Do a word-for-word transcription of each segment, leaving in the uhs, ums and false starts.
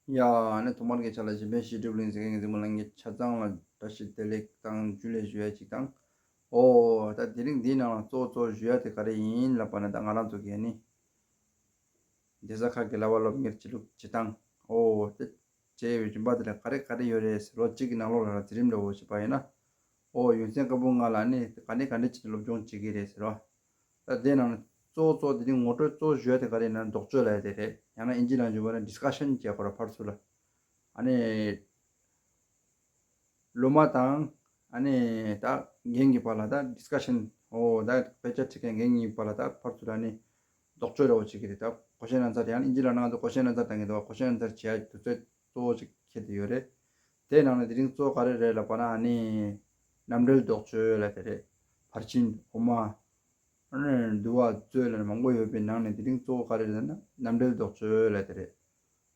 ཡ། ཨ་ནི་ཐོག་མར་གྱི་ཆ་ལ་གཞན་ཕན་བཤད་སྒྲུབ་གླིང་ཟེར་མཁན་གྱི་གཟིགས་མོ་ལྷན་རྒྱས་ཆ་ཚང་ལ་བཀྲ་ཤིས་བདེ་ལེགས་དང་ཇུ་ལེ་ཞུ་ཡ་གཅིག་དང་། ཨོ་ད་དེ་རིང་འདིའི་ནང་ལ་གཙོ་བོ་གཙོ་བོ་ཞུ་ཡ་དེ་ག་རེ་ཡིན་ལབ་པ་ན། ད་ང་རང་ཚོ་གི་ཨ་ནི་གདན་ས་ཁག་གི་བསླབ་པ་སློབ་གཉེར་བྱེད་ལུགས་བྱེད་སྟངས། ཨོ་དེ་བྱས་པའི་རིམ་པ་དེ་ལ་ག་རེ་ག་རེ་ཡོད་རེད་ཟེར། ལོ་གཅིག་གི་ནང་ལོགས་ལ་འཛིན་རིམ་འདྲ་བོ་བྱས་པ་ཡིན་ན། ཨོ་ཡོན་ཚན་ཀ་བུ་ལྔ་ལ་ནི་ག་འདྲ་ག་འདྲ་བྱས་ནས་སློབ་སྦྱོང་བྱེད་ཀྱི་རེད་ཟེར་བ། ད་དེ་ནང་ནས་གཙོ་བོ་གཙོ་བོ་དེ་རིང་ངོ་སྤྲོད་གཙོ་བོ་ཞུ་ཡ་དེ་ག་རེ་ཡིན་ན་ལྡོག་ཕྱོགས་ལབ་ཡ་དེ་རེད། ཡང་ན་ཨིན་ཇི་ནང་བརྗོད་པ་ན་ཌིས་ཀ་ཤན་བྱས་ཁོ་ར་ཕར་ཚུར་ལ། ཨ་ནི་སློབ་མ་དང་ཨ་ནི་ད་རྒན་གྱི་བར་ལ་ད་ཌིས་ཀ་ཤན། ཨོ་ད་དཔེ་ཆ་ཁྲིད་མཁན་རྒན་གྱི་བར་ལ་ད་ཕར་ཚུར་ལ་ནི་ལྡོག་ཕྱོགས་འདྲ་བོ་བྱེད་ཀྱི་རེད། ད་ཀོ་ཤན་ཨན་སར། ཡང་ན་ཨིན་ཇི་ལ་ང་ཚོ་ཀོ་ཤན་ཨན་སར་བཏང་གི་འདུག་བ། ཀོ་ཤན་ཨན་སར་བྱེད་ཡ་དུས་ཚོད་གཙོ་བོ་ཅིག་ཁྱེར་ཏེ་ཡོད་རེད། དེའི་ནང་ནས་དེ་རིང་གཙོ་བོ་ག་རེ་རེད་ལབ་པ་ན། ཨ་ནི་རྣམ་འགྲེལ་ལྡོག་ཕྱོགས་ལབ་དེ་རེད། ཕར་ཕྱིན་འོག་མ། ཨ་ནི་བསྡུ་བ་རྩོད་ལ་མང་པོ་ཡོད་པའི་ནང་ནས་དེ་རིང་གཙོ་བོ་ག་རེ་རེད་ན་རྣམ་འགྲེལ་ལྡོག་ཕྱོགས་ལབ་དེ་རེད།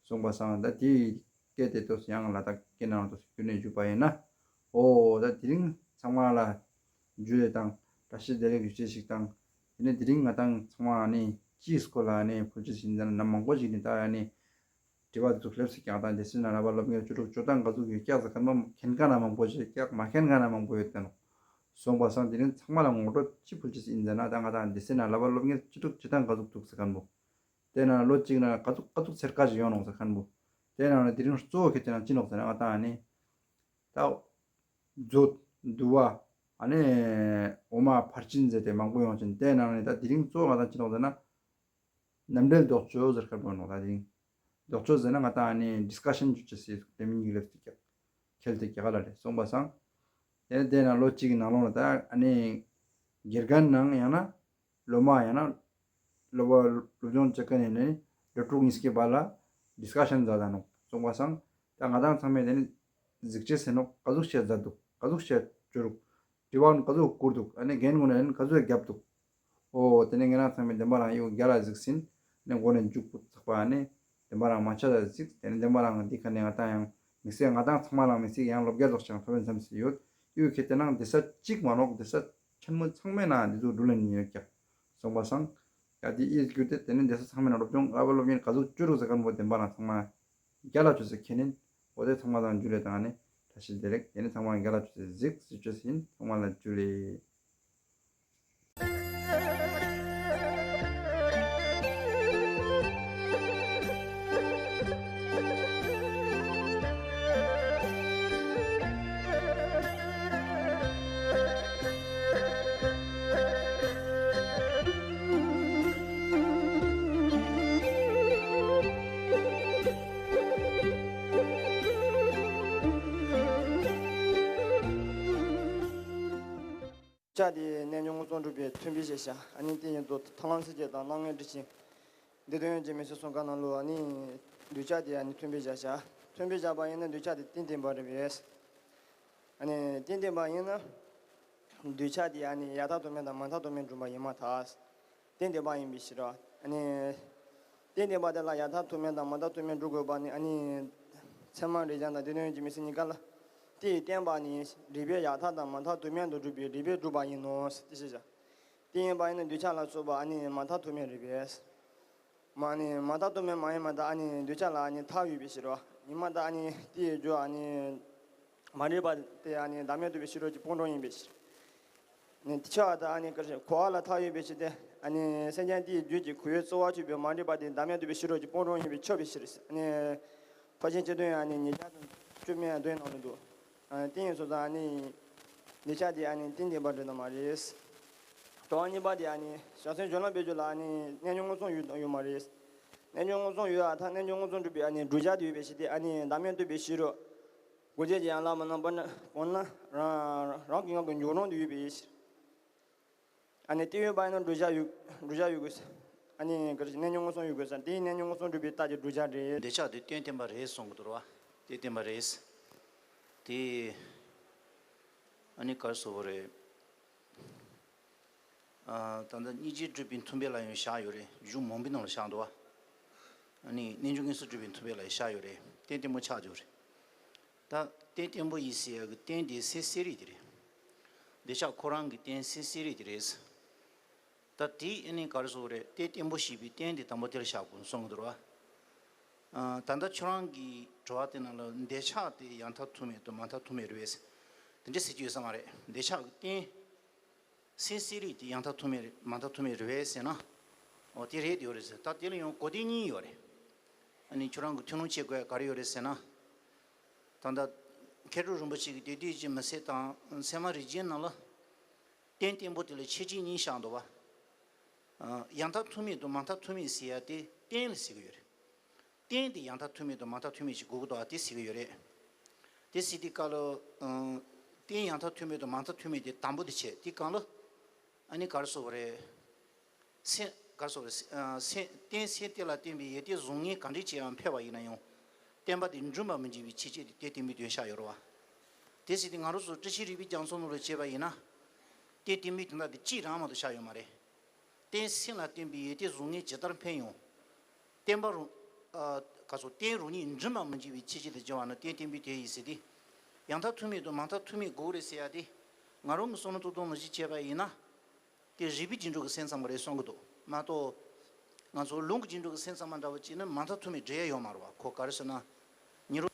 སོང་པ་སང་ད་དེའི་སྐད་དེ་ཏོག་ཙམ་ཡང་ལ་དྭགས་སྐད་ནང་ཏོག་ཙམ་བསྒྱུར་ནས་བཞུགས་པ་ཡིན་ན། ཨོ་ད་དེ་རིང་ཚང་མ་ལ་ཇུ་ལེ་དང་བཀྲ་ཤིས་བདེ་ལེགས་ཡོད་ཅེས་ཤིག་དང་། དེ་ནས་དེ་རིང་ང་དང་ཚང་མ་ནི་ཅིའི་སྐོར་ལ་ནི་ཕུལ་ཅེས་ཡིན་ཟེར་ན། ནམ་མང་པོ་ཞིག་ནི་ད་ཡ་ནི་དྲི་བ་དེ་ཚོ་ལེབ་སེ་རྒྱག་དང་། སྡེ་སྲིད་ན་ར་བ་སློབ་གཉེར་བཅུ་དྲུག་སྤྱོད་སྟངས་ག་ཚོད་ཡོད་ཀྱག་ཟེར་མཁན་མ་མཁྱེན་མཁན་ན་མང་པོ་ཞིག་ཀྱག་མ་མཁྱེན་མཁན་ན་མང་པོ་ཡོད་དེ་ནོ། སོང་པ་སང་དེ་རིང་ཚང་མ་ལ་ངོ་སྤྲོད་ཅི་ཕུལ་ཅེས་ཡིན་ཟེར་ན། ད་ང་དང་སྡེ་སྲིད་ན་ར་བ་སློབ་གཉེར་བཅུ་དྲུག་བྱེད་སྟངས་ག་ཚོད་འདུག་ཟེར་མཁན་པོ། དེ་ན་ལོ་གཅིག་ན་ག་ཚོད་ག་ཚོད་ཚེར་ཁ་ཞིག་ཡོང་ནོ་ཟེར་མཁན་པོ། དེ་ན་དེ་རིང་གཙོ་བོ་གལ་ཆེ་ན་ཅི་ནོག་ཟེར་ན། ང་དང་ནི་ད་མཛོད། བསྡུ་བ། ཨ་ནི་འོག་མ་ཕར་ཕྱིན་ཟེར་ཏེ་མང་པོ་ཡོང་ཅིང་། དེ་ནང་ནས་ད་དེ་རིང་གཙོ་བོ་ང་དང་ཅི་ནོག་ཟེར་ན། རྣམ་འགྲེལ་ལྡོག་ཕྱོགས་ཟེར་མཁན་པོ་ནོག་ད་དེ་རིང་ལྡོག་ཕྱོགས་ཟེར་ན་ང་དང་ཨ་ནི་ཌིས་ཀ་ཤན་བྱེད་ཅེས་ཟེར་དེ་མིན་ཡིག་ལེབ་ཏེ་ཀྱག་ཁྱེར་ཏེ་རྒྱ་གར་ལ་རེད། སོང་པ་སང་དེ་ནས་དེ་ན་ལོ་གཅིག་གི་ནང་ལོགས་ལ་ད་ཨ་ནི་དགེ་རྒན་ནང་ཡང་ན་སློབ་མ་ཡང་ན་སློབ་པ་སློབ་སྦྱོང་བྱེད་མཁན་ཡིན་ནའི་སློབ་ཕྲུག་གཉིས་ཀྱི་བར་ལ་ཌིས་ཀ་ཤན་མཛད་ད་ནོག་སོང་པ་སང་ད་ང་དང་ཚང་མས་དེ་ནི་གཟིགས་ཅེས་ཟེར་ནོག་ག་ཟུག་བཤད་མཛད་འདུག་ག་ཟུག་བཤད་བཅུག་རུག་དྲི་བ་ག་ཟུག་བསྐུར་འདུག་ཨ་ནི་རྒན་ངོ་ནས་ག་ཟུག་བརྒྱབ་འདུག་ཨོ་དེ་ནས་ངེད་རང་ཚང་མས་བདེན་པ་རང་ཡོད་རྒྱ་ལ་གཟིགས་ཟིན། ནས་མགོ་ནས་མཇུག་པུ་ཚགས་པ་ཨ་ནི་བདེན་པ་རང་མ་ཆ་ལ་གཟིགས། དེ་ནས་བདེན་པ་རང་འདི་ཁ་ནས་ང་དང་ཡང་དམིགས་བསལ་ང་དང་ཚང་མ་ལ་དམིགས་བསལ་ཡང་སློབ་རྒྱ་ལོག་ཅང་ཐོབ་ཡོད་བསམ་སྲིད་ཡོད། ཡོད་ཁེ་དེ་ནང་སྡེ་ས་གཅིག་མ་ནོག་སྡེ་ས་ཆེན་མོ་ཚང་མའི་ནང་འདི་ཚོ་འགྲུལ་ལེན་ཡིན་ཡོད་ཀྱག་སོང་པ་སང་ཡ་དེ་ཨིས་རྒྱུ་དེ་དེ་ནས་སྡེ་ས་ཚང་མའི་ནང་སློབ་སྦྱོང་ཨ་བ་སློབ་གཉེར་ག་ཟུག་བཅུ་རུ་ཟེར་མཁན་པོ་བདེན་པ་རང་ཚང་མ་རྒྱ་ལ་བཅུ་ཟེར་ཁེ་ནིན། འོ་དེ་ཚང་མ་དང་ཇུ་ལེ་དང་ཨ་ནི་བཀྲ་ཤིས་བདེ་ལེགས། དེ་ནས་ཚང་མ་རྒྱ་ལ་བཅུ་ཟེར་གཟིགས་ཟེར་བཅུ་ཟིན། ཚང་མ་ལ་ཇུ་ལེ། ལྕགས་དེ་རྣལ་འབྱོར་མངོན་སུམ་གྲུབ་པའི་མཐུན་དཔེ་ཞེས་བྱ། ཨ་ནི་དེ་ཡིན་དུ་ཐར་ལམ་སྲིད་རྒྱལ་དང་རྣམ་ལྔའི་འགྲེལ་ཆེན། འདི་དོན་ཡོན་གྱི་མི་ཚེ་གསུམ་ཀ་ནང་ལོ། ཨ་ནི་འདོད་ཆགས་དེ་ཨ་ནི་མཐུན་དཔེ་བཞག་བྱ། མཐུན་དཔེ་བཞག་པ་ཡིན་ན་འདོད་ཆགས་དེ་རྟེན་བརྟེན་པ་རེད་པས། ཨ་ནི་རྟེན་བརྟེན་པ་ཡིན་ན། འདོད་ཆགས་དེ་ཨ་ནི་ཡག་མཐའ་མཐུན་མིན་དང་མ་མཐའ་མཐུན་མིན་བསྒྲུབ་པ་ཡིན་མ་ཐག་རྟེན་བརྟེན་པ་ཡིན་པའི་ཕྱིར་རོ། ཨ་ནི་རྟེན་བརྟེན་པ་དེ་ལ་ཡག་མཐའ་མཐུན་མིན་དང་མ་མཐའ་མཐུན་མིན་བསྒྲུབ་དགོས་པ་ནི་ཨ་ནི་ཚད་མ་རིགས་གཞན་དང་སྡེ་སྣོད་ཀྱི་མི་ཚེ་གཉིས་ཀ་ལ། དེས་བརྟེན་པ་ནི་རིགས་པས་ཡག་མཐའ་དང་མ་མཐའ་མཐུན་མིན་དུ་བསྒྲུབས་པའི་རིགས་པས་བསྒྲུབས་པ་ཡིན་ནོ་ཞེས་བཤད་བྱ། དེ་ཡིན་པ་ཡིན་ན་འདོད་ཆགས་ལ་སོགས་པ་ཨ་ནི་མ་མཐའ་མཐུན་མིན་རེད་པས། མ་ནི་མ་མཐའ་མཐུན་མིན་མ་ཡིན་མ་ད་ཨ་ནི་འདོད་ཆགས་ལ་ཨ་ནི་མཐའ་ཡོད་པའི་ཕྱིར་རོ། ཡིན་མ་ད་ཨ་ནི་དེའི་རྒྱུ་ཨ་ནི་མ་རིག་པ་དེ་ཨ་ནི་བདག་མེད་རྟོགས་པའི་ཕྱི་རོལ་གྱི་སྤོང་གྲུབ་ཡིན་པའི་ཕྱིར། ནི་དེ་ཆ་ད་ཨ་ནི་ག་རེ་གོ་བ་ལ་མཐའ་ཡོད་པའི་ཕྱིར་ཏེ། ཨ་ནི་སེམས་ཅན་དེའི་རྒྱུད་ཀྱི་གོ་བའི་རྩོལ་བ་ཆོད་པའི་མ་རིག་པ་དེ་བདག་མེད་རྟོགས་པའི་ཕྱི་རོལ་གྱི་སྤོང་གྲུབ་ཡིན་པས་ཆོད་པའི་ཕྱིར། ཨ་ནི་ཕར་ཕྱིན་སྤྱི་དོན་ཨ་ནི་ཉིས་བརྒྱ་དང་བཅུ་མེད་དོན་ནང་དུ་འདུག་ཨ་ནི་དེ་ཡིན་སོང་ཙང་ཨ་ནི་འདོད་ཆགས་དེ་ཨ་ནི་རྟེན་བརྟེན་པ་རེད་དམ་མ་རེད། དྲི་བ་གཉིས་པ་དེ་ཨ་ནི་བྱང་སེམས་སྦྱོར་ལམ་པའི་རྒྱུད་ལ་ཨ་ནི་རྣལ་འབྱོར་མངོན་སུམ་ཡོད་དང་ཡོད་མ་རེད། རྣལ་འབྱོར་མངོན་སུམ་ཡོད་ཨ་ཐ་རྣལ་འབྱོར་མངོན་སུམ་གྲུབ་པའི་ཨ་ནི་བསྒྲུབ་བྱ་དེ་ཡོད་པའི་ཕྱིར་ཏེ། ཨ་ནི་བདག་མེད་རྟོགས་པའི་ཕྱི་རོལ། སྒོ་འབྱེད་ཀྱི་ཡན་ལག་མ་རྣམ་པ་ན་འོ་ན་རང་རང་གི་ངང་གི་འཇོག་རུང་དུ་ཡོད་པའི་ཕྱིར། ཨ་ནི་དེ་ཡོད་པ་ཡིན་ན་བསྒྲུབ་བྱ་ཡོད། བསྒྲུབ་བྱ་ཡོད་དགོས། ཨ་ནི་ག་རེ་རྣལ་འབྱོར་མངོན་སུམ་ཡོད་དགོས་ས་དེའི་རྣལ་འབྱོར་མངོན་སུམ་གྲུབ་པའི་རྟགས་ཀྱི་བསྒྲུབ་བྱ་རེད། འདོད་ཆགས་དེ་རྟེན་བརྟེན་པ་རེད་གསུང་གི་འདུག་ར་བ། རྟེན་བརྟེན་པ་རེད། དེ་ཨ་ནི་ག་རེ་ཟེར་དགོས་རེད། ཨ། ད་ལྟ་སྙིང་རྗེ་སྒྲུབ་པའི་མཐུན་དཔེ་ལ་ཡང་བཞག་ཡོད་རེད། གཞུང་མང་པོའི་ནང་ལ་བཞག་འདུག་བ། ཨ་ནི་རྣལ་འབྱོར་མངོན་སུམ་གྲུབ་པའི་མཐུན་དཔེ་ལ་ཡང་བཞག་ཡོད་རེད། རྟེན་བརྟེན་པོ་ཆགས་ཡོད་རེད། ད་རྟེན་བརྟེན་པོ་ཡིན་ཟེར་ཡག་གི་རྟེན་དེ་སེལ་སེལ་རེད་དེ་རེད། འདོད་ཆགས་ཁོ་རང་གི་རྟེན་སེལ་སེལ་རེད་དེ་རེད། ད་དེ་ཨ་ནི་ག་རེ་ཟེར་དགོས་རེད། རྟེན་བརྟེན་པོ་ཞེས་པའི་རྟེན་དེ་དང་པོ་དེར་བཞག་དགོས་གསུང་གི་འདུག་ར་བ། ཨ། ད་ལྟ་ཁྱོད་རང་གི་དྲི་བ་དེ་ནང་ལ་འདོད་ཆགས་དེ་ཡང་དག་ཐུག་མེད་དང་མ་མཐའ་ཐུག་མེད་རེད་པས། དེ་འདྲ་ཟེར་གྱི་ཡོད་ས་མ་རེད། འདོད་ཆགས་ཀྱི་རྟེན། སེམས་གསལ་རིག་དེ་ཡང་དག་ཐུག་མེད་རེད། མ་མཐའ་ཐུག་མེད་རེད་པས་ཟེར་ན། འོ་དེ་རེད། དེ་ཡོད་རེད་ཟེར། ད་དེ་ལ་ཡང་གོ་དོན་གཉིས་ཡོད་རེད། ཨ་ནི་ཁྱོད་རང་གིས་ཐུགས་སྣང་བྱེད་དགོས་ཡ་ག་རེ་ཡོད་རེད་ཟེར་ན། ད་ལྟ་མཁས་གྲུབ་རིན་པོ་ཆེ་གིས་དེ་དུས་ཀྱི་མི་ཚེ་དང་ཚད་མ་རིག་པའི་ནང་ལ། རྟེན་བརྟེན་པོ་དེ་ལ་ཁྱད་ཆོས་གཉིས་བཞག་འདུག་པ། ཡང་དག་ཐུག་མེད་དང་མ་མཐའ་ཐུག་མེད་ཟེར་ཡ་དེ་རྟེན་ལ་ཟེར་གྱི་ཡོད་རེད། རྟེན་དེ་ཡང་དག་ཐུག་མེད་དང་མ་མཐའ་ཐུག་མེད་ཅིག་དགོས་ཀྱི་འདུག་པ་དེ་ཟེར་གྱི་ཡོད་རེད། དེ་ཟེར་དུས་སྐབས་ལ། ཨང་། རྟེན་ཡང་དག་ཐུག་མེད་དང་མ་མཐའ་ཐུག་མེད་དེ་དང་པོ་དེ་བྱས། དེ་སྒང་ལ། ཨ་ནི་ག་རེ་ཟེར་དགོས་རེད། སེམས། ག་རེ་ཟེར་དགོས་རེད། ཨ། སེམས། རྟེན་སེམས་གཏན་ལ་བརྟེན་པའི་ཡོན་ཏན་གཟུགས་བརྙན་གང་འདྲ་ཅིག་ཡང་འཕེལ་བ་ཡིན་ན་ཡང་། བརྟེན་པ་དེ་འགྲུབ་པར་མི་འགྱུར་བའི་ཕྱིར་ཅེས་དེ་རྟེན་བརྟེན་པོའི་དོན་བཞག་ཡོད་རེད་པ། དེ་ཟེར་དུས་ང་རང་ཚོ་བཀྲ་ཤིས་རིག་པའི་རྒྱ་མཚོ་ནང་ལ་བྱས་པ་ཡིན་ན། རྟེན་བརྟེན་པོའི་དོན་དག་དེ་གཅིག་རང་མ་གཏོགས་བཞག་ཡོད་མ་རེད། རྟེན་སེམས་ལ་བརྟེན་པའི་ཡོན་ཏན་གཟུགས་བརྙན་ཇི་ལྟར་འཕེལ་ཡང་། བརྟེན་པ་རུ། ཨ། ག་རེ་ཟེར། རྟེན་རང་ཉིད་འགྲུབ་པར་མི་འགྱུར་བའི་ཕྱིར་ཅེས་དེ་སྦྱར་བ་ནི་རྟེན་བརྟེན་པོའི་དོན་ཡིན་ཟེར་ཏེ། ཡང་དག་ཐུག་མེད་དང་མ་མཐའ་ཐུག་མེད་དགོས་རེད་ཟེར་ཡ་དེ། ང་རང་གི་བསམ་བློ་གཏོང་སྟངས་ནང་བཞིན་བྱས་པ་ཡིན་ན། དེ་རིག་པའི་རྒྱན་དྲུག་གི་སེམས་ཙམ་པ་རེད་བསམ་གྱི་འདུག་མ་གཏོགས། ང་ཚོ་ལུང་གི་རྒྱན་དྲུག་གི་སེམས་ཙམ་པ་འདྲ་བོ་བྱས་ན་མ་མཐའ་ཐུག་མེད་འགྲེལ་ཡ་ཡོད་མ་རེད་པ། ཁོ་ག་རེ་ཟེར་ན། ཉེ་རུ།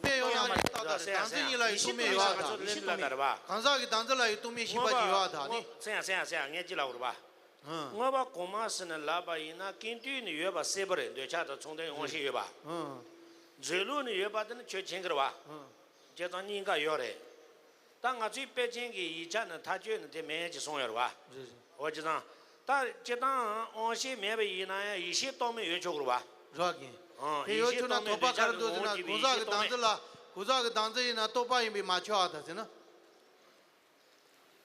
དཔེ་ཡོད་མ་རེད། ཏག་ཏག་རེད། བདག་འཛིན་གཉིས་ལ་ཡང་ཐུག་མེད་ཡོད་ཨ་ད། ཡེ་ཤེས་ཐུག་མེད་ལ་ད་རེད་པ། གང་ཟག་གི་བདག་འཛིན་ལ་ཡང་ཐུག་མེད་ཤེས་པ་ཅིག་ཡོད་ཨ་ད་ནི། སེམས་ཡ་སེམས་ཡ་སེམས་ཡ་ངས་ཅི་ལབ་དགོས་རེད་པ། ཧང་། དངོས་པོ་གོང་མ་ཟེར་ནས་ལབ་པ་ཡིན་ན་ཀུན་བཏུས་ནས་ཡོད་པ་གསལ་པོ་རེད། འདོད་ཆགས་དང་མཚུངས་ལྡན་དབང་ཤེས་ཡོད་པ། ཧང་། མཛོད་ལུགས་ནས་ཡོད་པ་དེ་ནི་ཆོས་ཅན་གྱི་རེད་པ། ཧང་། བྱས་ཙང་གཉིས་ཀ་ཡོད་རེད། ད་ང་ཚོའི་དཔེ་ཅན་གྱི་ཡིག་ཆ་ནས་མཐའ་དཔྱོད་ནས་དེ་མེད་ཅེས་གསུངས་ཡོད་རེད་པ། རེད་རེད། འོ་བྱས་ཙང་། ད་སྤྱིར་བཏང་དབང་ཤེས་མེད་པ་ཡིན་ན་ཡང་ཡེ་ཤེས་རྟོག་མེད་ཡོད་ཆོག་གི་རེད་པ། རེད་རྒན། ཨང་། དེ་ཡོད་ཆོག་ན་དོགས་པ་ག་རེ་འདུག་ཟེར་ན་གང་ཟག་གི་བདག་འཛིན་ལ། གང་ཟག་གི་བདག་འཛིན་ཡིན་ན་རྟོག་པ་ཡིན་པས་མ་ཁྱབ་པ་དང་ཟེར་ན།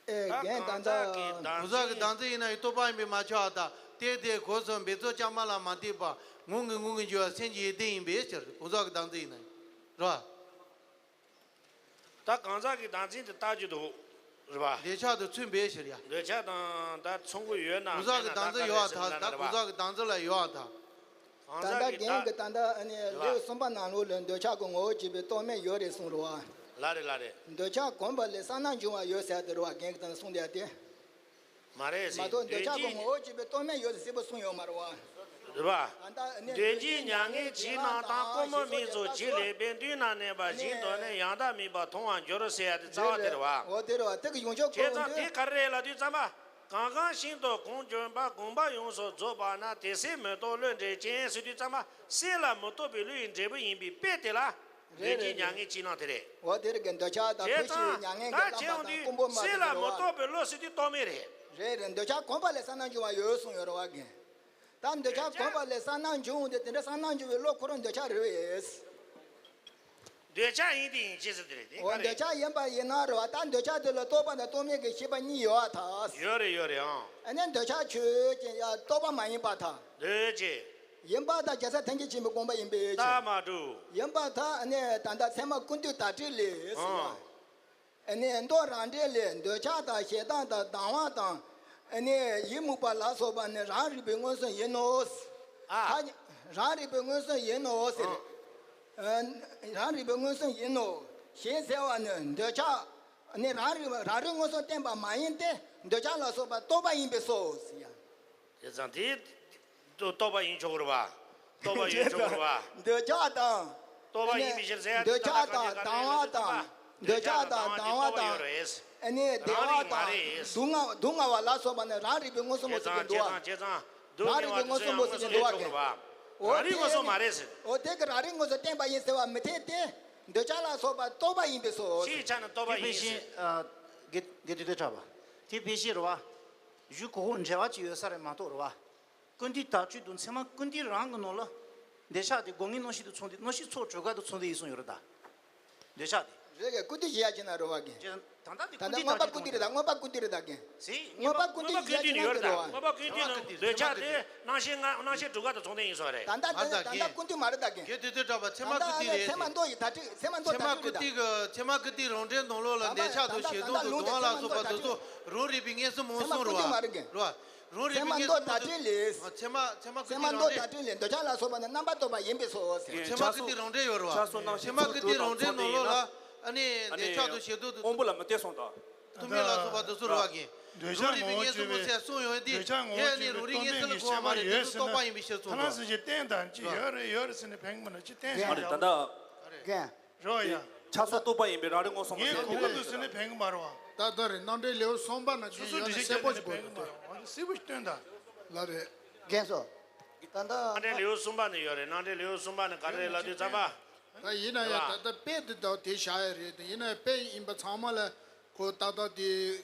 ཨེ། རྒན་ད་ལྟ། གང་ཟག་གི་བདག་འཛིན་ཡིན་ན་ཡང་རྟོག་པ་ཡིན་པས་མ་ཁྱབ་པ་དང་། དེ་དེ་གོས་སུ་འབད་རྩོལ་བཅའ་མ་ལ་མ་ལྟོས་པར་ངོ་ངེས་ངོ་ངེས་འགྱུར་བ་སེམས་ཀྱི་ཡོན་ཏན་ཡིན་པའི་ཕྱིར། གང་ཟག་གི་བདག་འཛིན་ཡིན་ན་ཡང་། རེད་པ། ད་གང་ཟག་གི་བདག་འཛིན་དེ་བཏགས་ཀྱི་འདུག་རེད་པ། འདོད་ཆགས་དང་མཚུངས་པའི་ཕྱིར་ཡ། འདོད་ཆགས་དང་ད་མཚུངས་ཀྱི་ཡོད་ན་མེད་ན་ད་ག་རེ་ཟེར་ན་ད་རེད་པ། གང་ཟག་གི་བདག་འཛིན་ལ་ཡོད་པ་ད། གང་ཟག་གི་བདག་ད་ལྟ་རྒན་གྱིས་ད་ལྟ་ཨ་ནི་རེད་པ། ལེའུ་གསུམ་པ་ནང་ལོགས་ལ་འདོད་ཆགས་ཀྱི་ངོ་བོར་གྱུར་པའི་རྟོག་མེད་ཡོད་རེད་གསུངས་རེད་པ། ལགས་རེད་ལགས་རེད། འདོད་ཆགས་གོམས་པ་ལས་བསམ་ན་འབྱུང་བ་ཡོད་ཟེར་དེ་རེད་པ། རྒན་གྱིས་ད་ལྟ་གསུངས་དེ་ཡ་དེ། མ་རེད་ཟེར། མ་གཏོགས་འདོད་ཆགས་ཀྱི་ངོ་བོར་གྱུར་པའི་རྟོག་མེད་ཡོད་ཟེར་གསལ་པོ་གསུངས་ཡོད་མ་རེད་པ། རེད་པ། ད་ལྟ་ཨ་ནི་འདོད་ཀྱི་མྱ་ངན་ཕྱི་ནང་དང་། རྐུན་མ་མིང་སོགས་བྱེད་ལས་པའི་མདུན་ན་གནས་པ་ཞིག་ཏུ་ནི་ཡང་དག་མིན་པར་མཐོང་བར་འགྱུར་ཟེར་ཡ་དེ་རྩ་བ་དེ་རེད་པ། འོ་དེ་རེད་པ། དེ་གི་ཡོངས་ཁྱབ་བྱས་ཙང་དེ་ག་རེ་རེད་ལབ་དུས་ཙམ་པ། གང་གང་ཞིག་ཏུ་གང་འབྱོར་པ་གོམས་པ་ཡོངས་སུ་རྫོགས་པ་ན་དེ་སེལ་མི་རྟོག་བློའི་འབྲས་ཅན་ཟེར་དུས་ཙམ་པ། སེལ་ལ་མི་རྟོག་པའི་བློ་ཡི་འབྲས་བུ་ཡིན་པའི་དཔེ་དེ་ལ། རེད་འདོད་ཀྱི་རེད་མྱ་རེད། ངན་ཕྱི་ནང་དེ་རེད། འོ་དེ་རེད་རྒན། འདོད་ཆགས་དང་བྱས་ཙང་ཕྱི་མྱ་ངན་གྱི་ད་བྱས་ཡོང་དུས་བླ་མ་དང་རྐུན་པོ་མ་སེལ་ལ་མི་རྟོག་པའི་བློ་ཟེར་དུས་རྟོག་མེད་རེད། རེད་རེད། འདོད་ཆགས་གོམས་པ་ལས་བསམ་ན་འབྱུང་བ་ཡོད་གསུངས་ཡོད་རེད་པ་རྒན། ད་འདོད་ཆགས་གོམས་པ་ལས་བསམ་ན་འབྱུང་དེ་དེ་འདྲ་བསམ་ན་འབྱུང་བའི་བློ་ཁོ་རང་འདོད་ཆགས་རེད་པས། འདོད་ཆགས་ཡིན་དེ་ཡིན་ཅེས་ཟེར་དེ་རེད། དེ་འོ་ག་རེད། འདོད་ཆགས་ཡིན་པ་ཡིན་ན་རེད་པ། ད་འདོད་ཆགས་དེ་ལ་རྟོག་པ་དང་རྟོག་མེད་ཀྱི་ཤེས་པ་གཉིས་ཡོད་པ་ད། ཡོད་རེད་ཡོད་རེད་ཨང་། ཨ་ནི་འདོད་ཆགས་ཆོས་ཅན་ཡ་རྟོག་པ་མ་ཡིན་པ་ད། འདོད་ཅེས། ཡིན་པ་དང་རྒྱལ་སྲས་ཐམས་ཅད་མཁྱེན་པའི་དགོངས་པ་ཡིན་པའི་ཕྱིར། རྟགས་མ་གྲུབ། ཡིན་པར་ཐལ། ཨ་ནི་ད་ལྟ་ཚད་མ་ཀུན་བཏུས་བརྡ་སྤྲོད་ལས་ཟེར་ཨང་། ཨ་ནི་མདོ་རང་འགྲེལ་ལས་འདོད་ཆགས་དང་ཞེ་སྡང་དང་སྡང་བ་དང་། ཨ་ནི་ཡིད་མུག་པ་ལ་སོགས་པ་ནི་རང་རིག་པའི་མངོན་སུམ་ཡིན་ནོ། ཨ། ད་རང་རིག་པའི་མངོན་སུམ་ཡིན་ནོ་ཟེར། ཨ། ཨ། རང་རིག་པའི་མངོན་སུམ་ཡིན་ནོ། ཞེས་ཟེར་བ་ནི་འདོད་ཆགས་ནི་རང་རིག་རང་རིག་མངོན་སུམ་བསྟན་པ་མ་ཡིན་ཏེ། འདོད་ཆགས་ལ་སོགས་པ་རྟོག་པ་ཡིན་པས་སོ་ཟེར་ཡ། བྱས་ཙང་དེ། རྟོག་པ་ཡིན་ཆོག་གི་རེད་པ། རྟོག་པ་ཡིན་ཆོག་གི་རེད་པ། འདོད་ཆགས་དང་། རྟོག་པ་ཡིན་པའི་ཕྱིར་ཟེར་ཡ་དེ་འདོད་ཆགས་དང་སྡང་བ་དང་། འདོད་ཆགས་དང་སྡང་བ་དང་། ཨ་ནི་བདེ་བ་དང་སྡུག་བསྔལ་སྡུག་བསྔལ་བ་ལ་སོགས་པ་ནི་རང་རིག་པའི་མངོན་སུམ་མོ་ཟེར་གྱི་འདུག་བ། རང་རིག་པའི་མངོན་སུམ་མོ་ཟེར་གྱི་འདུག་བ། རང་རིག་མངོན་སུམ་མ་རེད་ཟེར། འོ་དེ་གི་རང་རིག་མངོན་སུམ་བསྟན་པ་ཡིན་ཟེར་བ་མི་འཐད་དེ། འདོད་ཆགས་ལ་སོགས་པ་རྟོག་པ་ཡིན་པས་སོ། ཕྱིའི་ཆ་ནས་རྟོག་པ་ཡིན་ཟེར། དེ་ཕལ་ཆེར། དགེ་དགེ་འདུན་དེ་གྲགས་པ། དེ་ཕལ་ཆེར་རེད་པ། གཞུག་གུ་ཁོ་འགྲེལ་བ་ཅིག་ཡོད་ས་རེད་མ་གཏོགས་རེད་པ། ཀུན་བཏུས་བརྡ་སྤྲོད་དང་ཚད་མ་ཀུན་བཏུས་རང་གི་ནང་ལ། འདོད་ཆགས་དེ་སྒོ་ལྔའི་རྣམ་ཤེས་དང་མཚུངས་ཏེ་རྣམ་ཤེས་ཚོགས་དྲུག་པ་དང་མཚུངས་ཏེ་ཡིན་གསུངས་ཡོད་རེད་ད། འདོད་ཆགས་དེ། རེད་དེ་ཀུན་བཏུས་བཞི་ཡ་ཅིག་ན་རེད་པ་རྒན། ད་ལྟ་དེ་ད་ལྟ་མངོན་པ་ཀུན་བཏུས་རེད་ད། མངོན་པ་ཀུན་བཏུས་རེད་ད་རྒན། ཟེར། མངོན་པ་ཀུན་བཏུས་ཡོད་ཅིག་ན་རེད་པ། མངོན་པ་ཀུན་བཏུས་ནི་འདོད་ཆགས་དེ་རྣམ་ཤེས་ལྔ་རྣམ་ཤེས་དྲུག་པ་དང་མཚུངས་ཏེ་ཡིན་གསུངས་རེད། ད་ལྟ་དེ་ད་ལྟ་ཀུན་བཏུས་མ་རེད་ད་རྒན། དགེ་འདུན་དེ་གྲགས་པ་ཚད་མ་ཀུན་བཏུས་རེད། ཚད་མ་མདོ་ཡི་བརྡ་སྤྲོད་ཚད་མ་མདོ་བརྡ་སྤྲོད་རེད་ད། ཚད་མ་ཀུན་བཏུས་ཀྱི་ཚད་མ་ཀུན་བཏུས་རང་འགྲེལ་ནང་ལོགས་ལ་འདོད་ཆགས་དང་ཞེ་སྡང་དང་སྡང་བ་ལ་སོགས་པ་དེ་ཚོ་རང་རིག་པའི་མངོན་སུམ་མོ་གསུངས་རེད་པ། རེད་པ། རང་རིག་པའི་ཚད་མ་མདོ་བརྡ་སྤྲོད་ལས། ཚད་མ་ཚད་མ་ཀུན་ཚད་མ་མདོ་བརྡ་སྤྲོད་ལས་འདོད་ཆགས་ལ་སོགས་པ་ནི་རྣམ་པར་རྟོག་པ་ཡིན་པས་སོ་ཟེར། ཚད་མ་ཀུན་བཏུས་རང་འགྲེལ་ཡོད་རེད་པ། ཚད་མ་ཀུན་བཏུས་རང་འགྲེལ་ནང་ལོགས་ལ་ཨ་ནི་འདོད་ཆགས་དང་ཞེ་སྡང་དང་སྡང་བ་ལ་མི་ལྟོས་གསུངས་དང་། ཐུག་མེད་ལ་སོགས་པ་དེ་ཚོ་རེད་བ་གིན། འདོད་ཆགས་རང་རིག་པའི་ངོ་བོ་ངན་སོང་མོ་ཟེར་གསུངས་ཡོང་དེ་ངོ་བོ་ཡས་ནི་རང་རིག་ངན་སོང་ལ་གོ་བ་མ་རེད། དེ་ཚོ་རྟོག་པ་ཡིན་པའི་ཕྱིར་གསུངས། ཐ་ན་སོ་སོ་ཅིག་བསྟན་དང་ཅི་ཡོད་རེད་ཡོད་རེད་ཟེར་ནས་བེང་མ་ན་ཅི་བསྟན་ཟེར། མ་རེད་ད་ལྟ། རེད་བ་ཡ། ཆགས་སོགས་རྟོག་པ་ཡིན་པའི་རང་རིག་ངོ་སོང་མ་ངས་ཟེར་གོ་གི་འདུག་ཟེར་ནས་བེང་གི་མ་རེད་བ། ད་ལྟ་རེད། རྣམ་འགྲེལ་ལེའུ་གསུམ་པ་ན་སོ་ཅི་སོ་ཡོད་འདྲི་ན་གཞི་གསལ་པོ་བྱས་ནས་ཞིག་གོ་བེང་གི་མ་འདུག་རེད་བ། ཨ་ནི་སིལ་བུ་ཞིག་སྟོན་དང་། ལ་རེད། རྒན་སོ། ད་ལྟ། རྣམ་འགྲེལ་ལེའུ་གསུམ་པ་ནས་ཡོད་རེད། རྣམ་འགྲེལ་ལེའུ་གསུམ་པ་ནས་ག་རེ་རེད་ལབ་དུས་ཙམ་པ། ད་ཡིན་ན་ཡང་ད་ལྟ་དཔེ་དེ་དག་དེ་བཞག་ཡ་རེད་དེ། ཡིན་ན་ཡང་དཔེ་ཡིན་པ་ཚང་མ་ལ་གོ་ཏག་ཏག་དེ་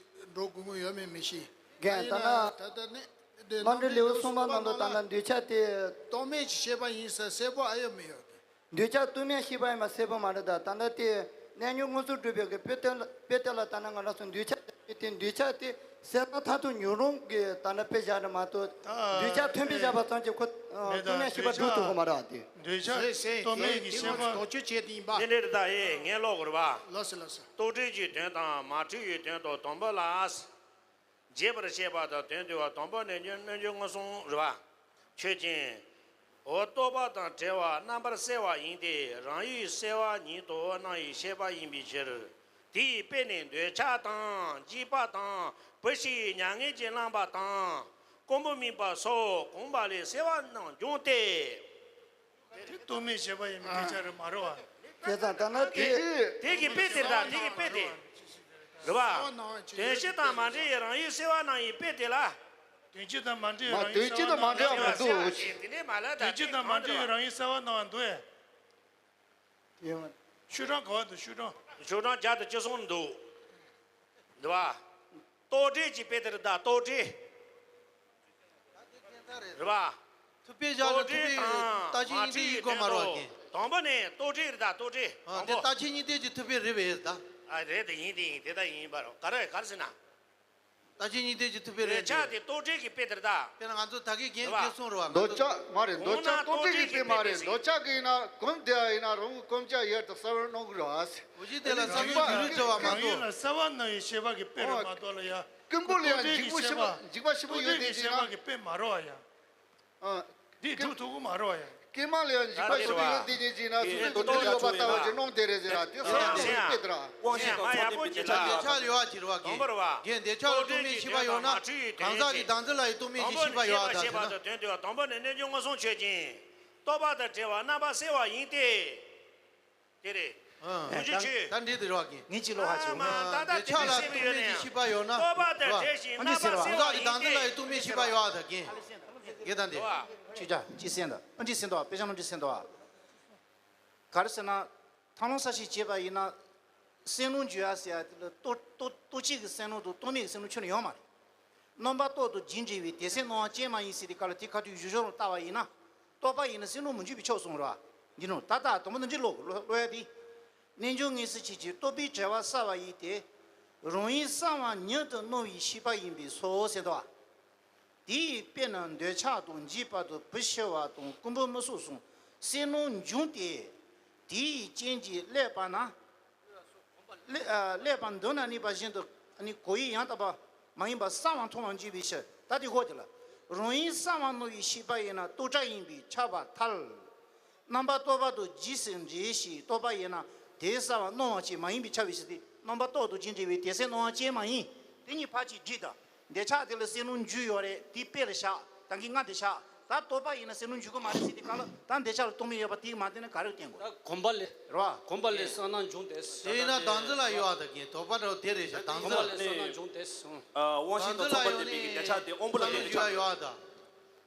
འགྲོ་དགོས་མཁོ་ཡོད་མེད་མི་ཤེས། རྒན་ད་ཡིན་ན་ན་ད་ལྟ་ནི་དེ་རྣམ་འགྲེལ་ལེའུ་གསུམ་པ་ནང་དུ་ད་ལྟ་འདོད་ཆགས་དེ། རྟོག་མེད་ཀྱི་ཤེས་པ་ཡིན་ཟེར་གསལ་པོ་ཨ་ཡོད་མི་ཡོད། འདོད་ཆགས་རྟོག་མེད་ཤེས་པ་ཡིན་པ་གསལ་པོ་མ་རེད་ད། ད་ལྟ་དེ་གནས་སྐབས་མངོན་སུམ་གྲུབ་པའི་གི་དཔེ་དེ་ལ་དཔེ་དེ་ལ་ད་ལྟ་ང་རང་ཚོ་འདོད་ཆགས་དེ་འདོད་ཆགས་དེ་སེལ་ན་མཐར་ཐུག་མྱོང་རུང་གི་ད་ལྟ་དཔེ་བཞག་རེད་མ་གཏོགས། འདོད་ཆགས་ཐོན་པའི་བཞག་པ་ཙམ་གྱིས་ཁོ་མེད་ད། རྟོག་མེད་ཤེས་པ་འདོད་སྒྲུབ་ཐུབ་ཀྱི་མ་རེད་དེ། འདོད་ཆགས་རྟོག་མེད་ཀྱི་ཤེས་པ། དོགས་གཅོད་བྱས་ཏེ་ཡིན་པ། འདི་འདྲ་རེད་ད། ཨེ་ངས་ཀློག་དགོས་རེད་བ། ལགས་སོ་ལགས་སོ། རྟོག་བྲལ་གྱི་དོན་དང་མ་འཁྲུལ་བའི་དོན་དུ་དང་པོ་ལ། རྒྱས་པར་བཤད་པ་དང་དོན་བསྡུ་བ། དང་པོ་ནི་རྣལ་འབྱོར་རྣལ་འབྱོར་མངོན་སུམ་རེད་བ། ཆོས་ཅན། འོ་རྟོག་པ་དང་བྲལ་བ་རྣམ་པར་སེལ་བ་ཡིན་ཏེ། རང་ཡུལ་སེལ་བ་ཉིད་དུ་སྣང་བའི་ཤེས་པ་ཡིན་པའི་ཕྱིར། དེའི་དཔེ་ནི་འདོད་ཆགས་དང་འཇིགས་པ་དང་བུ་ཤི་མྱ་ངན་གྱིས་བསླངས་པ་དང་རྐུན་པོ་རྨིས་པ་སོགས་གོམས་པ་ལས་སེལ་བ་རྣམས་འབྱུང་སྟེ། དེ་རྟོག་མེད་ཤེས་པ་ཡིན་པའི་སྐད་ཆ་རེད་མ་རེད་བ། དེ་ཙང་ད་ལྟ་དེ། དེ་གི་དཔེ་དེ་རེད་ད། དེ་གི་དཔེ་དེ་རེད་བ། དོན་སྤྱི་དང་མ་འབྲེལ་བའི་རང་ཡུལ་སེལ་བ་རྣམས་ཡི་དཔེ་དེ་ལ། དོན་སྤྱི་དང་མ་འབྲེལ་བའི་རང་ཡུལ་སེལ་བ་རྣམས་འདུག། དེ་ནས་མ་ལ་ད་དོན་སྤྱི་དང་མ་འབྲེལ་བའི་རང་ཡུལ་སེལ་བ་རྣམས་འདུག་ཨེ། ཡོད། ཤོག་གྲངས་ག་བ་འདུག། ཤོག་གྲངས། ཤོག་གྲངས་བརྒྱ་དང་བཅུ་གསུམ་འདུག། འདུག་བ། རྟོག་བྲལ་གྱི་དཔེ་དེ་རེད་ད། རྟོག་བྲལ། རེད་བ། ཐུབ་པའི་ཞག་ལ་ཐུབ་པའི་རྟག་ཆད་གཉིས་ལྡན་ཡིན་དགོས་མ་རེད་བ། དང་པོ་ནི་རྟོག་བྲལ་རེད་ད། རྟོག་བྲལ། ཨ་དང་པོ། དེ་རྟག་ཆད་གཉིས་ལྡན་གྱི་ཐུབ་པའི་རེད་པས་ད། ཨ་རེད་ད། ཡིན་དེ་ཡིན་དེ་ད་ཡིན་པ་རེད། ག་རེ་ག་རེ་ཟེར་ན། རྟག་ཆད་གཉིས་ལྡན་གྱི་ཐུབ་པའི་རེད། འདོད་ཆགས་དེ་རྟོག་བྲལ་གྱི་དཔེ་དེ་རེད་ད། དཔེར་ན་ང་ཚོ་ད་གིན་རྒན་རེད་བ། གིས་གསུངས་རེད་བ། འདོད་ཆགས་མ་རེད། འདོད་ཆགས་རྟོག་བྲལ་གྱི་དཔེ་མ་རེད། འདོད་ཆགས་གི་ཡིན་ན་གོམས་བསྡད་ཡ་ཡིན་ན་རང་གི་གོམས་ཆགས་ཡར་དུ་གསལ་བར་སྣང་གི་རེད་བ། འོ་ཅི་དེ་ལ་བསམ་བློའི་འགྱུར་རིགས་འབྲེལ་བ་མ་གཏོགས། གང་ཡིན་ལ་གསལ་བར་སྣང་བའི་ཤེས་པ་གི་དཔེ་རེད་མ་གཏོགས་ལ་ཡ། རྐུན་པོ་ལ་ཡང་འཇིགས་པ་ཤི་བ། འཇིགས་པ་ཤི་བ་ཡོད་དེ་ཅིག་ན། ཤེས་པ་གི་དཔེ་མ་རེད་བ་ཡ། ཨ། འདི་སྒྲུབ་ཐུབ་ཀྱི་མ་རེད་བ་ཡ། རྐུན་མ་ལ་ཡང་འཇིགས་པ་ཤི་བ་ཡོད་དེ་ཅིག་ཅིག་ན་སོ་སོ་འདི་ལ་ཡོད་པ་ལྟ་བུ་ཅིག་སྣང་དེ་རེད་ཟེར་ར། དེ་སོ་སོ་ཡང་དཔེ་དེ་ར། དབང་ཤེས་དང་ཚོགས་ལྡན་པའི་འདོད་ཆགས་ཀྱི། འདོད་ཆགས་ལ་ཡོད་ཅིག་རེད་བ་གི། དང་པོ་རེད་བ། རྒན་འདོད་ཆགས་ལ་རྟོག་མེད་ཤེས་པ་ཡོད་ན་གང་ཟག་གི་བདག་འཛིན་ལ་ཡང་རྟོག་མེད་ཀྱི་ཤེས་པ་ཡོད་ཨ་ད་ཟེར་ན། དོན་དུ་དང་པོ་ནི་རྣལ་འབྱོར་མངོན་སུམ་ཆོས་ཅན། རྟོག་པ་དང་བྲལ་བ་རྣམ་པར་སེལ་བ་ཡིན་ཏེ། དེ་རེད། ཨ། ཀུན་སྤྱོད་ཆོས། ད་འདི་དེ་རེད་བ་གི། ངས་ཅི་ལོ་ཧ་ཆེ་ཨ་མ་ད་ལྟ་འདོད་ཆགས་ལ་རྟོག་མེད་ཀྱི་ཤེས་པ་ཡོད་ན། རྟོག་པ་དང་བྲལ་ཞིང་རྣམ་པར་སེལ་བ་ཡིན་ཏེ། གང་ཟག་གི་བདག་འཛིན་ལ་ཡང་རྟོག་མེད་ཤེས་པ་ཡོད་ཨ་ད་གི། དགེ་དང་དེ། ཁྱོད་ཅག་ཅི་སེམས་དང་ཨ་ཅི་སེམས་དང་དཔེ་ཆ་ནང་ཅི་སེམས་དང་། ག་རེ་ཟེར་ན། ཐང་ལོང་ས་ཞིག་བྱས་པ་ཡིན་ན། སེམས་ནང་འཇུག་ཡ་ཟེར་ཡ་དེ་ལ་རྟོག་རྟོག་རྟོག་བཅས་ཀྱི་སེམས་ནང་དུ་རྟོག་མེད་ཀྱི་སེམས་ནང་ཁྱོན་ནས་ཡོད་མ་རེད། རྣམ་པར་རྟོག་ཏུ་འཇིགས་འགྲོ་བའི་དེ་སེམས་སྣང་བ་ཅན་མ་ཡིན་ཟེར་དེ་ག་ལ་དེ་ཁ་ཐུག་ཞུ་ཞོར་ལ་ལྟ་བ་ཡིན་ན། རྟོག་པ་ཡིན་ན་སེམས་ནང་མི་འཇུག་པའི་ཕྱོགས་གསུངས་རེད་བ། འདི་ནང་ད་ལྟ་དང་པོ་འདི་འདྲི་ཀློག་ཀློག་ཡ་དེ། རྣལ་འབྱོར་ངེས་སུ་བྱས་ཀྱི་རྟོག་པའི་བྲལ་བ་གསལ་བ་ཡིན་ཏེ། རང་ཡུལ་གསལ་བ་ཉིད་དུ་སྣང་བའི་ཤེས་པ་ཡིན་པས་སོ་ཟེར་དོ། དེའི་དཔེ་ནི་འདོད་ཆགས་དང་འཇིགས་པ་དང་བུ་ཤི་བ་དང་རྐུན་པོ་རྨི་སོགས་སུ་སེམས་སྣང་འབྱུང་སྟེ། དེའི་རྐྱེན་གྱིས་བསླད་པ་ན། བསླད་ཨ་བསླད་པ་མདུན་ན་གནས་པ་བཞིན་དུ་ནི་གོ་ཡུལ་ཡང་དག་པ་མ་ཡིན་པར་གསལ་བར་མཐོང་བར་འགྱུར་བའི་ཕྱིར། ད་དེ་ཧོ་དེ་ལ། རང་ཡུལ་གསལ་བར་སྣང་བའི་ཤེས་པ་ཡིན་ན་རྟོག་བྲལ་ཡིན་པས་ཁྱབ་པར་ཐལ། རྣམ་པར་རྟོག་པ་དང་རྗེས་སུ་འབྲེལ་ཞིང་རྟོག་པ་ཡིན་ན་དེ་གསལ་བར་སྣང་བ་ཅན་མ་ཡིན་པས་ཁྱབ་པའི་ཕྱིར་ཏེ། རྣམ་པར་རྟོག་ཏུ་འཇིགས་འགྲོ་བའི་དེ་སེམས་སྣང་བ་ཅན་མ་ཡིན། དེ་གཉིས་ཕར་ཅིག་བསྒྲིགས་དང་། འདོད་ཆགས་དེ་ལ་སེམས་སྣང་འཇུག་ཡོད་རེད། དེའི་དཔེ་ལ་བཞག་ད་གིན་ང་དེ་བཞག་ད་རྟོག་པ་ཡིན་ན་སེམས་སྣང་འཇུག་གི་མ་རེད་ཟེར་དེ་ག་ལ་ད་འདོད་ཆགས་ལ་རྟོག་མེད་ཡོད་པ་དེ་མ་བསྟན་ན་ག་རེ་བསྟན་དགོས། ད་གོམས་པ་ལས། རེད་བ། གོམས་པ་ལས་གསལ་སྣང་འབྱུང་སྟེ། དེ་ཡིན་ན་བདག་འཛིན་ལ་ཡོད་ཨ་ད་གིན་རྟོག་པ་འདྲ་བོ་དེ་རེད་ཤག་བདག་འཛིན་ལ། གོམས་པ་ལས་གསལ་སྣང་འབྱུང་སྟེ། ཨ་དབང་ཤེས་དང་ཚོགས་པ་ལྡན་པའི་གི་འདོད་ཆགས་དེ་དབང་པོ་ལ་བསྟན་ནས་ཆགས། ཡོད་ཨ་ད།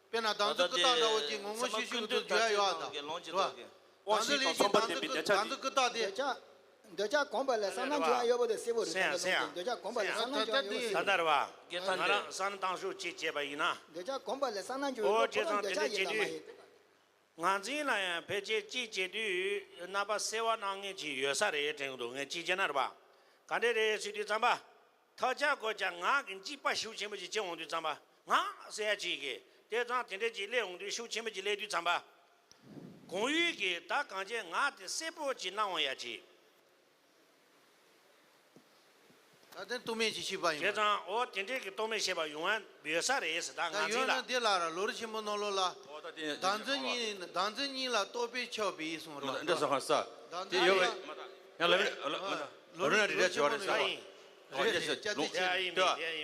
དཔེར་ན་བདག་འཛིན་ཀུན་བཏགས་འདྲ་བོ་ཅིག་ངོ་ངོ་ཤེས་ཤེས་ཀྱི་ཚུལ་བརྗོད་ཡ་ཡོད་ཨ་ད། རེད་བ། དབང་ཤེས་དང་ཚོགས་པ་ལྡན་པའི་འདོད་ཆགས་དེ། བདག་འཛིན་ཀུན་བཏགས་དེ། འདོད་ཆགས། འདོད་ཆགས་གོམས་པ་ལས་གསལ་སྣང་འབྱུང་ཡ་ཡོད་པ་དེ་གསལ་པོ་རེད། སེམས་སེམས། འདོད་ཆགས་གོམས་པ་ལས་གསལ་སྣང་འབྱུང་ཡ་ཡོད་པ་གསལ་པོ་རེད། ད་ལྟ་རེད་བ། ང་རང་གསལ་སྣང་བཏང་ཤོག་ཅིག་བྱས་པ་ཡིན་ན། འདོད་ཆགས་གོམས་པ་ལས་གསལ་སྣང་འབྱུང་ཡ་ཡོད་པ་ཁོ་རང་འདོད་ཆགས་ཡིན་ལ་མ་ཡིན། ངར་འཛིན་ལ་ཡང་ཕལ་ཆེར་གཅིག་བྱེད་དུས་རྣམ་པ་སེལ་བ་སྣང་མཁན་ཅིག་ཡོད་ས་རེད་དྲན་གི་འདུག་ངས་གཅིག་བྱས་ན་རེད་བ། ག་འདྲས་རེད་ཟེར་དུས་ཙམ་པ། ཐག་ཆག་གོ་ཆག་ངག་གི་འཇིགས་པ་ཤུགས་ཆེན་པོ་ཅིག་སྐྱེ་འོང་དུས་ཙམ་པ། ངག་ཟེར་ཡ་ཅིག་གིས་དེ་ཙང་དེ་འདྲས་ཅིག་སླེབས་འོང་དུས་ཤུགས་ཆེན་པོ་ཅིག་སླེབས་དུས་ཙམ་པ། གང་ཡུལ་གྱིས་ད་གང་བྱས་ངག་དེ་གསལ་པོ་ཅིག་སྣང་འོང་ཡ་ཅིག་ད་དེ་རྟོག་མེད་ཀྱི་ཤེས་པ་ཡིན་པ། བྱས་ཙང་འོ་དེ་འདྲས་ཀྱི་རྟོག་མེད་ཤེས་པ་ཡོང་བ་ཡོད་ས་རེད་ཟེར་ད་ད་ངར་འཛིན་ཡོད་ལ། ན་དེ་ལ་ར་ལོ་རིམ་ཆེན་པོ་ནང་ལོགས་ལ། འོ་ད་དེ་བདག་འཛིན་གཉིས་བདག་འཛིན་གཉིས་ལ་རྟོག་པས་ཁྱབ་པའི་གསུངས་རེད་བ། འདི་སོ་ཧ་ས། བདག་དེ་འཛིན་ཡོད་ལ་བས། ཡང་ལ་བས་ལ་ལ་ལ་ལོ་རིམ་ཆེན་པོ་ནང་ལོགས་ལ། ཨོ་ཡེ་ཤེས་ལུང་དེ་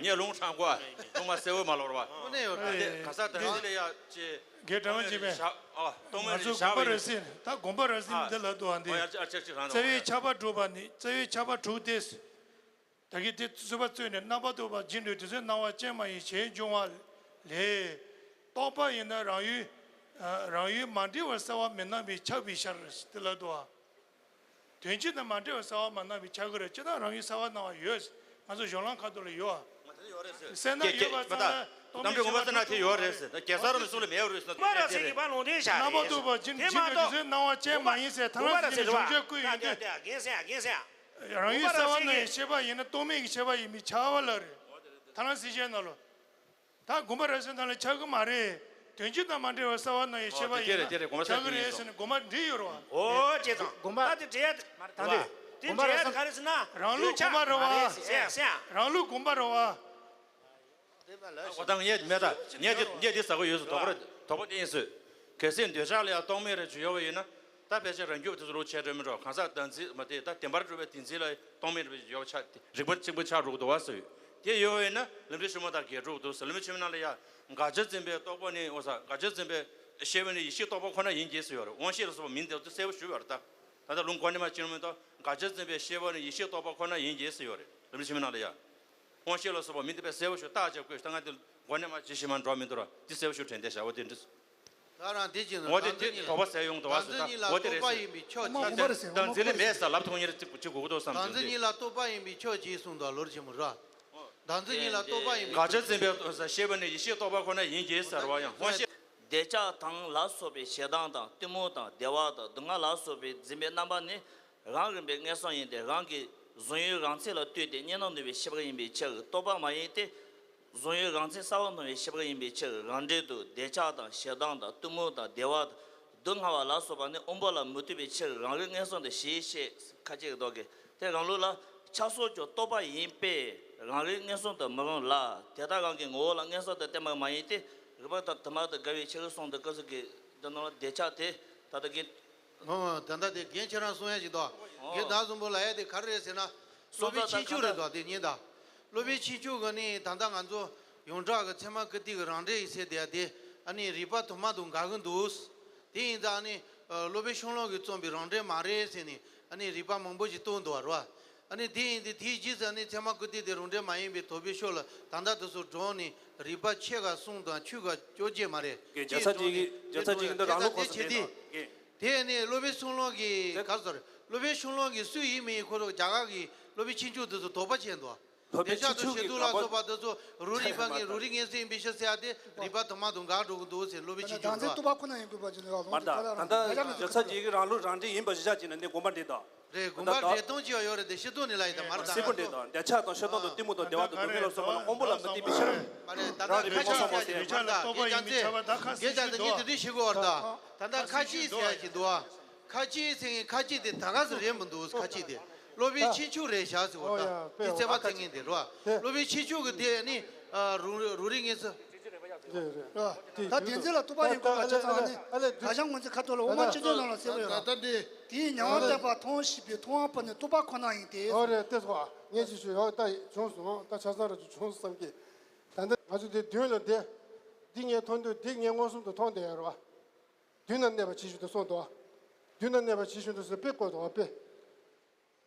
ངས་ལུང་དྲངས་གོ། ལུང་མ་གསལ་བོ་མ་ལོར་བ། དངོས་གནས་ཡོད་རེད། ག་ས་དང་ཚི་ལ་ཡ་ཅེ། རྒན་གྲྭ་མ་གཅིག་པས། ཨ་གཏོང་མེད་ང་ཚོ་དགོན་པ་ར་སྲིད་ད་དགོན་པ་ར་སྲིད་འདི་ལ་འདུག་ཨ་འདི། རྩ་བའི་ཆར་པ་དྲུག་པ་ནི་རྩ་བའི་ཆར་པ་དྲུག་སྟེ། ད་གིན་དེ་ཚུད་པ་ཚུད་ནས་རྣམ་པར་རྟོག་པ་སྦྱིན་དུ་དེ་ཚོའི་སྣང་བ་ཅན་མ་ཡིན་ཞེས་འབྱུང་བ་ལས། རྟོག་པ་ཡིན་ན་རང་ཡུལ་རང་ཡུལ་མ་འདྲེས་པར་གསལ་བ་མི་སྣང་བའི་ཆགས་པའི་ཕྱིར་དེ་ལ་འདུག་ཨ། དོན་སྤྱི་དང་མ་འདྲེས་པར་གསལ་བ་མ་སྣང་བའི་ཆ་གི་རེད། ཅི་ལྟར་རང་ཡུལ་གསལ་བ་སྣང་བ་ཡོད། ང་ཚོ་གཞུང་ལམ་ཁ་ཐུག་ལ་ཡོད། གསལ་སྣང་ཡོད་པ་ཙམ་ལ་རྟོག་མེད་ཆོས་ཅན་གྱི་རྣམ་པར་རྟོག་པ་ཅན་མ་ཡིན་ཟེར། ཐ་ན་སྲིད་ཇུས་ཀྱི་བར་ལུང་དོན་བཞག་རེད་ཟེར། རྣམ་པར་རྟོག་པ་ཅན་སྦྱིན་དུ་དེ་ཚོའི་སྣང་བ་ཅན་མ་ཡིན་ཟེར། ཐ་ན་སྲིད་ཇུས་ཀྱི་གཞུང་ཆོས་ཀུན་ཡིན་དུས། རང་ཡུལ་གསལ་བ་སྣང་བའི་ཤེས་པ་ཡིན་ན་རྟོག་མེད་ཀྱི་ཤེས་པ་ཡིན་པའི་ཆ་བ་ལ་རེད། ཐ་ན་སྲིད་ཇུས་ནང་ལོ། ད་དགོན་པ་ར་སྲིད་ནང་ལ་ཆགས་ཀྱི་མ་རེད། དོན་སྤྱི་དང་མ་འདྲེས་པར་གསལ་བ་སྣང་བའི་ཤེས་པ་ཡིན་ན་ཆགས་ཀྱི་རེད་ཟེར་ནས་དགོངས་པ་འགྲེལ་ཡོད་རེད་བ། ཨོ་ཅེ་ཙང་དགོངས་པ་ད་དེ་འགྲེལ་ཡ་མ་རེད། ད་དེ་དེ་དགོངས་པ་ར་སྲིད་ག་རེ་ཟེར་ན། རང་ལུགས་དགོངས་པ་རེད་བ། སེ་ཡ་སེ་ཡ། རང་ལུགས་དགོངས་པ་རེད་བ། ཨོ་ད་ངས་མེད་ད། ངས་དེ་ངས་དེ་ཟ་གི་ཡོད་ཟེར། དོགས་པ་རེད། དོགས་པ་དེ་ཡིན་ཟེར། གལ་སྲིད་འདོད་ཆགས་ལ་ཡང་རྟོག་མེད་རེ་བྱུང་ཡོད་པ་ཡིན་ན། ད་ཕལ་ཆེར་རང་རྒྱུད་དེ་ཚོ་ལུགས་ཆད་འགྲོ་མི་འགྲོ། གང་ཟག་བདག་འཛིན་མ་དེ་ད་བདེན་པར་གྲུབ་པའི་བདེན་འཛིན་ལ་རྟོག་མེད་རེ་བྱུང་ཡོད་པ་ཆགས་རིག་པ་གཅིག་པུ་ཆགས་འགྲོ་གི་འདུག་བ་ཟེར། དེ་ཡོད་པ་ཡིན་ན་ལམ་རིམ་ཆེན་མོ་དང་འགལ་འགྲོ་གི་འདུག་ཟེར། ལམ་རིམ་ཆེན་མོའི་ནང་ལ་ཡང་དགག་བྱ་འཛིན་པའི་རྟོག་པ་ནི། འོ་ས་དགག་བྱ་འཛིན་པའི་ཤེས་པ་ནི་ཡེ་ཤེས་རྟོག་པ་ཁོ་ན་ཡིན་གྱི་ཟེར་ཡོད་རེད། དབང་ཤེས་ལ་སོགས་པ་མིང་དེ་ཚོ་གསལ་པོ་ཞུས་པ་རེད་ད། ད་ལྟ་ལུང་གོ་ནས་མ་ཕྱིན་མི་འདུག་དགག་བྱ་འཛིན་པའི་ཤེས་པ་ནི་ཡེ་ཤེས་རྟོག་པ་ཁོ་ན་ཡིན་གྱི་ཟེར་ཡོད་རེད། ལམ་རིམ་ཆེན་མོའི་ནང་ལ་ཡང་། དབང་ཤེས་ལ་སོགས་པ་མིང་དེ་དཔེ་གསལ་པོ་ཞིག་བཏགས་བྱས་བཀོད། ད་ང་དེ་མགོ་ནས་མར་ཇི་ཞིག་མར་འགྲོ་མི་འདུག་ར། འདི་གསལ་པོ་ཞིག་དྲན་བསྡད་བཞག་པ་དེ་འདྲ། ད་རང་དེ་བྱས་ན་འོ་དེ་དེ་དོགས་པ་ཟད་ཡོང་འདུག་བ་ཟེར། ད་འོ་དེ་རེད་ཟེར། བདག་འཛིན་ལས་མེད་ཟེར་ལབ་ཐུབ་ངེས་རེད། ཅིག་གོ་གི་འདུག་བསམ། བདག་འཛིན་ཉིད་ལ་རྟོག་པ་ཡིན་པའི་ཕྱོགས་ཀྱིས་གསུངས་འདུག་ལམ་རིམ་ཆེན་མོ་ར། བདག་འཛིན་ཉིད་ལ་རྟོག་པ་ཡིན་པའི། དགག་བྱ་འཛིན་པའི་ཤེས་པ་ནི་ཡེ་ཤེས་རྟོག་པ་ཁོ་ན་ཡིན་གྱི་ཟེར་བ་ཡང་དབང་ཤེས། འདོད་ཆགས་དང་ལ་སོགས་པའི་ཞེ་སྡང་དང་གཏི་མུག་དང་བདེ་བ་དང་སྡུག་བསྔལ་ལ་སོགས་པའི་འཛིན་པའི་རྣམ་པ་ནི། རང་རིག་པའི་མངོན་སུམ་ཡིན་ཏེ། རང་གི་གཟུང་ཡུལ་རང་མཚན་ལ་ལྟོས་ཏེ་གཉིས་སྣང་ནུས་པའི་ཤེས་པ་ཡིན་པའི་ཕྱིར། རྟོག་པ་མ་ཡིན་ཏེ། གཟུང་ཡུལ་རང་མཚན་གསལ་བར་སྣང་བའི་ཤེས་པ་ཡིན་པའི་ཕྱིར། རང་འབྲེལ་དུ་འདོད་ཆགས་དང་ཞེ་སྡང་དང་གཏི་མུག་དང་བདེ་བ་དང་སྡུག་བསྔལ་བ་ལ་སོགས་པ་ནི་དབང་པོ་ལ་མི་ལྟོས་པའི་ཕྱིར། རང་རིག་མངོན་སུམ་དུ་ཞེས་བཤད། ཁ་ཅིག་གིས་འདོགས་ཀྱི། དེ་རང་ལུགས་ལ་ཆགས་སོགས་ཀྱང་རྟོག་པ་ཡིན་པས་རང་རིག་མངོན་སུམ་དུ་མི་རུང་ལ། དེ་དག་རང་གི་ངོ་བོ་ལ་མངོན་སུམ་དུ་བསྟན་པ་མ་ཡིན་ཏེ། རིགས་པ་དང་དུ་མ་དང་འགལ་བའི་ཕྱིར་གསུངས་འདུག་སྐབས་སུ་གི་འདི་ནང་ལ་འདོད་ཆགས་དེ་ད་ལྟ་གི། ཨོ། ད་ལྟ་དེ་རྒན་ཁྱེད་རང་གསུང་ཡ་ཞིག་འདུག་ཨོ། རྒན་ད་གསུང་པོ་ལ་ཡ་དེ་ག་རེ་རེད་ཟེར་ན། སློབ་དཔོན་ཆོས་འཁྱུག་རེད་འདུག་དེ་ཉིད་ད། སློབ་དཔོན་ཆོས་འཁྱུག་གི་ནི་ད་ལྟ་ང་ཚོ་ཡོངས་གྲགས་ཀྱི་ཚད་མ་ཀིརྟི་གི་རང་འགྲེལ་ཡིག་ཟེར་དེ་ཡ་དེ་ཨ་ནི་རིགས་པ་དུ་མ་དང་འགལ་གི་འདུག་དེ་ཡིན་ཙང་ཨ་ནི་སློབ་དཔོན་ཤོང་ལོང་གིས་རྩོམ་པའི་རང་འགྲེལ་མ་རེད་ཟེར་ནས་ཨ་ནི་རིགས་པ་མང་པོ་ཞིག་བཏོན་འདུག་བ་རེད་བ། ཨ་ནི་དེ་ཡིན་དུས་དེའི་རྗེས་སུ་ཨ་ནི་ཚད་མ་ཀིརྟི་དེ་རང་འགྲེལ་མ་ཡིན་པའི་དོགས་པའི་ཕྱོགས་ལ་ད་ལྟ་དེ་ཚོ་འགྲོ་ནས་རིགས་པ་ཕྱེད་ཀ་གསུམ་དང་ཕྱེད་ཀ་བཅོ་བརྒྱད་མ་རེད། རྒན་རྒྱལ་ཚབ་ཅིག་གིས་རྒྱལ་ཚབ་ཅིག་གིས་འདི་རང་ལུགས་གོ་ས་དེ་དང་། རྒན། དེ་ནས་སློབ་དཔོན་ཤོང་ལོང་གིས་ག་རེ་ཟེར། སློབ་དཔོན་ཤོང་ལོང་གིས་སུ་ཡིན་མིན་ཁོ་རང་རྒྱ་གར་གྱི་སློབ་དཔོན་ཆོས་འཁྱུག་དེ་ཚོ་དོགས་པ་བྱས་འདུག་སློབ་དཔོན་ཆོས་འཁྱུག་དེ་ཆོས་ཀྱི་དུ་ལ་དགག་པ། སོགས་པ་དེ་ཚོ་རང་རིག་པ་ངེས་རང་རིག་མངོན་སུམ་ཡིན་པའི་ཕྱིར་ཟེར་ཡ་དེ་རིགས་པ་དུ་མ་དང་འགལ་འགྲོ་གི་འདུག་ཟེར་སློབ་དཔོན་ཆོས་འཁྱུག་བདག་འཛིན་རྟོག་པ་ཁོ་ན་ཡིན་དགོས་པ་ཅིག་ནི་ལ་ལོང་མ་རེད། ད་ལྟ་རྒྱལ་ཚབ་ཅིག་གིས་རང་ལུགས་རང་འགྲེལ་ཡིན་པ་གཞི་བཞག་བྱས་ནས་ནི་དགོངས་པ་འགྲེལ་དང་། རེད། དགོངས་པ་འགྲེལ་སྟངས་ཅིག་ཡོད་རེད་དེ་ཤེས་རྟོགས་ནི་ལ་ཡིན་ད་མ་རེད་ད། གསལ་པོ་འགྲེལ་དང་། འདོད་ཆགས་དང་ཞེ་སྡང་དང་གཏི་མུག་དང་བདེ་བ་དང་སྡུག་བསྔལ་ལ་སོགས་པ་ལ་དབང་པོ་ལ་མི་ལྟོས་པའི་ཕྱིར། མ་རེད་ད། ལྟ་རང་རིག་པའི་ཁ་མངོན་སུམ་ཅིག་མ་ཟད། འདོད་ཆགས་ལ་རྟོག་པ་ཡིན་པའི་ཁྱབ་པ་ད་ཁ་གསལ་ཞིག་འདུག་ད་ངས་དེ་འདྲ་ཞིག་གོ་བར་ད། ད་ལྟ་ཁ་ཅིག་ཟེར་ཡ་ཅིག་འདུག་ཨ། ཁ་ཅིག་ཟེར་མཁན་ཁ་ཅིག་དེ་ད་ག་ཟེ་རེད་མི་འདུག་ཁ་ཅིག་དེ་སློབ་དཔོན་ཆོས་འཁྱུག་རེད་བཞག་ཟེར་བ་ད། དེ་རྩོད་པ་རྩོད་མཁན་དེ་རེད་བ། སློབ་དཔོན་ཆོས་འཁྱུག་གི་དེ་ནི་རང་རང་རིག་མངོན་སུམ། རེད་རེད། ད་བདེན་འཛིན་ལ་རྟོག་པ་ཡིན་དགོས་པ་བྱས་ཙང་ནི་ད་ཞང་ངོས་འཛིན་ཁ་ཐོག་ལ་འོ་མ་ཅི་ཚོད་ནང་ལ་གསལ་པོ་ཡོད་ར། དེའི་མྱང་བ་བརྟགས་པ་མཐོང་ཤེས་པའི་མཐོང་བ་པོ་ནི་རྟོག་པ་ཁོ་ན་ཡིན་ཏེ། ཨོ་རེད་དེ་སོ། ངས་ཅི་ཞུ་ཡོད་ད་བྱུང་སོང་ད་ཆ་ཚང་ར་ཅིག་བྱུང་བསམ་གི། ད་ལྟ་ང་ཚོ་དེ་མདུན་ལ་བསྡད། འདི་ངས་མཐོང་དུས་འདི་ངས་མངོན་སུམ་དུ་མཐོང་བསྡད་ཡོད་རེད་བ། མདུན་ན་གནས་པ་ཇི་བཞིན་དུ་གསུངས་འདུག་མདུན་ན་གནས་པ་ཇི་བཞིན་དུ་ཟེར་དཔེ་བཀོད་འདུག་བ་དཔེ།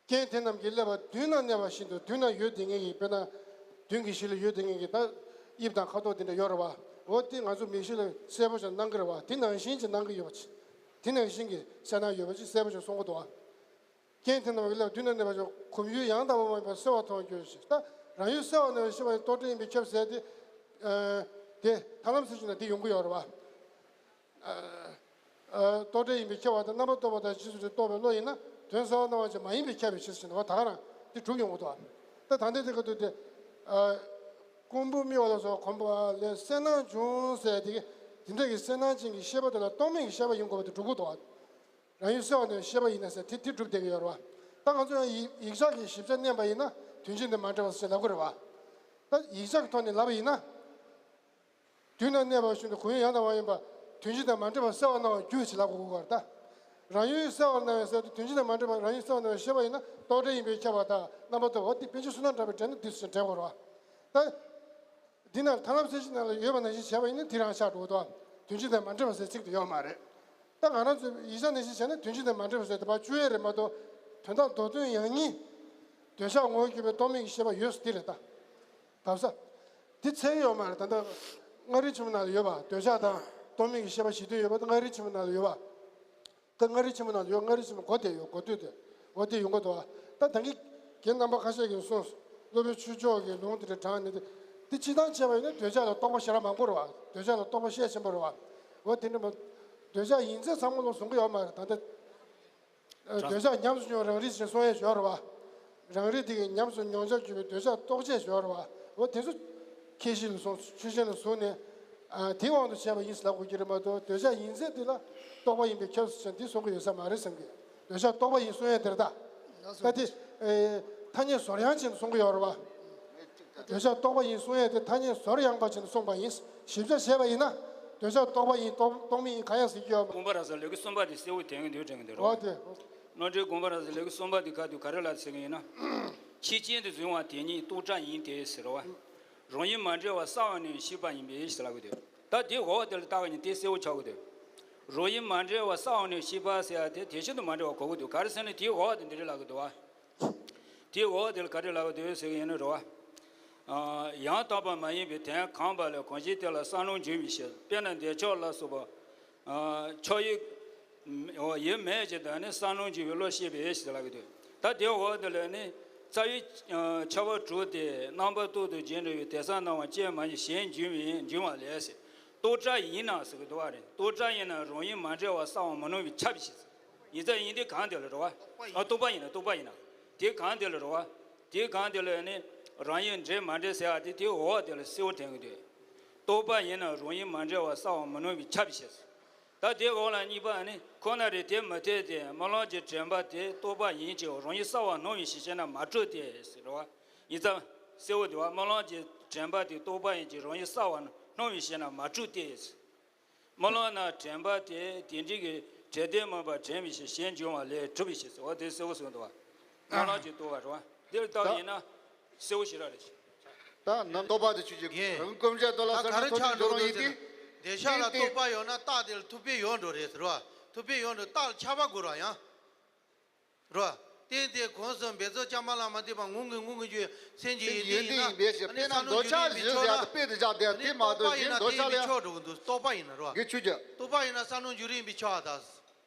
རྐྱེན་དེ་རྣམས་ཀྱིས་བསླད་པ་མདུན་ན་གནས་པ་བཞིན་དུ་མདུན་ན་ཡོད་དེ་ངེས་ཀྱི་དཔེར་ན། མདུན་གྱི་གཞི་ལ་ཡོད་དེ་ངེས་ཀྱི་ད་དབྱིབས་དང་ཁ་དོག་དེ་འདྲ་ཡོད་རེད་བ། འོ་དེ་ང་ཚོ་མིག་ཤེས་ལ་གསལ་པོ་ཞིག་སྣང་གི་རེད་བ། དེ་ནང་བཞིན་གྱི་སྣང་གི་ཡོད་པ་ཅིག་དེ་ནང་བཞིན་གྱི་གསལ་སྣང་ཡོད་པ་ཅིག་གསལ་པོ་ཞིག་གསུང་གི་འདུག་བ། རྐྱེན་དེ་རྣམས་ཀྱིས་བསླད་པ་མདུན་ན་གནས་པ་ཞིག་གོམས་ཡུལ་ཡང་དག་པ་མ་ཡིན་པར་གསལ་བར་མཐོང་བར་འགྱུར་ཞེས་ད་རང་ཡུལ་གསལ་བར་སྣང་བའི་ཤེས་པ་ཡི་རྟོག་བྲལ་ཡིན་པའི་ཁྱབ་ཟེར་ཏེ། དེ་ཐར་ལམ་ཟེར་ཞིག་ན་དེ་ཡོང་གི་ཡོད་རེད་བ། རྟོག་བྲལ་ཡིན་པའི་ཁྱབ་པ་དང་རྣམ་པར་རྟོག་པ་དང་རྗེས་སུ་འབྲེལ་རྟོག་པའི་བློ་ཡིན་ན་དོན་གསལ་བར་སྣང་བ་ཅན་མ་ཡིན་པའི་ཁྱབ་པའི་ཕྱིར་ཞེ་ན་བ་ད་ག་རང་དེ་གྲུབ་ཡོང་གི་འདུག་ད་ད་ལྟའི་དེ་ག་དུས་དེ་ཀོང་བུ་རྨི་བ་ལ་སོགས་གོམས་པ་ལས་གསལ་སྣང་བྱུང་ཟེར་དེ་དེ་འདྲ་གི་གསལ་སྣང་ཅན་གྱི་ཤེས་པ་དེ་ལ་རྟོག་མེད་ཀྱི་ཤེས་པ་ཡིན་དགོས་པ་དེ་གྲུབ་ཀྱི་འདུག་རང་ཡུལ་གསལ་བར་སྣང་བའི་ཤེས་པ་ཡིན་ན་ཟེར་དེ་དེ་གྲུབ་བསྡད་ཀྱི་ཡོད་རེད་བ། ད་ང་ཚོ་ཡང་ཡིག་ཡིག་ཆ་གི་ཞིབ་ཆ་བསྣན་པ་ཡིན་ན་དོན་སྤྱི་དེ་མ་འདྲ་བ་ཟེར་ལབ་ཀྱི་རེད་བ། ད་ཡིག་ཆ་གི་ཐོག་ནས་ལབ་པ་ཡིན་ན། མདུན་ན་གནས་པ་བཞིན་དུ་གོམས་ཡུལ་ཡང་དག་པ་ཡིན་པ། དོན་སྤྱི་དང་མ་འདྲེས་པར་གསལ་བར་སྣང་བར་འགྱུར་ཞེས་ལབ་དགོས་ཀྱི་ཡོད་རེད་ད། རང་ཡུལ་གསལ་བར་སྣང་བའི་ཟེར་དུས་དོན་སྤྱི་དང་མ་འདྲེས་པ་རང་ཡུལ་གསལ་བར་སྣང་བའི་ཤེས་པ་ཡིན་ན་རྟོག་བྲལ་ཡིན་པས་ཁྱབ་པ་དང་རྣམ་པ་རྟོགས་པ་འདི་པཎ་ཆེན་བསོད་ནམས་གྲགས་པའི་འགྲེལ་ན་འདི་ཟེར་འགྲེལ་དགོས་རེད་བ། ད། འདི་ན་ཐར་ལམ་གསལ་བྱེད་ནང་ལ་ཡོད་པ་ནང་བཞིན་བྱས་པ་ཡིན་ན་འདི་རང་ཆགས་འགྲོ་གི་འདུག་དོན་སྤྱི་དང་མ་འདྲེས་པ་ཟེར་ཚིག་དེ་ཡོད་མ་རེད། ད་ང་རང་ཚོའི་ཡིག་ཆ་ནང་བཞིན་བྱས་ན་དོན་སྤྱི་དང་མ་འདྲེས་པ་ཟེར་དེ་བར་བཅུ་ཡོད་རེད་མ་གཏོགས། དོན་དམ་མདོ་དོན་ཡང་སྙིང་། འདོད་ཆགས་ངོ་བོས་གྱུར་པའི་རྟོག་མེད་ཀྱི་ཤེས་པ་ཡོད་ཟེར་དེ་རེད་ད། གདམ་ས། འདི་འཚོལ་གྱི་ཡོད་མ་རེད་ད་ལྟ། མངའ་རིས་ཆེན་མོ་ནང་ལ་ཡོད་པ། འདོད་ཆགས་དང་རྟོག་མེད་ཀྱི་ཤེས་པ་གཞི་མཐུན་ཡོད་པ་དེ་མངའ་རིས་ཆེན་མོ་ནང་ལ་ཡོད་པ། ད་མངའ་རིས་ཆེན་མོ་ནང་ལ་ཡོད། མངའ་རིས་ཆེན་མོ་གོ་བདེ་ཡོད། གོ་ཐོས་དེ་འོ་དེ་ཡོང་གི་འདུག་ད་ད་གིན་རྒན་རྣམ་པ་ཁ་ཤས་ཀྱིས་གསུངས། སློབ་དཔོན་ཆོས་མཆོག་གིས་ལུང་དེ་འདྲ་དྲངས་ནས་དེ་དེ་སྤྱིར་བཏང་བྱས་པ་ཡིན་ན་འདོད་ཆགས་ལ་རྟོག་པ་ཞེ་དྲག་མང་པོ་རེད་བ། འདོད་ཆགས་ལ་རྟོག་པ་ཤས་ཆེན་པོ་རེད་བ། འོ་དེ་འདྲ་མ། འདོད་ཆགས་ཡིན་ཚད་ཚང་མ་ལོག་བཟུང་གི་ཡོད་མ་རེད་ད་ལྟ། འདོད་ཆགས་ཉམས་སུ་མྱོང་རང་རིག་ཅེས་གསུང་ཡས་ཡོད་རེད་བ། རང་རིག་དེ་གིས་ཉམས་སུ་མྱོང་བྱར་གྱུར་པའི་འདོད་ཆགས་རྟོག་བཅས་ཡོད་རེད་བ། འོ་དེ་ཚོ་ཁྱད་གཞི་ལ་བཟུང་ཆོས་ཅན་ལ་བཟུང་ནས། ཨ་དེའི་དབང་དུ་བྱས་པ་ཡིན་ཟེར་ལབ་དགོས་ཀྱི་རེད་མ་གཏོགས་འདོད་ཆགས་ཡིན་ཚད་དེ་ལ་རྟོག་པ་ཡིན་པས་ཁྱབ་ཟེར་ཅན་དེ་གསུང་གི་ཡོད་ས་མ་རེད་བསམ་གི། འདོད་ཆགས་རྟོག་པ་ཡིན་གསུང་ཡས་དེ་རེད་ད། ད་དེ་ཨེ་ཐ་སྙད་ཟོར་ཡང་ཅན་གསུང་གི་ཡོད་རེད་བ། འདོད་ཆགས་རྟོག་པ་ཡིན་གསུང་ཡས་དེ་ཐ་སྙད་ཟོར་ཡང་པ་ཅན་གསུངས་པ་ཡིན། ཞིབ་ཆ་བྱས་པ་ཡིན་ན། འདོད་ཆགས་རྟོག་པ་ཡིན་རྟོག་རྟོག་མེད་ཡིན་གང་ཡང་ཟེར་གྱི་ཡོད་མ། དགོངས་པ་རབ་གསལ་ལེའུ་གསུམ་པ་དེ་གསལ་བོ་དྲན་གྱི་འདུག་དྲན་གྱི་འདུག་རོ། འོ་དེ། རྣམ་འགྲེལ་དགོངས་པ་རབ་གསལ་ལེའུ་གསུམ་པ་དེ་ག་དུས་ག་རེ་ལ་ཟེར་གྱི་ཡིན་ན། ཕྱི་རྐྱེན་དུ་འཛིན་པ་དེ་ཉིད་རྟོག་བྲལ་ཡིན་ཏེ་ཟེར་བ། རང་ཡུལ་མ་འདྲེས་པ་གསལ་བར་སྣང་བའི་ཤེས་པ་ཡིན་པས་ཞེས་ལབ་ཀྱི་འདུག་ད་དེ་འོག་དེ་ལ་བལྟ་བ་ཡིན་དེ་གསལ་བོ་ཆགས་ཀྱི་འདུག་རང་ཡུལ་མ་འདྲེས་པ་གསལ་བར་སྣང་བའི་ཤེས་པ་ཟེར་ཡ་དེ་དེ་བཞིན་དུ་མ་འདྲེས་པ་གོ་གི་འདུག་ག་རེ་ཟེར་ན་དེའི་འོག་དེ་འདི་རེད་ལབ་ཀྱི་འདུག་བ། དེའི་འོག་དེ་ལ་ག་རེ་ལབ་ཀྱི་འདུག་ཟེར་གྱི་ཡིན་ན་རེད་བ། ཡང་དག་པ་མ་ཡིན་པའི་དོན་གང་པ་ལས་གང་ཞིག་དེ་ལ་གསལ་སྣང་འབྱུང་བའི་ཕྱིར། དཔེར་ན་འདོད་ཆགས་ལ་སོགས་པ། ཆགས་ཡུལ། ཡུལ་མེད་ཅིང་དང་ནི་གསལ་སྣང་འབྱུང་བའི་བློ་ཤེས་པས་ཞེས་ལབ་ཀྱི་འདུག་ད་དེའི་འོག་དེ་ལ་ནི་རྩ་བའི་ཁྱབ་པ་དྲུག་སྟེ་རྣམ་པར་རྟོག་ཏུ་བྱས་འབྲེལ་བའི་དོན་གསལ་སྣང་བ་ཅན་མ་ཡིན་གཞན་འབྱུང་བའི་འབྱུང་བ་ལས་ཟེར། རྟོག་བྲལ་ཡིན་ན་ཟེར་གྱི་འདུག་བ་རེད། རྟོག་བྲལ་ཡིན་ན་རང་ཡུལ་མ་འདྲེས་པ་གསལ་བར་མི་སྣང་བས་ཁྱབ་པའི་ཕྱིར། ཡིན་ཙང་ཡིན་དེ་གང་དེ་ལ་རེད་བ། ཨ་རྟོག་པ་ཡིན་ན་རྟོག་པ་ཡིན་ན། དེ་གང་དེ་ལ་རེད་བ། དེ་གང་དེ་ལ་ནི་རང་ཡུལ་འདྲེས་མ་འདྲེས་ཟེར་ཡ་དེ་དེའི་འོག་དེ་ལ་གསལ་བོ་དྲན་གྱི་འདུག་རྟོག་པ་ཡིན་ན་རང་ཡུལ་མ་འདྲེས་པ་གསལ་བར་མི་སྣང་བས་ཁྱབ་པའི་ཕྱིར། ད་དེའི་འོག་ལ་གཉིས་པ་ནི་ཁོ་ན་རེ་དེ་མི་འཐད་དེ་རྨི་ལམ་གྱི་དྲན་པ་དེ་རྟོག་པ་ཡིན་གྱི་རང་ཡུལ་གསལ་བར་སྣང་བའི་ཕྱིར་ཞེ་ན་མ་གྲུབ་སྟེ་ཟེར་རེད་བ། ཡིན་ཙང་གསལ་བོ་དེ་བ་རྨི་ལམ་གྱི་དྲན་པ་དེ་རྟོག་པ་ཡིན་གྱི་རང་ཡུལ་གསལ་བར་སྣང་བའི་ཕྱིར་ཞེ་ན་མ་གྲུབ་སྟེ། རྨི་ལམ་ན་དྲན་པ་དེ་དེ་འདྲའི་གི་འབྲས་དོན་མངོན་པར་དྲན་པའི་ཕྱིར་གཞན་འབྱུང་བ་ལས་གྲུབ་པའི་ཕྱིར་ཟེར་བ་དེ་གསལ་བོ་གསུངས་འདུག་བ། རྨི་ལམ་གྱི་རྟོག་པ་རེད་བ། འདིར་བལྟ་བ་ཡིན་ན་གསལ་བོ་ཞེ་དྲག་རེད། ད་ནམ་རྟོག་པ་དེ་ཆུ་ཅིག་ཡིན། རང་བཀོད་བྱ་དོ་ལ་ད་ག་རེ་ཆགས་འགྲོ་འདུག་ཡིན་ཏེ། འདོད་ཆགས་ལ་རྟོག་པ་ཡོད་ན་རྟགས་དེ་ལ་ཐུག་པས་ཡོད་འགྲོ་རེད་ཟེར་བ། ཐུག་པས་ཡོད་འགྲོ་རྟགས་ལ་ཆགས་པ་དགོས་ར་ཡང་། རོ། རྟེན་དེ་གོང་གསུམ་འབད་རྩོལ་བཅའ་མ་ལ་མ་ལྟོས་པ་ངུ་ངུ་ངུ་ངུ་རྒྱུ་སེམས་ཀྱི་ཡོན་ཏན་ཡིན་པས་ཞེས། དཔེར་ན་འདོད་ཆགས་བཞིན་ཟེར་ཡ་དེ་དཔེ་དེ་བཞག་དེ་དེ་མ་གཏོགས་གཞན་འདོད་ཆགས་ལ་ཡང་། རྟོག་པ་ཡིན་ན་རྟེན་གྱི་ཕྱོགས་འགྲོ་གི་འདུག་རྟོག་པ་ཡིན་ན་རོ། གི་ཆུ་རྒྱ། རྟོག་པ་ཡིན་ན་གསལ་སྣང་འབྱུང་རིགས་ཡིན་པའི་ཕྱོགས་ཨ་ད།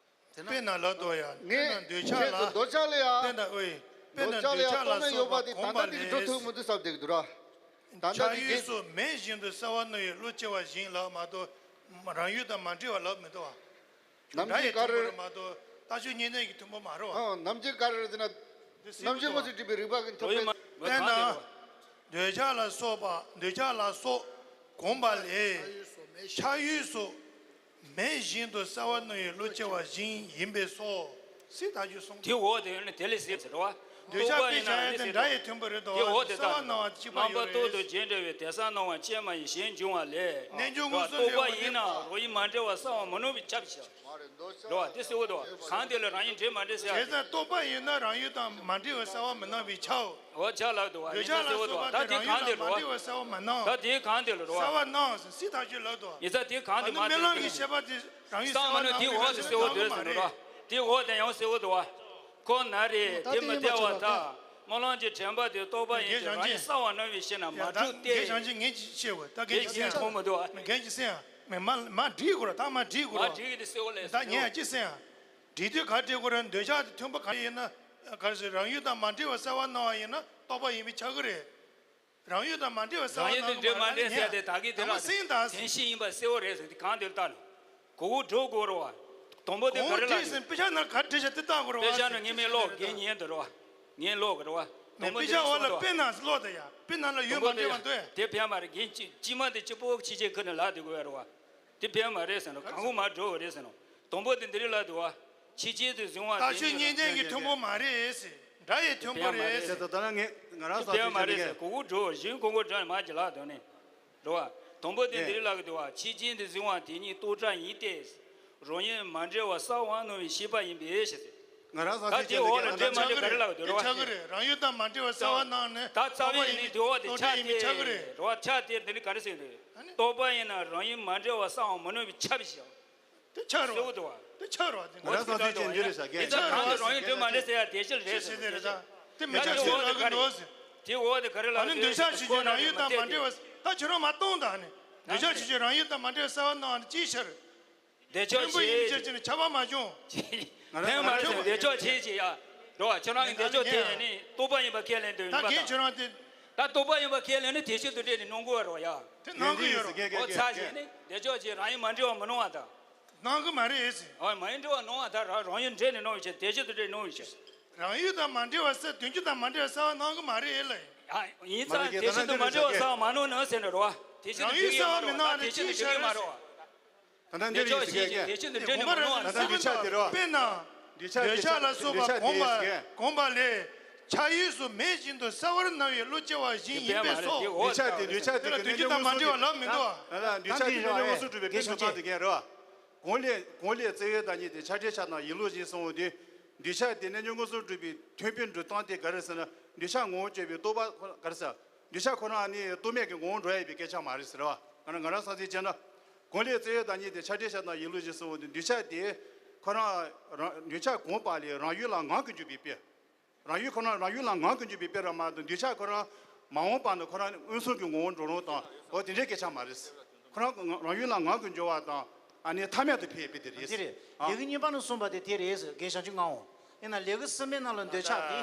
དེ་ན། དཔེར་ན་ལ་དོ་ཡ། དཔེར་ན་འདོད་ཆགས་ལ། འདོད་ཆགས་ལ་ཡ། དཔེར་ན་ཨོའི། དཔེར་ན་འདོད་ཆགས་ལ་ཡ་རྟོག་མེད་ཡོད་པ་དེ་ད་ལྟ་དེ་གི་འགྲོ་ཐུབ་མི་འདུག་བསམ་བསྡད་ཀྱི་འདུག་ར། ད་ལྟ་ཆགས་ཡུལ་སོགས་མེད་བཞིན་དུ་གསལ་བར་སྣང་བའི་བློ་སྐྱེ་བ་བཞིན་ལབ་མ་གཏོགས། རང་ཡུལ་དང་མ་འདྲེས་པ་ལབ་མི་འདུག་བ། ནམ་རྒྱུན་ག་རེ། མ་གཏོགས་རྟགས་ཆོས་གཉིས་ལྡན་གྱི་ཐུན་མོང་མ་རེད་བ། ཨང་། ནམ་རྒྱུན་ག་རེ་ཟེར་ན། འདི་སྲིད་ནམ་རྒྱུན་པ་ངོ་ཚུལ་འགྲིག་པའི་རིགས་པ་གི་འཐོབ་པའི། དཔེར་ན། འདོད་ཆགས་ལ་སོགས་པ་འདོད་ཆགས་ལ་སོགས་གོམས་པ་ལས། ཆགས་ཡུལ་སོགས་མེད་བཞིན་དུ་གསལ་བར་སྣང་བའི་བློ་སྐྱེ་བ་བཞིན་ཡིན་པས་སོ། སྲིད་ཐག་ཆོད་གསུངས། དེ་འོག་དེ་ནི་དེ་ལས་ཟེར་ཟེར་བ། འདོད་ཆགས་དཔེ་ཆ་ཡང་དེ་འདྲ་ཡི་མཐུན་པ་རེད་དོ། དེ་འོག་དེ་གསལ་བར་སྣང་བ་གཅིག་པ་ཡོད་དེ། རྣམ་པར་རྟོག་ཏུ་བྱས་འབྲེལ་བའི་དོན་གསལ་སྣང་བ་ཅན་མ་ཡིན་གཞན་འབྱུང་བ་ལས། རྣལ་འབྱོར་མངོན་སུམ་ལས་འོ་ནི། རྟོག་པ་ཡིན་ན་རང་ཡུལ་མ་འདྲེས་པ་གསལ་བར་མི་སྣང་བས་ཁྱབ་ཞེས། རེད་བ། དེ་གསལ་བོ་འདུག་བ། གང་དེ་ལ་རང་ཡུལ་འདྲེས་མ་འདྲེས་ཟེར་ཡ། བྱས་ཙང་རྟོག་པ་ཡིན་ན་རང་ཡུལ་དང་མ་འདྲེས་པ་གསལ་བར་མི་སྣང་བས་ཁྱབ། འོ་ཁྱབ་ལབ་འདུག་བ། ད་དེ་གང་དེ་ལ་རེད་བ། ད་དེ་གང་དེ་ལ་རེད་བ། གསལ་བར་མི་སྣང་། ད་དེ་གང་དེ་ལ་རེད་བ། གསལ་བར་སྣང་ཟེར་སྲིད་ཐག་ཆོད་ལབ་འདུག་བ། ཡིན་ཙང་དེ་གང་དེ་མ་རྨི་ལམ་གྱི་ཤེས་པ་དེ་རང་ཡུལ་གསལ་བར་སྣང་བའི་དེ་འོག་དེ་གསལ་བོ་འདུག་ཟེར་ནོ་ར། དེ་འོག་དེ་ཡང་གསལ་བོ་འདུག་བ། ཁོ་ན་རེ་དེ་མི་འཐད་པར་ཐལ། རྨི་ལམ་གྱི་དྲན་པ་དེ་རྟོག་པ་ཡིན་གྱི་རང་ཡུལ་གསལ་བར་སྣང་བའི་ཕྱིར་ན་མ་གྲུབ་སྟེ། རྒན་གཞོན་ཅིག་ངས་ཅིག་བཤད་དགོས། ད་རྒན་ཅིག་གསན་ཨ། མཐོང་མི་འདུག་ཨ། རྒན་ཅིག་གསན་ཨ། མ་མ་འགྲིག་གོ་ར། ད་མ་འགྲིག་གོ་ར། མ་འགྲིག་གི་དེ་གསལ་བོ་ལས། ད་ངས་ཡ་ཅིག་གསན་ཨ། འགྲིག་དུས་ག་འགྲིག་གོ་ར། འདོད་ཆགས་དེ་མཐུན་པ་ག་ཡིན་ན། ག་རེ་ཟེར། རང་ཡུལ་དང་མ་འདྲེས་པ་གསལ་བར་སྣང་བ་ཡིན་ན་རྟོག་པ་ཡིན་པས་ཁྱབ་གི་རེད། རང་ཡུལ་དང་མ་འདྲེས་པ་གསལ་བར་སྣང་། རང་ཡུལ་དང་འདྲེས་མ་འདྲེས་ཟེར་ཏེ་ད་གིན་དེ་ལ་དེ་མ་སེང་ད། བདེན་བཞི་ཡིན་པ་གསལ་བོ་རེད་ཟེར་ཏེ་གང་དེ་ལ་ལྟ་ནས། གོ་བོ་འགྲོ་དགོས་རེད་བ། དང་པོ་དེ་ག་རེ་ལ་ཟེར། དཔེ་ཆ་ནང་ག་རེ་བྲིས་བཞག་དེ་ལྟ་དགོས་རེད་བ། དཔེ་ཆ་ནང་ངས་མིན་ཀློག་རྒན་ཉན་འདུག་རེད་བ། ངས་ཀློག་གི་རེད་བ། དང་པོ་དེ་དཔེ་ཆ་འོག་ལ་དཔེ་ནང་ཀློག་དང་ཡ། དཔེ་ནང་ལ་ཡོད་མ་འདྲེས་མ་འདུག་ཡ། དེ་ཕན་མ་རེད། རྒན་གཅིག་གཅིག་མ་དེ་གཅིག་པོ་ཕྱི་རྒྱལ་ཁུལ་ནས་ལབ་དེ་དགོས་ཡ་རེད་བ། དེ་ཕན་མ་རེད་ཟེར་ནོ། གང་གོ་མ་འགྲོ་བ་རེད་ཟེར་ནོ། དང་པོ་དེ་འདི་རེད་ལབ་འདུག་བ། ཕྱི་རྐྱེན་དུ་བཟུང་བ་རྟགས་ཆོས་གཉིས་ལྡན་གྱི་ཐུན་མོང་མ་རེད་ཟེར། འདྲ་ཡི་ཐུན་མོང་རེད་ཟེར། ད་ལྟ་ངས་ང་རང་བསམ་ཚུལ་ཞིག་ནི། གོ་གོ་འགྲོ་བ་གཞན་གོ་གོ་འགྲོ་མ་གྱི་ལབ་འདུག་ནི། རེད་བ། དང་པོ་དེ་འདི་རེད་ལབ་གི་འདུག་བ། ཕྱི་རྐྱེན་དུ་བཟུང་བ་དེ་ཉིད་རྟོག་བྲལ་ཡིན་ཏེ། རང་ཡུལ་མ་འདྲེས་པ་གསལ་བར་སྣང་བའི་ཤེས་པ་ཡིན་པས་ཞེས་ཟེར། ང་རང་ད་སང་དེའི་འོག་ལ་འདྲེས་མ་འདྲེས་ག་རེ་ལབ་འདུག་རེད་བ། ཆགས་ཀྱི་རེད། རང་ཡུལ་དང་མ་འདྲེས་པ་གསལ་བར་སྣང་ནས་ད་རྩ་བའི་ཡིན་ནི་དེའི་འོག་དེ་ཆགས་ཏེ་ཆགས་ཀྱི་རེད། རེད་བ། ཆགས་ཏེ་འདི་ནི་ག་རེ་ཟེར་འདུག་ཨ་ནི། རྟོག་པ་ཡིན་ན་རང་ཡུལ་མ་འདྲེས་པ་གསལ་བར་མི་སྣང་བའི་ཆ་བཞག་དེ་ཆགས་རོགས། གསལ་བོ་འདུག་བ། དེ་ཆགས་རོགས། དེ་ང་རང་ཚོ་ཚིག་ཅན་འདི་རེད་ཤག་གན་ཡིན་ཙང་གང་གི་རང་ཡུལ་འདྲེས་མ་འདྲེས་ཟེར་ཡ་དེ་ཕྱིར་རེད་ཟེར། ཆི་ཟེར་དེ་རེད་ད། དེ་མི་ཆགས་ཕྱིར་ལབ་གི་འདུག་ཟེར། དེ་འོག་དེ་ག་རེ་ལབ། ཨ་ནི་འདོད་ཆགས་ཆོས་ཅན་རང་ཡུལ་དང་མ་འདྲེས་པ། ད་ཁྱོད་རང་མ་གཏོང་ད། ཨ་ནི་འདོད་ཆགས་ཆོས་ཅན་རང་ཡུལ་དང་མ་འདྲེས་པ་གསལ་བར་སྣང་བ་ནི་ཅིའི་ཕྱིར། འདོད་ཆགས་ཆོས་ཅན། ཕྱིར་ནི་ཁྱབ་པ་མ་བྱུང་། ཕན་མ་རེད་ཟེར། འདོད་ཆགས་ཆོས་ཅན་ཡ། རོ་ཁྱོད་རང་གི་འདོད་ཆགས་དེ་ནི་རྟོག་པ་ཡིན་པ་ཁས་ལེན་དུ་ཡིན་པ་དང་། ད་ཁྱོད་རང་དེ། ད་རྟོག་པ་ཡིན་པ་ཁས་ལེན་ནི་དེ་བཞིན་དུ་འདྲེས་ནས་སྣང་གི་རོ་ཡ། དེ་སྣང་གི་ཡོད་རོ། འོ་ཚ་ཞེས་ནི་འདོད་ཆགས་ཆོས་རང་ཡུལ་མ་འདྲེས་པ་མི་སྣང་བ་དང་། སྣང་གི་མ་རེད་ཟེར། འོ་མ་ཡིན་འདྲེས་པ་སྣང་བ་དང་རང་ཡུལ་འདྲེས་ནས་སྣང་བའི་ཕྱིར། དེ་བཞིན་དུ་འདྲེས་སྣང་བའི་ཕྱིར། རང་ཡུལ་དང་མ་འདྲེས་པ་གསལ། དོན་རྒྱུ་དང་མ་འདྲེས་པ་གསལ་བར་སྣང་གི་མ་རེད་ལ། ཡིན་ཙང་དེ་བཞིན་དུ་མ་འདྲེས་པ་གསལ་བར་མ་སྣང་ནི་ཟེར་ནི་རོ། དེ་བཞིན་དུ་འདྲེས་ཀྱི་མ་རོ། དེ་བཞིན་དུ་འདྲེས་ཀྱི་མ་རོ། ད་ལྟ་འདི་རེད་ཟེར་མཁན་གྱི། དེ་བཞིན་དུ་འདྲེས་ནས་མ་སྣང་བ་ནི། ད་ལྟ་འདོད་ཆགས་དེ་རོ། དཔེར་ན། འདོད་ཆགས་དེ། འདོད་ཆགས་ལ་སོགས་པ་གོམས་པ་གོམས་པ་ལས་ཆགས་ཡུལ་སོགས་མེད་བཞིན་དུ་གསལ་བར་སྣང་བའི་བློ་སྐྱེ་བ་བཞིན་ཡིན་པས་སོ། འདོད་ཆགས་དེ། འདོད་ཆགས་དེ་དེ་ལ་རྣལ་འབྱོར་མངོན་སུམ་དུ། ད་ལྟ་འདོད་ཆགས་དེ་རྣལ་འབྱོར་མངོན་སུམ་གྲུབ་པའི་དཔེ་ཆ་མ་དེ་གས་རོ། གོང་ལས་གོང་ལས་བཙལ་བའི་བདག་ཉིད་དེ། ཆགས་བྲལ་ཆགས་དང་ཡིད་བློ་ཞེས་གསུངས་པ་དེ། འདོད་ཆགས་དེ་རྣལ་འབྱོར་མངོན་སུམ་གྲུབ་པའི་ཐོན་པའི་འགྲོ་སྟངས་དེ་ག་རེ་ཟེར་ན། འདོད་ཆགས་ངོ་བོ་གཅོད་པའི་རྟོག་པ་ག་རེ་ཟེར། འདོད་ཆགས་ཁོ་རང་ནི་རྟོག་མེད་ཀྱི་ངོ་བོ་འགྲོ་ཡ་ཡིན་པའི་སྐད་ཆ་མ་རེད་ཟེར་བ། ང་རང་ང་རང་བསམ་ཚུལ་བྱས་ན། གོང་ལས་བཙལ་བའི་བདག་ཉིད་དེ། ཆགས་བྲལ་ཆགས་དང་ཡིད་བློ་ཞེས་གསུངས་པ་དེ། འདོད་ཆགས་དེ་ཁོ་རང་རང་འདོད་ཆགས་གོམས་པ་ལས་རང་ཡུལ་ལ་ངང་གིས་འཇུག་པའི་དཔེ། རང་ཡུལ་ཁོ་རང་རང་ཡུལ་ལ་ངང་གིས་འཇུག་པའི་དཔེ་ར་མ་གཏོགས། འདོད་ཆགས་ཁོ་རང་མ་འོངས་པ་ན་ཁོ་རང་མངོན་སུམ་གྱི་ངོ་བོར་འགྲོ་རུང་དང་། འོ་དེ་འདྲའི་སྐད་ཆ་མ་རེད། ཁོ་རང་རང་ཡུལ་ལ་ངང་གིས་འཇུག་པ་དང་། ཨ་ནི་ཐ་མལ་དུ་འཕེལ་བའི་དཔེ་དེ་རེད། དེ་རེད། ཨ། ལེའུ་གཉིས་པ་ནས་གསུངས་པ་དེ་དེ་རེད་ཟེར། རྒན་བྱང་ཆུབ་ངག་དབང་། དེས་ན་ལེའུ་གསུམ་པའི་ནང་ལ་འདོད་ཆགས་དེ།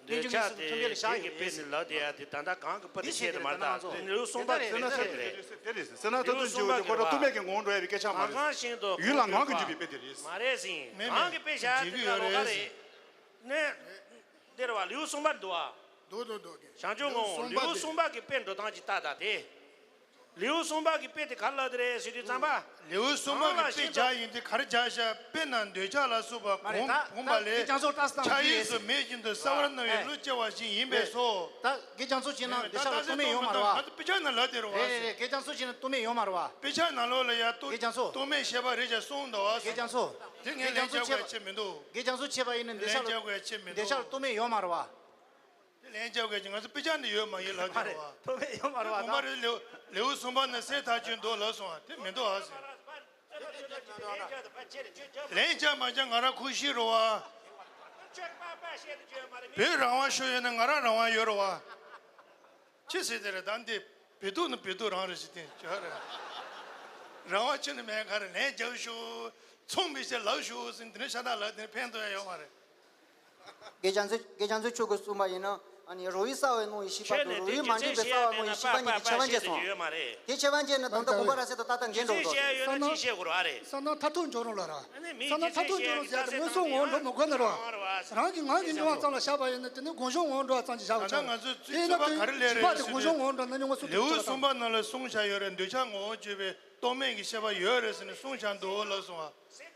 འདོད་ཆགས་དེ་རྒྱུ་མཚན་ཐུན་བརྒྱད་ལ་བཞག་ཡོད་པས་ཟེར། ལབ་དེ་ཡ་དེ་ད་ལྟ་གང་གི་པར་དེ་བཤད་དེ་མ་རེད་ད། ལེའུ་གསུམ་པ་དེ་ལ་བཤད་དེ་རེད། དེ་རེད་ཟེར་ན། ད་དུང་འཇུག་དེ་ཁོ་རང་རྟོག་མེད་ཀྱི་ངོ་བོར་འགྲོ་ཡ་གི་སྐད་ཆ་མ་རེད། ཡུལ་ལ་ངང་གིས་འཇུག་པའི་དཔེ་དེ་རེད། མ་རེད་ཟིན། གང་གི་དཔེ་བཞག་དེ་ལ་རོགས་ག་རེད། ནས། འདིར་བ་ལེའུ་གསུམ་པ་འདུག་བ། འདུག་འདུག་འདུག་གི། བྱང་ཆུབ་ངག་དབང་ལེའུ་གསུམ་པ་གི་དཔེ་འགྲོ་སྟངས་ཀྱི་རྟགས་དང་དེ། ལེའུ་གསུམ་པ་གི་དཔེ་དེ་ག་རེ་ལབ་དེ་རེད་ཟེར་དུས་ཙམ་པ། ལེའུ་གསུམ་པ་གི་དཔེ་བཞག་ཡིན་དེ་ག་རེ་བཞག་ཤག་དཔེར་ན་འདོད་ཆགས་ལ་སོགས་པ་མ་རེད་གོམས་ད། གོམས་པ་ད་ལས་དགེ་རྒྱ་མཚོ་ལྟ་སྟངས་ཆགས་ཡུལ་སོགས་མེད་བཞིན་དུ་གསལ་བར་སྣང་བའི་ཨེ། བློ་སྐྱེ་བ་བཞིན་ཡིན་པས་སོ། ད་དགེ་རྒྱ་མཚོ་བྱས་ན་འདོད་ཆགས་ལ་རྟོག་མེད་ཡོད་མ་རེད་བ། ང་ཚོ་དཔེ་ཆ་ནང་ལབ་དེ་རེད་བ། རེད་རེད་རེད། དགེ་རྒྱ་མཚོ་བྱས་ན་རྟོག་མེད་ཡོད་མ་རེད་བ། དཔེ་ཆ་ནང་ལོགས་ལ་ཡ་རྟོག་དགེ་རྒྱ་མཚོ། རྟོག་མེད་ཤེས་པ་རེད་ཅེས་གསུངས་འདུག་བ། དགེ་རྒྱ་མཚོ། དེ་ངས་ལན་རྒྱག་དགོས་ཡ་ཆེ་མི་འདུག་དགེ་རྒྱ་མཚོ་བྱས་པ་ཡིན་ན་འདོད་ལན་ཆགས་ལ་རྒྱག་དགོས་ཡ་ཆེ་མི་འདུག་འདོད་ཆགས་ལ་རྟོག་མེད་ཡོད་མ་རེད་བ། དེ་ལན་རྒྱག་དགོས་ཀྱི། ང་ཚོ་དཔེ་ཆ་འདི་ཡོད་མ་ཡིན་ལབ་ཀྱི་རེད་བ། མ་རེད། ཐོག་མེད་ཡོད་མ་རེད་བ། དགོངས་པ་རེད། ལེའུ་ལེའུ་གསུམ་པ་ནི་གསེར་ཐག་ཆོད་འདུག་ལབ་སོང་བ་དེ་མི་འདུག་ཨ་ཟེར། ལན་རྒྱག་མ་རྒྱག་ང་རང་ཁུ་ཤི་རེད་བ། བོད་རང་དབང་ཞུ་ཡོད་ན་ང་རང་རང་དབང་ཡོད་རེད་བ། ཅི་ཟེར་དེ་རེད། ད་འདི་བོད་ཐུག་ནི་བོད་ཐུག་རང་རེད་ཟེར། དེ་ཅི་རེད། རང་དབང་ཅི་ནི་མེད་ག་རེ། ལན་རྒྱག་ཤོག་ཚོང་མི་བྱེད་ལབ་ཤོག་ཟེར། འདི་ནས་ཤ་སྟག་ལབ་དེ་ནས་ཕན་ཐོགས་ཡ་ཡོད་མ་རེད། དགེ་རྒྱ་མཚོ་དགེ་རྒྱ་མཚོ་མཆོག་གིས་གསུངས་པ་ཡིན་ན། ཨ་ནི་རང་ཡུལ་གསལ་བར་སྣང་བའི་ཤེས་པ་དང་རང་ཡུལ་མ་འདྲེས་པའི་གསལ་བར་སྣང་བའི་ཤེས་པ་གཉིས་ཀྱི་ཁྱད་པར་འབྱེད་སོང་། དེ་ཁྱད་པར་འབྱེད་ན་ད་ལྟ་དགོངས་པ་རབ་གསལ་དང་ཏག་ཏག་འགལ་འགྲོ་འདུག་བསམ་ན་ཐ་ཐུག་འཇོག་རུང་ལ་ར། བསམ་ན་ཐ་ཐུག་འཇོག་རུང་ཟེར་ཏེ་མངོན་སུམ་ངོ་བོ་འགྲོ་མི་དགོས་ནི་ར། རང་གི་ངང་གིས་འགྲོ་བ་ཙམ་ལ་བཞག་པ་ཡིན་ན་དེ་ནི་དགོངས་ཞུ་ངོ་བོ་འགྲོ་བ་ཙམ་གྱིས་བཞག་པ་ཆགས། ང་ཚོས་རྩིས་ཚོད་པ་ག་རེ་ལས་རེད་ཟེར་ན། དགོངས་ཞུ་ངོ་བོ་འགྲོ་ན་ནི་མངོན་སུམ་ལེའུ་གསུམ་པ་ནང་ལ་གསུངས་བཞག་ཡོད་རེད། འདོད་ཆགས་ངོ་བོ་གཅོད་པའི་རྟོག་མེད་ཀྱི་ཤེས་པ་ཡོད་རེད་ཟེར་ནས་གསུངས་བཞག་འདུག་ལབ་སོང་བ།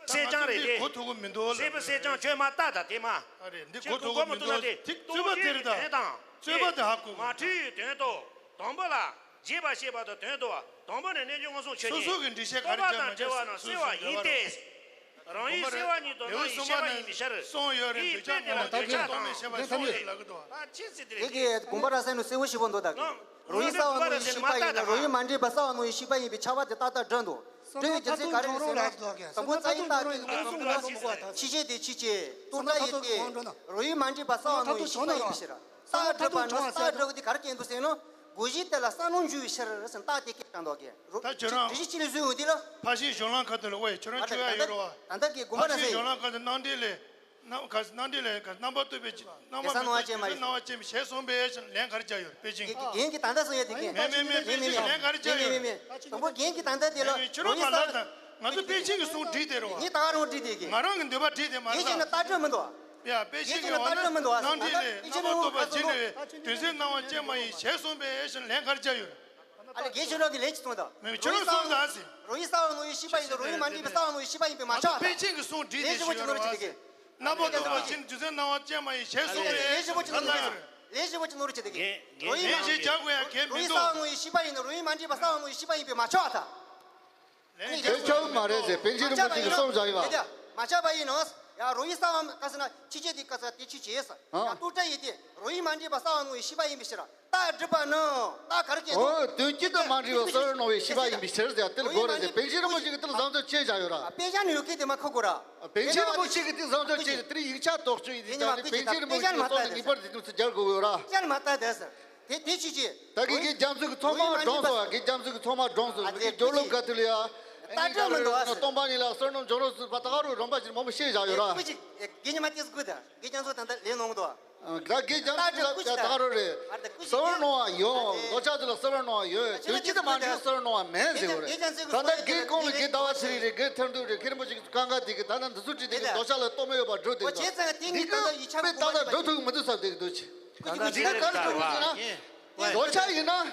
གསེར་སྦྱངས་རེད་དེ། གོ་ཐུབ་ཀྱི་མི་འདུག་ལ། སྲིད་པའི་གསེར་སྦྱངས་ཁྱོད་མ་ལྟ་ད་དེ་མ། ཨ་རེད། འདི་གོ་ཐུབ་ཀྱི་མི་འདུག་དེ་རྩོད་པ་དེ་རེད་ད། རྩོད་པ་དེ་ཧ་གོ་དགོས། མ་འཁྲུལ་བའི་དོན་རྟོགས། དང་པོ་ལ། རྗེས་དཔག་བྱེད་པ་དང་དོན་རྟོགས་པ། དང་པོ་ནི་རྣལ་འབྱོར་མངོན་སུམ་ཆོས་ཉིད། སོ་སོ་གི་འགྲེལ་བཤད་ག་རེ་རྟོག་པ་དང་བྲལ་བ་རྣམས་གསལ་བ་ཡིན་ཏེ། རང་ཡུལ་གསལ་བ་ཉིད་དུ་སྣང་བའི་ཤེས་པ་ཡིན་པའི་ཕྱིར། གསུངས་ཡོད་རེད། འདིའི་དཔེ་དེ་ལ་འདོད་ཆགས་དང་། རྟོག་མེད་ཤེས་པ་གསུངས་ཡོད་ལབ་ཀྱི་འདུག་བ། ད་ཅི་ཟེར་དེ་རེད། དེ་གི་དགོངས་པ་རབ་གསལ་ནང་གསལ་བོ་ཞིག་པོ་འདུག་ད་གི། རང་ཡུལ་གསལ་བར་སྣང་བའི་ཤེས་པ་ཡིན་ན་རང་ཡུལ་མ་འདྲེས་པ་གསལ་བར་སྣང་བའི་ཤེས་པ་ཡིན་པའི་ཁྱབ་པ་དེ་ཏག་ཏག་འགྲོ་འདུག་འགྲོ་བའི་རྒྱུ་མཚན་ག་རེ་རེད་ཟེར་ན། དང་པོ་རྩ་ཡི་རྟགས་དེ་ནི་དང་པོ་ལ་ཕྱི་བྱེད་དེ་ཕྱི་བྱེད། རྟོག་སྒྲ་ཡི་སྟེ། རང་ཡུལ་མ་འདྲེས་པ་གསལ་བར་སྣང་བའི་ཤེས་པ་ཡིན་པའི་ཕྱིར། རྟགས་སྒྲུབ་པ་ན་རྟགས་སྒྲུབ་དེ་ག་རེ་སྐྱེ་འདུག་ཟེར་ན། གོ་གཞི་དེ་ལ་གསལ་སྣང་འཇུག་པའི་ཕྱིར་ཟེར་ན་རྟགས་དེ་སྐྱེ་དྲགས་འདུག་གི། རོ། ད་ཁྱོད་རང་། འགྲེལ་བཤད་ཅི་ལས་བཟོས་འོང་དེ་ལ། ཕར་ཕྱིན་གཞུང་ལམ་ཁ་ཐུག་ལ་ཝེ་ཁྱོད་རང་ཨ་ད་ཆོས་ཡ་ད་ཡོད་རེད་བ། ད་ལྟ་གི་དགོངས་པ་ཕར་ཕྱིན་རྣམ་གཞུང་ལམ་ཁ་ཐུག་རྣམ་འགྲེལ་ལས། རྣམ་ག་རྣམ་འགྲེལ་ལས་རྣམ་པར་རྟོག་པའི་རྣམ་པར་རྣམ་པར་རྟོག་པའི་སྣང་བ་ཅན་མི་ཞེས་གསུངས་པའི་ཕྱིར་ལན་ག་རེ་བརྒྱབ་ཡོད་རེད། པེ་ཅིང་། རྒན་གྱིས་ད་ལྟ་གསུངས་ཡོད་དེ་རྒན། མེད་མེད་མེད། པེ་ཅིང་ལན་ག་རེ་བརྒྱབ་ཡོད་རེད། དང་པོ་རྒན་གྱིས་ད་ལྟ་དེ་ལ་ཁྱོད་རང་མ་ལབ་དང་། ང་ཚོ་པེ་ཅིང་གི་གསུང་བྲིས་དེ་རེད་བ། ངས་ད་ག་རང་བྲིས་དེ་རྒན། ང་རང་གི་འདོད་པ་བྲིས་དེ་མ་རེད། རྒན་གྱིས་ན་རྟགས་སྒྲུབ་མི་འདུག་བ། ཡ་པེ་ཅིང་གི་འོ་ན་རྣམ་འགྲེལ་ལས་རྣམ་པར་རྟོག་པ་ཅི་འདྲ་བའི་དོན་ཚན་སྣང་བ་ཅན་མ་ཡིན་ཞེས་གསུངས་པའི་ཕྱིར་ལན་ག་རེ་བརྒྱབ་ཡོད་རེད། ཨ་ལས་རྒན་ཁྱོད་རང་གིས་ལན་ཅིག་གསུངས་དང་། མེད་མེད་ཁྱོད་རང་གསུངས་དང་ཟེར། རང་ཡུལ་གསལ་བར་སྣང་བའི་ཤེས་པ་ཡིན་ན་རང་ཡུལ་མ་འདྲེས་པའི་གསལ་བར་སྣང་བའི་ཤེས་པ་ཡིན་པས་མ་ཆགས་ད། ང་ཚོ་པེ་ཅིང་གི་གསུང་བྲིས་ཏེ་ཞུས་ཡོད་རེད་བ། རྣམ་པར་རྟོག་པ་ཅན་དོན་ཚན་སྣང་བ་ཅན་མ་ཡིན་ཞེས་གསུངས་པའི་ལན་ཞིབ་པོ་ཅིག་གནང་རོགས་བྱེད་དེ་གི། རང་ཡུལ་ལན་ཞིབ་རྒྱག་དགོས་ཡ་གལ་མི་འདུག་རང་ཡུལ་གསལ་བར་སྣང་བའི་ཤེས་པ་ཡིན་ན་རང་ཡུལ་མ་འདྲེས་པའི་གསལ་བར་སྣང་བའི་ཤེས་པ་ཡིན་པས་མ་ཆགས་ད། དེ་ཆོག་མ་རེད་ཟེར། པཎ་ཆེན་རིན་པོ་ཆེ་གིས་གསུངས་བཞག་ཡོད་པ། མ་ཆགས་པ་ཡིན་ནོ། ཡ་རོ་ཡི་གསང་བ་ག་ཟེར་ན་ཕྱི་རྒྱལ་དེ་ག་ཟེར་དེ་ཕྱི་རྒྱལ་ཟེར། ཡ་ཏུ་ཏྲ་ཡི་དེ་རོ་ཡི་མ་འདྲེས་པ་གསང་བ་ནོ་ཡི་ཤེས་པ་ཡིན་པའི་ཕྱིར། རྟགས་སྒྲུབ་པ་ནི་རྟགས་ག་རེ་བྱེད་འོ་དོན་སྤྱི་དང་མ་འདྲེས་པ་གསང་བ་ནོ་ཡི་ཤེས་པ་ཡིན་པའི་ཕྱིར་ཟེར་དེ་ལ་གོ་རེད་ཟེར། པཎ་ཆེན་རིན་པོ་ཆེ་གིས་དེ་ལ་བཟང་ཕྱོགས་ཅེས་བཞག་ཡོད་ར། དཔེ་ཆ་ནི་ཡོད་ཀི་དེ་མ་ཁ་གོ་ར། པཎ་ཆེན་རིན་པོ་ཆེ་གིས་དེ་བཟང་ཕྱོགས་ཅེས་ཟེར། དེ་ཡིག་ཆ་རྟོགས་བཅུག་ཡིན་དེ་ད་དེ་པཎ་ཆེན་རིན་པོ་ཆེ་གིས་གསུངས་ནས་ངེས་པར་དེ་དུས་སུ་སྦྱར་དགོས་ཡོད་ར། ཅན་མ་ལྟ་དེ་ཟེར། དེ་དེ་ཆུ་ཆེ། ད་གི་གི་རྒྱ་མཚོ་གི་ཚོང་མ་གྲོངས་སོང་། གི་རྒྱ་མཚོ་གི་ཚོང་མ་གྲོངས་སོང་། གི་ཇོ་ལོ་ག་ཏུ་ལི་ཡ། ད་ཅོ་མི་འདུག་ཨ། སྟོང་པ་ཉིད་ལ་བསོད་ནམས་འབྱུང་རོགས་སུ་བ་ད་ག་རུ་རོམ་པ་ཞིག་མང་པོ་ཤེས་བཞག་ཡོད་ར། ཀུ་ཅི། གི་ཉི་མ་ཏིས་གུ་ད་གི་རྒྱ་མཚོ་ད་ད་ལེ་ནོང་གི་འདུག་ད་གི་རྒྱ་མཚོ་ལ་ད་ག་རུ་རེད། བསོད་ནམས་ཡོད། འདོད་ཆགས་དུ་ལ་བསོད་ནམས་ཡོད། དོན་གྱི་ད་མ་འདྲེས་བསོད་ནམས་མེད་ཟེར་བ་རེད། ད་ད་གི་ཀོང་ལ་གི་ཟླ་བ་ཚེ་རིང་རེད། གི་ཐར་འདུག་རེད། ཁེར་མོ་ཅིག་གང་ག་དེ་གི་ད་ད་འདི་ཚོ་བྲིས་དེ་གི་འདོད་ཆགས་ལ་གཏོར་མ་ཡོད་པ་འགྲོ་དེ་འདི་གི་དཔེ་ད་ད་འགྲོ་ཐུབ་མི་འདུག་ས་དེ་གི་འདོད་ཆགས། ད་ལྟ་དེ་རེད་ལྟ་བ་ཡིན། འདོད་ཆགས་ཡིན་ན།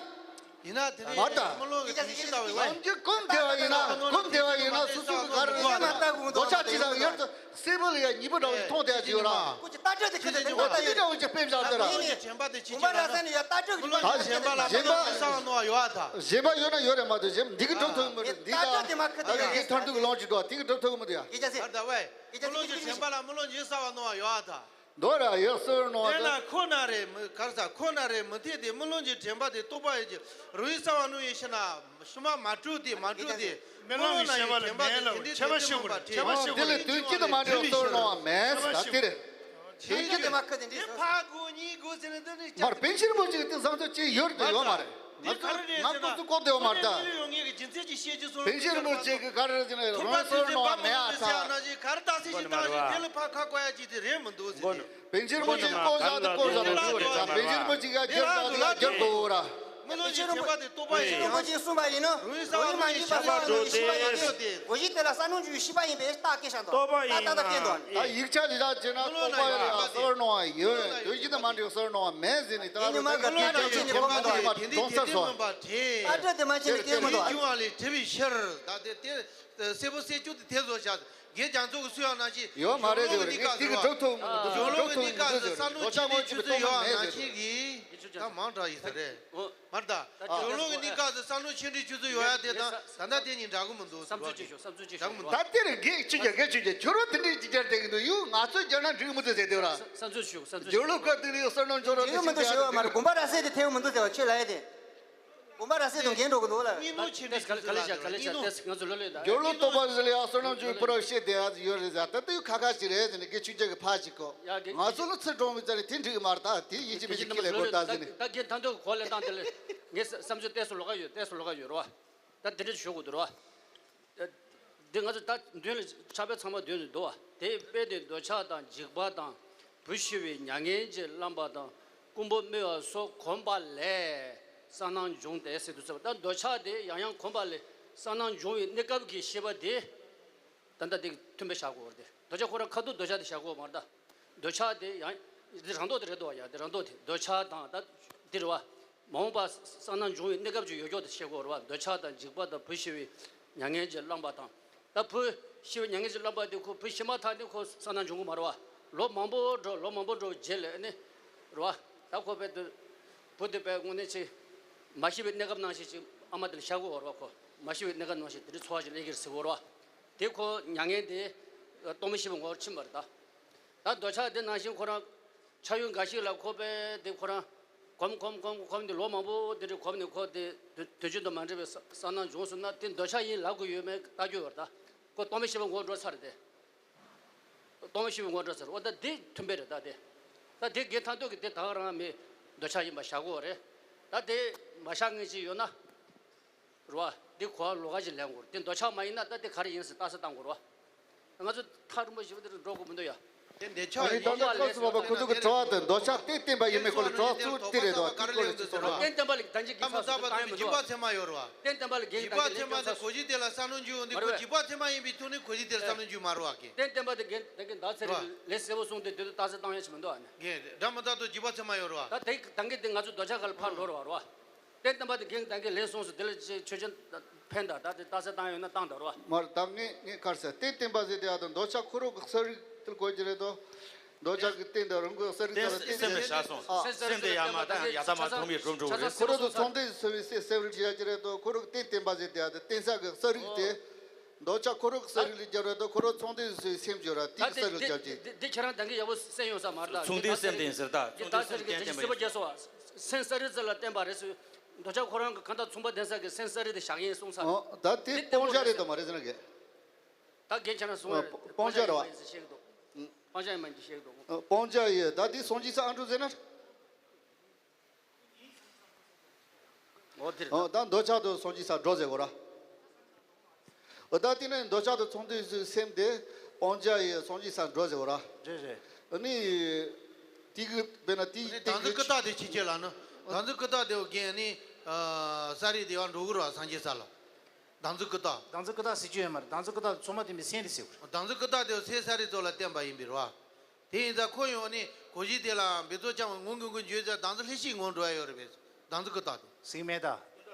ཡིན་ན་དེ་རིང་མ་ལྟ། དམུས་ལོང་གི་དུས་ཤི་ལྟ་བའི་ལམ་གྱི་ཀུན་བདེ་བ་ཡིན་ན། ཀུན་བདེ་བ་ཡིན་ན་སོ་སོ་གི་ག་རེ་ཡིན་ན། འདོད་ཆགས་ཅི་དང་ཡར་དུ་སྲིད་པ་ལ་ཡ་ཉིས་པོ་འདྲ་བ་ཞིག་མཐོང་བསྡད་ཀྱི་ཡོད་ར། ཀུན་གྱི་ལྟ་སྤྲོད་དེ་ཁྱོད་ཚོ་དེ་ལྟ་ཡོད་ཀྱི་དཔེ་བཞག་དེ་ར། དམུས་ལོང་གི་དྲན་པ་དེ་ཅི་ཆགས་ན། ད་གཞན་པ་ལ་གཞན་པ་གསང་ནོ་ཡོད་ད། གཞན་པ་ཡོད་ན་ཡོད་རེད་མ་གཏོགས་གཞན་འདི་གི་གྲུབ་ཐུབ་མི་རེད། འདི་ད་ད་གི་མཐར་ཐུག་གི་ལོང་ཅིག་འགྲོ་དེ་གི་གྲུབ་ཐུབ་མི་འདུག་ཡ། ད་ལྟ་བས་དམུས་ལོང་གི་དྲན་པ་ལ་དམུས་ལོང་གི་གསང་ནོ་ཡོད་ད། མདོ་ར་ཡོད་སོ་ནོ། དེ་ན་ཁོ་ན་རེ་མི་གར་ས་ཁོ་ན་རེ་མི་ཐེ་དེ་དམུས་ལོང་གི་དྲན་པ་དེ་རྟོགས་པ་ཡོད་ཀྱི་རུས་ས་བ་ནུ་ཡི་ཤི་ན་ཤུ་མ་མ་དྲུ་དེ་མ་དྲུ་དེ་དམུས་ལོང་ན་ཡི་དྲན་པ་དེ་དེ་འདྲའི་དེ་དེ་མིན་པ་དེ། དེ་ལས་དོན་སྤྱི་དུ་མ་འདྲེས་སོ་ནོ་མེད་ད་དེ་རེད། དེ་གི་དེ་མ་ཁ་དེ་འདྲའི་སོ། ཕ་གོ་ཉི་གོ་ཟེར་ནས་དེ་ནི་མར་པཎ་ཆེན་རིན་པོ་ཆེ་གི་དེ་བཟང་ཚོ་ཅི་ཡོད་དེ་ཡོད་མ་རེད། ང་ཚོ་ང་ཚོ་ཀོ་བདེ་བ་མ་རེད་ད། པཎ་ཆེན་རིན་པོ་ཆེ་གི་ག་རེ་རེད་ཟེར་ན་རང་སོར་ནོ་མེད་ཨ་ད། ག་རེ་ད་སེ་ཞིག་བཏང་ཞིག་དེ་ལ་ཕ་ཁ་བཀོད་ཡ་ཅིག་དེ་རེད་མི་འདུག་ཟེར་ཏེ། པཎ་ཆེན་རིན་པོ་ཆེ་ཀོ་བཞག་དེ་ཀོ་བཞག་དེ་འདུག་རེད་ད། པཎ་ཆེན་རིན་པོ་ཆེ་ག་རྒྱབ་བཞག་དེ་ཡ་རྒྱབ་དགོས་ར། དམུས་ལོང་གི་དྲན་པ་དེ་རྟོགས་པ་ཡིན་ནོ། རུས་ས་བ་ནུ་ཡི་ཤ་བ་འགྲོ་སྟེ། གོ་ཡི་དེ་ལ་ས་ནོ་འཇུ་ཤི་བ་ཡིན་པའི་རྟགས་སྐད་ཤ་དོ། རྟོགས་པ་ཡིན་ན། ད་ཡིག་ཆ་ལ་བཞག་བྱས་ན་རྟོགས་པ་ཡོད་ཡ་སོར་ནོ་ཡོད། དོན་གྱི་དེ་མ་འདྲེས་སོར་ནོ་མེད་ཟེར་ནས་ད་རུ་ད་གི་རྒྱབ་བཞག་དེ་ཀོ་མ་འདུག་མ་གཏོང་ཚར་སོང་། ད་ལྟ་དེ་མ་བྱས་ནས་སྐད་མི་འདུག་ཨ། བྱུང་བ་ལས་བྲི་བའི་ཕྱིར་ད་དེ་དེ་སེ་པོ་སེ་ཅུ་དེ་དེ་བཟོ་བྱ། དགེ་རྒྱ་མཚོ་གི་སུ་ཡང་ནང་བཞིན་ཡོད་མ་རེད་ཟེར་བ་རེད། ངས་དེ་གི་གྲུབ་ཐུབ་མི་འདུག་གཞུང་ལུགས་ཀྱི་གནས་སྐབས་སུ་བསམ་བློ་ཆེ་འབྲིང་ཆུང་ཚོད་ཡོད་པ་ནང་བཞིན་གྱི་ད་མང་དྲགས་ཡིན་ས་རེད། མར་ད་གཞུང་ལུགས་ཀྱི་གནས་སྐབས་སུ་བསམ་བློ་ཆེ་འབྲིང་ཆུང་ཚོད་ཡོད་ཡ་དེ་དང་ད་ལྟ་དེ་གཉིས་འདྲ་གི་མི་འདུག་བསམ་ཚུལ་ཅིག་ཞུ། བསམ་ཚུལ་ཅིག་ཞུ། འདྲ་གི་མི་འདུག་ད་དེ་རེད། དགེ་ཆོས་རྒྱལ་དགེ་ཆོས་རྒྱལ་ཁྱོད་རང་དེ་འདྲའི་ཅིག་རྒྱལ་བསྡད་ཀྱི་འདུག་ཡུ་ང་ཚོའི་རྒྱལ་ན་འགྲིག་གི་མི་འདུག་ཟེར་དེ་ར། བསམ་ཚུལ་ཞུ། བསམ་ཚུལ་གཞུང་ལུགས་ཀྱི་སྟེང་ནས་བསོད་ནམས་འབྱོར་རོགས་དེ་མི་འདུག་ཟེར་བ་མ་རེད། དགོན་པ་ར་སེ་དེ་ཐེའུ་མི་འདུག་ཟེར་བ་ཆོས་ལ་ཡ་དེ། དགོན་པ་ར་སེ་དང་འགལ་འགྲོ་གི་འདུག་ལ། གཉིས་ནོ་ཆེ་འདྲི་ཆུ་ཚོད་ལ་དེ་ར་གཉིས་ནོ། ང་ཚོ་ལོ་ལོས་ད། སྦྱོར་ཀློག་རྟོགས་པ་ཟེར་ལ་ཡང་བསོད་ནམས་ཆོས་པུ་ར་བཤད་དེ་ཡ་ཡོད་རེད་ཟེར། ད་ལྟ་ཡུ་ཁ་ཁ་ཞིག་རེད་ཟེར་ནས་དགེ་ཆོས་རྒྱལ་གྱི་ཕ་ཞིག་གོ། ཡ་དགེ་ང་ཚོ་ལ་ཚུར་གྲོང་མི་ཚར་རེད། དེ་འགྲིག་གི་མ་རེད། ད་དེ་ཡིན་གཅིག་མིན་གཅིག་ཁས་ལེན་དགོས་ད་ཟེར་ནས། ད་དགེ་ཐང་ཐོག་གི་གོ་ལེ་བཏང་དེ་ལ་ངས་བསམ་ཚུལ་བལྟས་སུ་ལོག་ག་ཡོད། བལྟས་སུ་ལོག་ག་ཡོད་རོ། ད་དེ་འདྲ་ཞུ་དགོས་འདུག་རོ། འདི་ང་ཚོ་ད་མདུན་ལ་ཕྱག་དཔེ་ཚང་མ་མདུན་དུ་འདུག་བ། དེའི་དཔེ་དེ་འདོད་ཆགས་དང་འཇིགས་པ་དང་། བུ་ཤི་བའི་མྱ་ངན་གྱིས་བརླམས་པ་དང་། རྐུན་པོ་རྨི་བ་སོགས་གོམས་པ་ལས་གསང་སྣང་འབྱུང་སྟེ་ཟེར་དུས་ཙམ་པ། ད་འདོད་ཆགས་དེ་ཡང་ཡང་གོམས་པ་ལས་གསང་སྣང་འབྱུང་བའི་གནས་སྐབས་ཀྱི་ཤེས་པ་དེ་ད་ལྟ་དེ་མཐུན་པའི་བཞག་དགོས་པ་རེད། འདོད་ཆགས་ཁོ་རང་ཁ་ཐུག་འདོད་ཆགས་དེ་བཞག་དགོས་པ་མ་རེད་ད། འདོད་ཆགས་དེ་ཡང་དེ་རང་ལྡོག་དེ་རེད་དོ། ཡང་དེ་རང་ལྡོག་དེ་འདོད་ཆགས་དང་ད་དེ་རེད་བ། མ་འོངས་པ་གསང་སྣང་འབྱུང་བའི་གནས་སྐབས་ཀྱི་ཡོད་ཀྱོག་དེ་ཤེས་དགོས་རེད་བ། འདོད་ཆགས་དང་འཇིགས་པ་དང་བུ་ཤི་བའི་མྱ་ངན་གྱིས་བརླམས་པ་དང་། ད་བུ་ཤི་བའི་མྱ་ངན་གྱིས་བརླམས་པ་དེ་ཁོ་བུ་ཤི་མ་ཐག་ནས་ཁོ་གསང་སྣང་འབྱུང་གི་མ་རེད་བ། ལོ་མང་པོ་འགྲོ་ལོ་མང་པོ་འགྲོ་རྗེས་ལ་ནི་རེད་བ། ད་ཁོ་དཔེ་དེ་བུ་དེ་དཔེ་དངོས་གནས་ཅིག་མ་ཤི་བའི་གནས་སྐབས་ནང་བཞིན་ཅིག་ཨ་མ་དེ་ལ་ཤ་དགོས་རེད་བ། ཁོ་མ་ཤི་བའི་གནས་སྐབས་ནང་བཞིན་དེ་འདྲའི་འཚོ་བ་ཞིག་ལས་ཀྱི་རེད་ཟེར་གོ་རེད་བ། དེ་ཁོ་མྱ་ངན་དེ་སྟོང་པ་ཤི་བའི་ངོར་ཕྱིན་པ་རེད་ད། ད་འདོད་ཆགས་དེ་ནང་བཞིན་ཁོ་རང་ཆ་ཡུལ་འགའ་ཞིག་ལ་ཁོ་པས་དེ་ཁོ་རང་གོམས་གོམས་གོམས་གོམས་ཏེ་ལོ་མང་པོ་དེ་འདྲ་གོམས་ནས་ཁོ་དེ་དུས་རྒྱུན་དུ་མ་འདྲེས་པའི་གསང་སྣང་འབྱུང་སོང་ན་དེ་འདོད་ཆགས་ཡིན་ལབ་དགོས་ཡོད་མེད་ལྟ་རྒྱུ་ཡོད་རེད་ད། ཁོ་སྟོང་པ་ཤི་བའི་ངོར་འགྲོ་ཚར་རེད་དེ། སྟོང་པ་ཤི་བའི་ངོར་འགྲོ་ཚར། འོ་ད་དེ་མཐུན་པས་རེད་ད་དེ། ད་དེ་དགེ་ཐང་སྟོད་ཀྱི་དེ་ད་ག་རང་མི་འདོད་ཆགས་ཡིན་པ་བཞག་དགོས་རེད། ད་དེ་མ་བཞག་མཁན་ཅིག་ཡོད་ན། རེད་བ། འདི་གོ་བ་ལོགས་ཀ་ཅིག་ལེན་དགོས་རེད། འདི་འདོད་ཆགས་མ་ཡིན་ན་ད་འདི་ག་རེ་ཡིན་ཟེར་རྟགས་གསལ་བཏང་དགོས་རེད་བ། ང་ཚོ་ཐག་རིང་པོ་ཞེ་པོ་འདིར་འགྲོ་དགོས་མི་འདུག་ཡ། དེ་འདོད་ཆགས་ཨ་ནི་ད་ལྟ་ཁོ་ཚོ་བ་ཁོ་ཚོ་གི་དྲི་བ་དེ་འདོད་ཆགས་གཏན་བརྟན་པ་ཡིན་མིན་སྐོར་ལ་དྲི་བ་གཙོ་བོ་དེ་རེད་དོ། དེ་སྐོར་ལ་ཅིག་གསུངས་རོགས། གཏན་བརྟན་པ་ལ་ད་གིན་གྱི་འཇིགས་པ་ཚད་མ་ཡོད་རེད་བ། གཏན་བརྟན་པ་ལ་གིན་ད་གིན་ལས་འཇིགས་པ་ཚད་མ་ཡོད་རེད་བ། གཏན་བརྟན་པ་ལ་གིན་ད་གིན་ལས་འཇིགས་པ་ཚད་མ་དེ་གོ་གཞི་དེ་ལ་བསམ་བློ་འཇུག་འོང་དུས་གོ་འཇིགས་པ་ཚད་མ་ཡིན་པའི་ཐོག་ནས་གོ་གཞི་དེ་ལ་བསམ་བློ་འཇུག་མ་རེད་བ་གིན། གཏན་བརྟན་པ་དེ་གིན་ད་གིན་ད་ཚེ་རིང་ལས་གསལ་པོ་གསུངས་ཏེ་དེ་ཚོ་རྟགས་གསལ་བཏང་ཡ་ཞིག་མི་འདུག་ཨ་ནི། གིན་འདྲ་མི་འདྲ་དུ་འཇིགས་པ་ཚད་མ་ཡོད་རེད་བ། ད་དེ་ད་གིན་དེ་ང་ཚོ་འདོད་ཆགས་ག་ལ་ཕར་འགྲོ་རེད་བ། རེད་བ། གཏན་བརྟན་པ་དེ་གིན་ད་གིན་ལས་གསུངས་སོང་། དེ་ལ་ཆོས་ཅན་ཕན་ད་ད་དེ་རྟགས་གསལ་བཏང་ཡོད་ན་བཏང་ད་རོ། མར་ད་ངས་ངས་གར་ཟེར་གཏན་བརྟན་པ་ཟེར་དེ་ཡ་དང་འདོད་ཆགས་ཁོ་རང་གི་གསལ་རིག་དེར་གོ་གི་རེད་དོ། འདོད་ཆགས་ཀྱི་རྟེན་དང་རང་གི་གསལ་རིག་བྱ་བ་རྟེན་སེམས་དེ་བཞག་སོང་། ཨ། སེམས་དེ་ཡར་མར་དང་ཡར་ད་མར་འཐོར་བའི་གྲུབ་འགྲོ་གི་རེད། ཁོ་རང་དུ་ཚོང་དེ་སོ་བའི་སེམས་སེམས་རིག་བྱ་ཀྱི་རེད་དོ། ཁོ་རང་གི་རྟེན་བསྟན་པ་ཟེར་དེ་ཨ་དེ་རྟེན་ས་གི་གསལ་རིག་དེ། འདོད་ཆགས་ཁོ་རང་གི་གསལ་རིག་ལ་སྦྱར་བ་དོ། ཁོ་རང་ཚོང་དེ་སོ་བའི་སེམས་སྦྱོར་ར་དེ་གི་གསལ་རིག་སྦྱར་གྱི། དེ་ཁྱེད་རང་ད་གིན་ཡག་པོ་གསན་ཡོང་ས་མ་རེད་ད། ཚོང་དེ་སེམས་དེ་ཟེར་ད་ཚོང་དེ་སེམས་རྟེན་བསྟན་པ་ཡིན། སེམས་གསལ་རིག་ཟེར་ལ་བསྟན་པ་རེད་ཟེར། འདོད་ཆགས་ཁོ་རང་གི་གང་ལྟར་མཚུངས་པ་ལྡན་ས་གི་སེམས་གསལ་རིག་དེ་བཞག་ཡིན་གསུངས་ས་རེད། ཨོ་ད་དེ་དེ་སྤོང་བྱ་རེད་དོ་མ་རེད་ཟེར་ན་གི། ད་རྒན་ཁྱེད་རང་གསུང་བ་སྤོང་བྱ་རེད་བ། ཤེས་ཀྱི་འདུག་སྤོང་བྱ་ཡིན་མིན་གྱི་ཤེས་ཀྱི་འདུག་སྤོང་བྱ་ཡིན། ད་འདི་སངས་རྒྱས་ས་ཨ་འགྲོ་ཟེར་ན། འོ་དེ་རེད། ཨོ་ད་འདོད་ཆགས་དུ་སངས་རྒྱས་ས་འགྲོ་ཟེར་གོ་ར། འོ་ད་དེ་ནས་འདོད་ཆགས་དུ་ཚོང་དུས་སུ་སེམས་དེ་སྤོང་བྱ་ཡིན་སངས་རྒྱས་ས་འགྲོ་ཟེར་གོ་ར། རེད་རེད། ཨ་ནི། དེ་གི་དཔེར་ན་དེ་ཨ་ནི་དེ་གི་དང་ཚུལ་ཀུན་བརྟགས་དེ་ཕྱི་རྒྱལ་ལ་ནི་དང་ཚུལ་ཀུན་བརྟགས་དེ་འོ་རྒན་ནི། ས་རིག་དེ་བ་འགྲོ་གི་ར་སངས་རྒྱས་ས་ལ། དང་ཚུལ་ཀུན་བརྟགས། དང་ཚུལ་ཀུན་བརྟགས་ཟེར་རྒྱུ་ཡོད་མ་རེད། དང་ཚུལ་ཀུན་བརྟགས་ཚོགས་མ་བསྟན་པའི་སེམས་རེད་ཟེར་བ་རེད། དང་ཚུལ་ཀུན་བརྟགས་དེ་སེམས་ས་རིག་ཚོགས་ལ་བརྟེན་པ་ཡིན་པའི་རེད་བ། དེ་ཡིན་ཙང་ཁོ་ཡོང་ནས་གོ་གཞི་དེ་ལའང་འབད་རྩོལ་བཅངས་པའི་ངོ་གི་ངོ་འཇོག་ཙང་དང་ཚུལ་ལྷན་སྐྱེས་ངོ་འགྲོ་ཡ་ཡོད་རེད་པས། དང་ཚུལ་ཀུན་བརྟགས་དེ། ཟེར་མེད་ད།